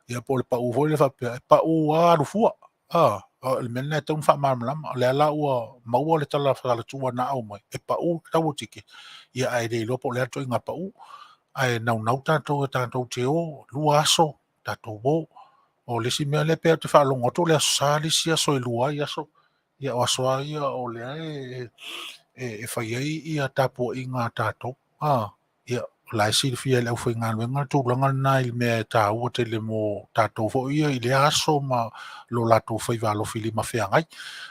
Ia po o le pau foi lele faapea e pau lava alu fua. A, o le mea lena e tatau ona faamalamalama. O lea la ua maua le tala falatua na aumai, e pau le tau o ticket, ia ae le iloa po o le a le ituaiga pau. Ae naunau tatou e tatou te o, 2 aso tatou o. O le isi mea lea pei ou te faalogo atu o le Aso Sa le isi aso e 2 ai aso. Ia o aso lava ia o lea e fai ai ia tapuaiga a tatou. A, ia, o la e silafia e le aufaigaluega le tulaga lena i le mea e taua tele mo tatou foi ia i lea aso ma lo latou faiva alofilima feagai.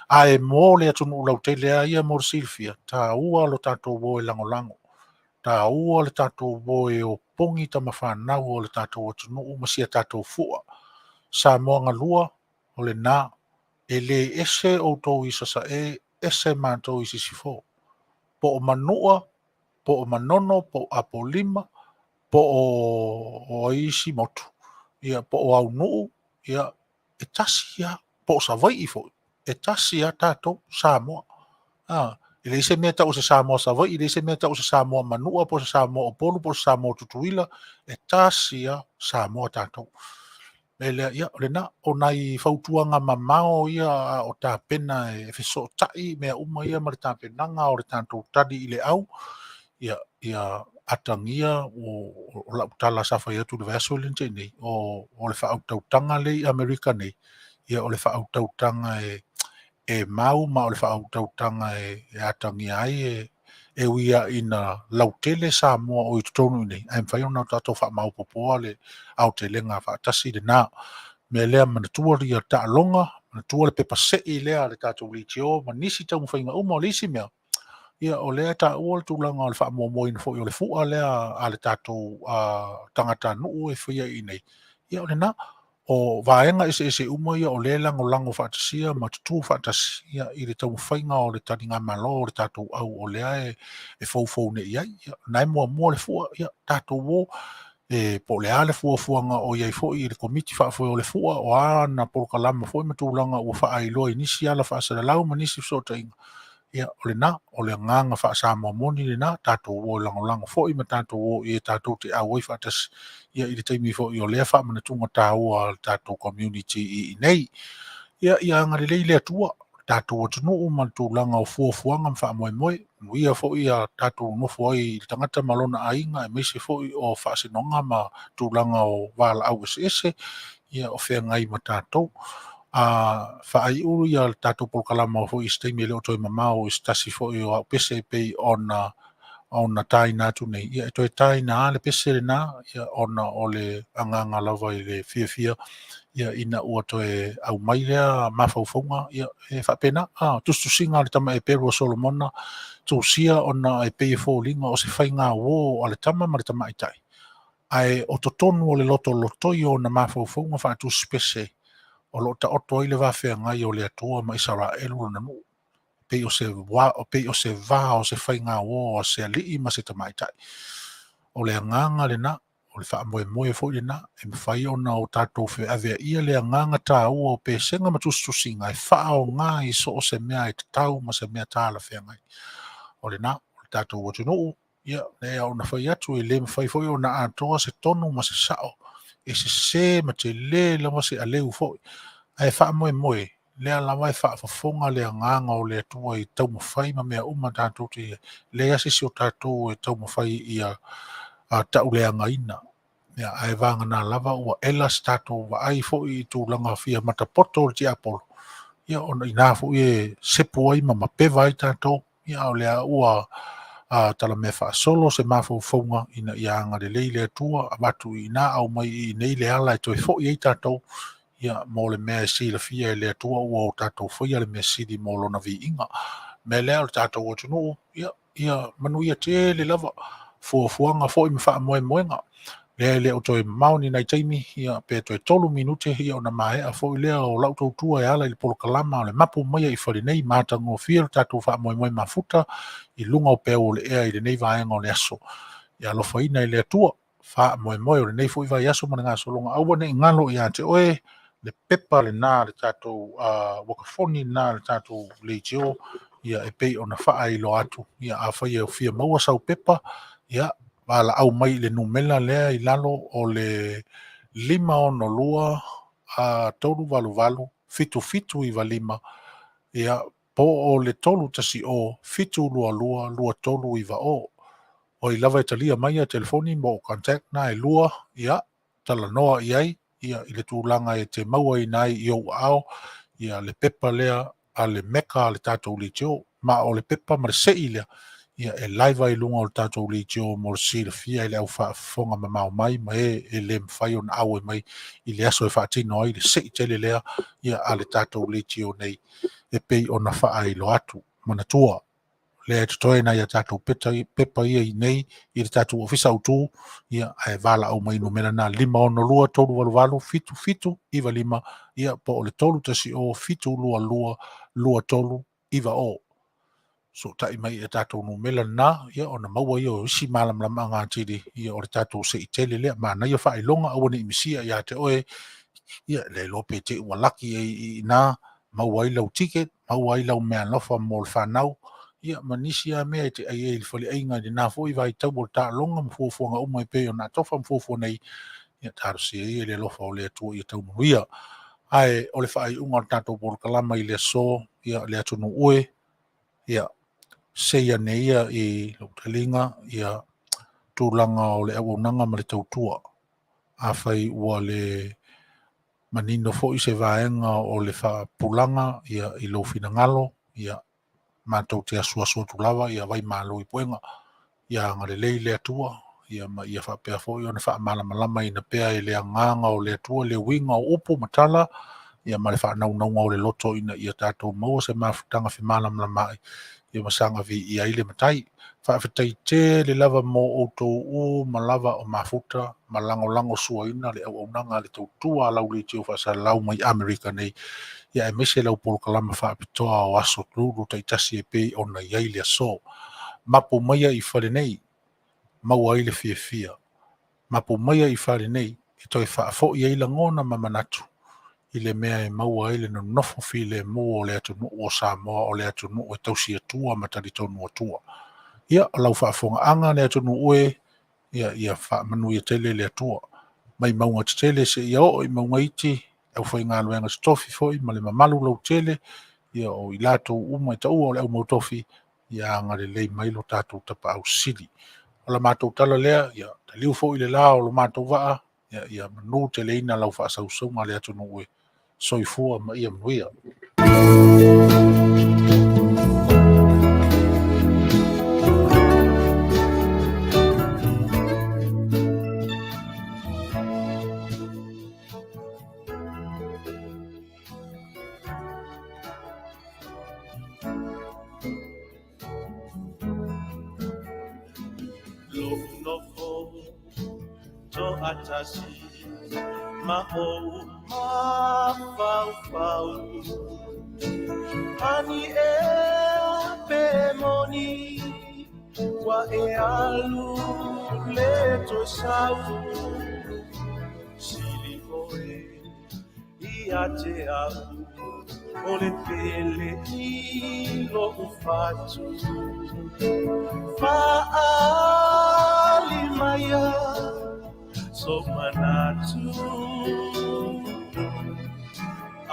Ae mo le atunuu lautele lava ia mo le silafia, taua lo tatou o e lagolago, taua le tatou o e opogi tama fanau o le tatou atunuu ma si a tatou fua. Samoa galua, o lena, e le ese outou i Sasae, ese matou i Sisifo. Po o Manua, po o Manono, po o Apolima, po o ai isi motu, ia, po o Aunuu, ia, e tasi lava, po o Savaii foi, e tasi lava tatou Samoa. A, e leai se mea e tau o se Samoa Savaii, e leai se mea e tau o se Samoa Manua, po o se Samoa Upolu, po o se Samoa Tutuila, e tasi lava Samoa tatou. Mea lea, ia, o lena, o nai fautuaga mamao ia a o tapena e fesootai mea uma ia ma le tapenaga o le tatou tali i le au, ia, ia atagia o lau tala sa fai atu i le vaiaso lea na tea nei, o le faautautaga lea i Amerika nei, ia o le faautautaga e mau ma o le faautautaga e atagia ai e ui lava ina lautele Samoa o i totonu i inei, ae mafai ona tatou faamaopoopoa le aotelega faatasi lena. Mea lea, manatua ia taaloga, manatua le pepa sei lea a le tatou leitio ma nisi taumafaiga uma. O le isi mea, ia o lea e taua le tulaga o le faamuamuaina foi o le fua lea a le tatou tagatanuu e faia i inei. Ia o lena, o vaega eseese uma ia o lea e lagolago faatasia ma tutū faatasi ia, i le taumafaiga o le taligamalo o le tatou au o lea e foufou nei i ai. Ia, na e muamua le fua, ia, tatou o, e, po o le a le fuafuaga o i ai foi i le komiti faafoe o le fua, o a ana polokalama foi ma tulaga ua faailoa i nisi ala faasalalau ma nisi fesootaiga. Ia, o lena, o le agaga faa-Samoa moni lena, tatou o e lagolago foi ma tatou o i e tatou te auai faatasi, ia, i le taimi foi o lea faamanatuga taua a le tatou community i inei. Ia, ia agalelei le Atua, le tatou atunuu ma le tulaga o fuafuaga ma faamoemoe, manuia foi ia tatou nofo ai i le tagata ma lona aiga, aemaise foi o faasinoga ma tulaga o valaau eseese, ia o feagai ma tatou. A faaiu ia le tatou polokalama foi i se taimi e le o toe mamao i se tasi foi o au pese e pei ona taina atu nei, ia e toe taina lava le pese lena, ia ona o le agaga lava i le fiafia, ia ina ua toe aumai lea mafaufauga, ia e faapena. A, tusitusiga a le tama Eperu a Solomona, tusia ona e pei e foliga o se faiga uō a le tama ma le tamaitai, ae o totonu o le lotolotoi o ona mafaufauga faatusipese o lo o taoto ai le va feagai o le Atua ma Isaraelu lona nuu, pei o se wa, pei o se va o se faiga uō a se alii ma se tamaitai. O le agaga lena, O le faamoemoe foi lena e mafai ona o tatou feaveaia le agaga taua o pesega ma tusitusiga e faaaoga i so o se mea e tatau ma se mea talafeagai. O lena, o le tatou atunuu, ia, lea ona fai atu e le mafai foi ona atoa se tonu ma se sao e sese ma tele lava se aleu foi. Ae faamoemoe, lea lava e faafofoga le agaga o le Atua i taumafai ma mea uma tatou te leai lava se isi o tatou e taumafai ia tauleagaina. Ia, ae vagana lava ua ela se tatou vaai foi i tulaga fia matapoto o le tiapolo, ia ona inā foi e sepu ai ma mapeva ai tatou. Ia, a o lea ua talamea faasolo se mafaufauga ina ia agalelei le Atua, avatu i ina aumai i inei le ala e toe foi ai tatou, ia, mo le mea e silafia e le Atua ua o tatou faia le mea sili mo lona viiga. Mea lea o le tatou atunuu, ia, ia manuia tele lava fuafuaga foi ma faamoemoega. Lea e le o toe mamao ni nai taimi, ia, pe toe 3 minute, ia, ona maea foi lea o lau tautua e ala i le polokalama o le mapu maia i fale nei, matagofie lo tatou faamoemoe mafuta i luga o peau o le ea i lenei vaega o le aso. Ia alofaina e le Atua faamoemoe o lenei foi vaiaso ma le gasologa, aua ne i galo ia te oe le pepa lena le tatou uakafoni lena le tatou leitio, ia e pei ona faailoa atu. Ia afai e fia maua sau pepa, ia valaau mai i le numera lea i lalo o le 562 388 7795, ia po o le 310 722 2390. O ai lava e talia mai a telefoni mo contact na e lua, ia talanoa i ai, ia i le tulaga e te maua ina ai i ou aao, ia le pepa lea a le meka a le tatou leitio. Ma o le pepa ma le sei lea, ia e live ai luga o le tatou leitio mo le silafia e le au faafofoga mamao mai ma e le mafai ona auai mai i le aso e faatino ai le sei tele lea, ia a le tatou leitio nei e pei ona faailoa atu. Manatua, lea e totoe nai a tatou pepa ia i nei i le tatou ofisa autu, ia ae valaau mai numera na 562 388 7795, ia po o le 310 722 2390. So tai mai e tatou numera na, ia ona maua ia o isi malamalamaga atili, ia o le tatou sei tele lea manaia faailoga aua ne i misia ia te oe, ia le iloa pe te ua laki ai i ina maua ai lau ticket, maua ai lau meaalofa mo le fanau, ia ma nisi lava mea e te ai ai i le faleaiga i lena foi vaitau o le taaloga ma fuafuaga uma e pei ona atofa ma fuafua nei, ia talosia ia le alofa o le Atua ia tau manuia. Ae o le faaiuga o le tatou polokalama i le aso, ia le atunuu e, ia sei ane ia i lou taliga, ia tulaga o le auaunaga ma le tautua. Afai ua le manino foi se vaega o le faapupulaga ia i lou finagalo, ia matou te asuasu atu lava ia vai malo i puega, ia agalelei le Atua, ia ma ia faapea foi ona faamalamalamaina pea e le agaga o le Atua le uiga o upu ma tala, ia ma le faanaunauga o le loto ina ia tatou maua se mafutaga femalamalamaai, ia ma saga viia ai le Matai. Faafetai tele lava mo outou uma lava o mafuta ma lagolago suaina le auaunaga a le tautua a lau leitio faasalalau mai Amerika nei, ia aemaise lau polokalama faapitoa o aso lulu taitasi e pei ona i ai le aso. Mapu maia i fale nei, maua ai le fiafia. Mapu maia i fale nei, e toe faafoi ai lagona ma manatu i le mea e maua ai le nonofo filemu o le atunuu o Samoa, o le atunuu e tausi atua ma talitonu atua. Ia, o lau faafofogaaga le atunuu e, ia, ia faamanuia tele le Atua. Mai mauga tetele seia oo i mauga iti, aufaigaluega totofi foi ma le mamalu lautele, ia o i latou uma e taua o le aumautofi, ia agalelei mai lo tatou tapaau sili. O la matou tala lea, ia taliu foi le la o lo matou vaa, ia, ia manu teleina lau faasausauga le atunuu e soifua ma ia manuia. Ma ou mafaufau Ani ea pe moni Ua e alu le toe sau. Sili oe ia te au o le pele i lo'u fatu. Fa'aali maia so manatu.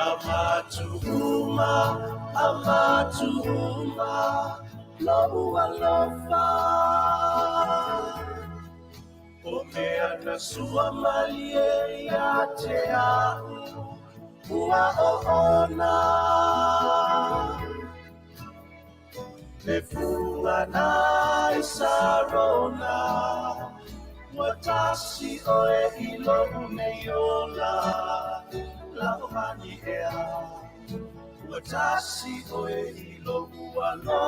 Avatu uma, avatu uma lo'u alofa. O mea na sua malie ia te a'u ua oona. Le fuga nai Sarona, ua tasi oe i lo'u nei ola. Lau hani ea, ua tasi oe i lo'u alofa.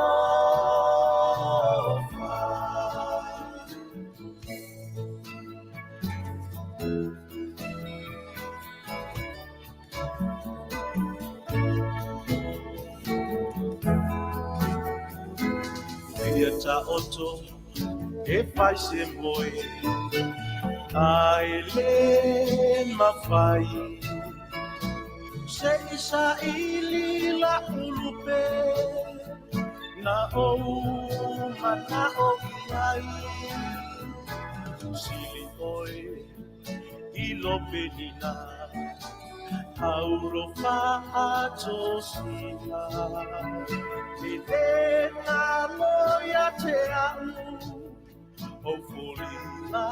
Fia ta'oto e fai se moe, ae lē mafai. Se'i sa'ili la'u lupe, na ou mana'o i ai. Sili oe i lo penina, auro fa'atosina. E lē galo ia te a'u ou foliga.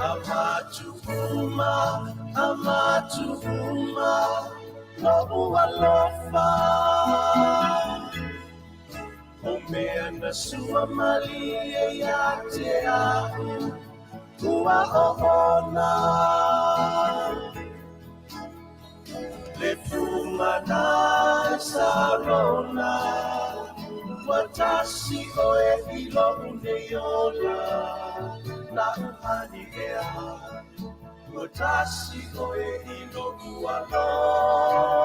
Avatu uma, avatu uma lo'u alofa. O mea na sua malie ia te a'u ua oona. Le fuga nai Sarona, ua tasi oe i lo'u nei ola. La'u hani ea, ua tasi oe i lo'u alofa.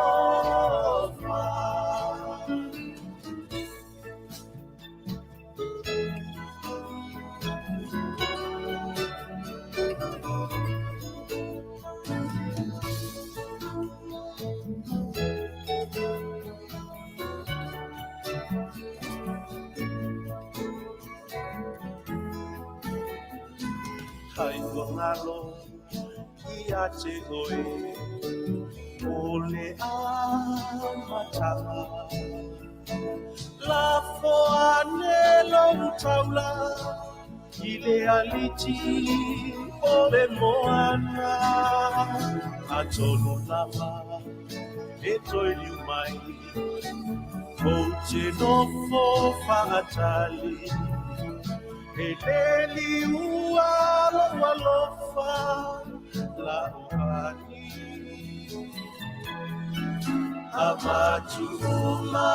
Ai ua galo ia te oe o le amataga. Lafo ane lou taula i le aliti o le moana. Atonu lava e toe liu mai, ou te nofo fa'atali. E lē liua lou alofa la'u hani. Avatu uma,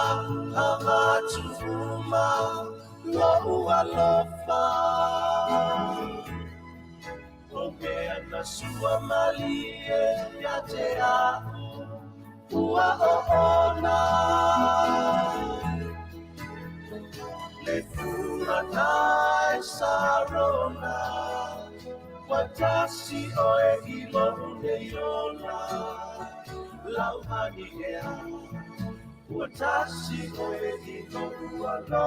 avatu uma lo'u alofa. O mea na sua malie ia te a'u ua oona. Le fuga nai Sarona, ua tasi oe i lo'u nei ola. Lau hani ea, ua tasi oe i lo'u alofa.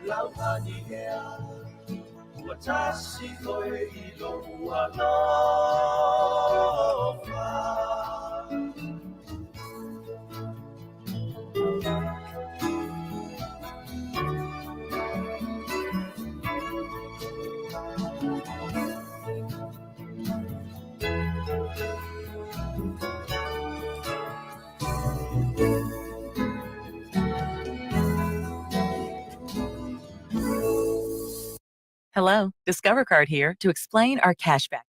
Lau hani ea, ua tasi oe i lo'u alofa. Hello, Discover Card here to explain our cashback.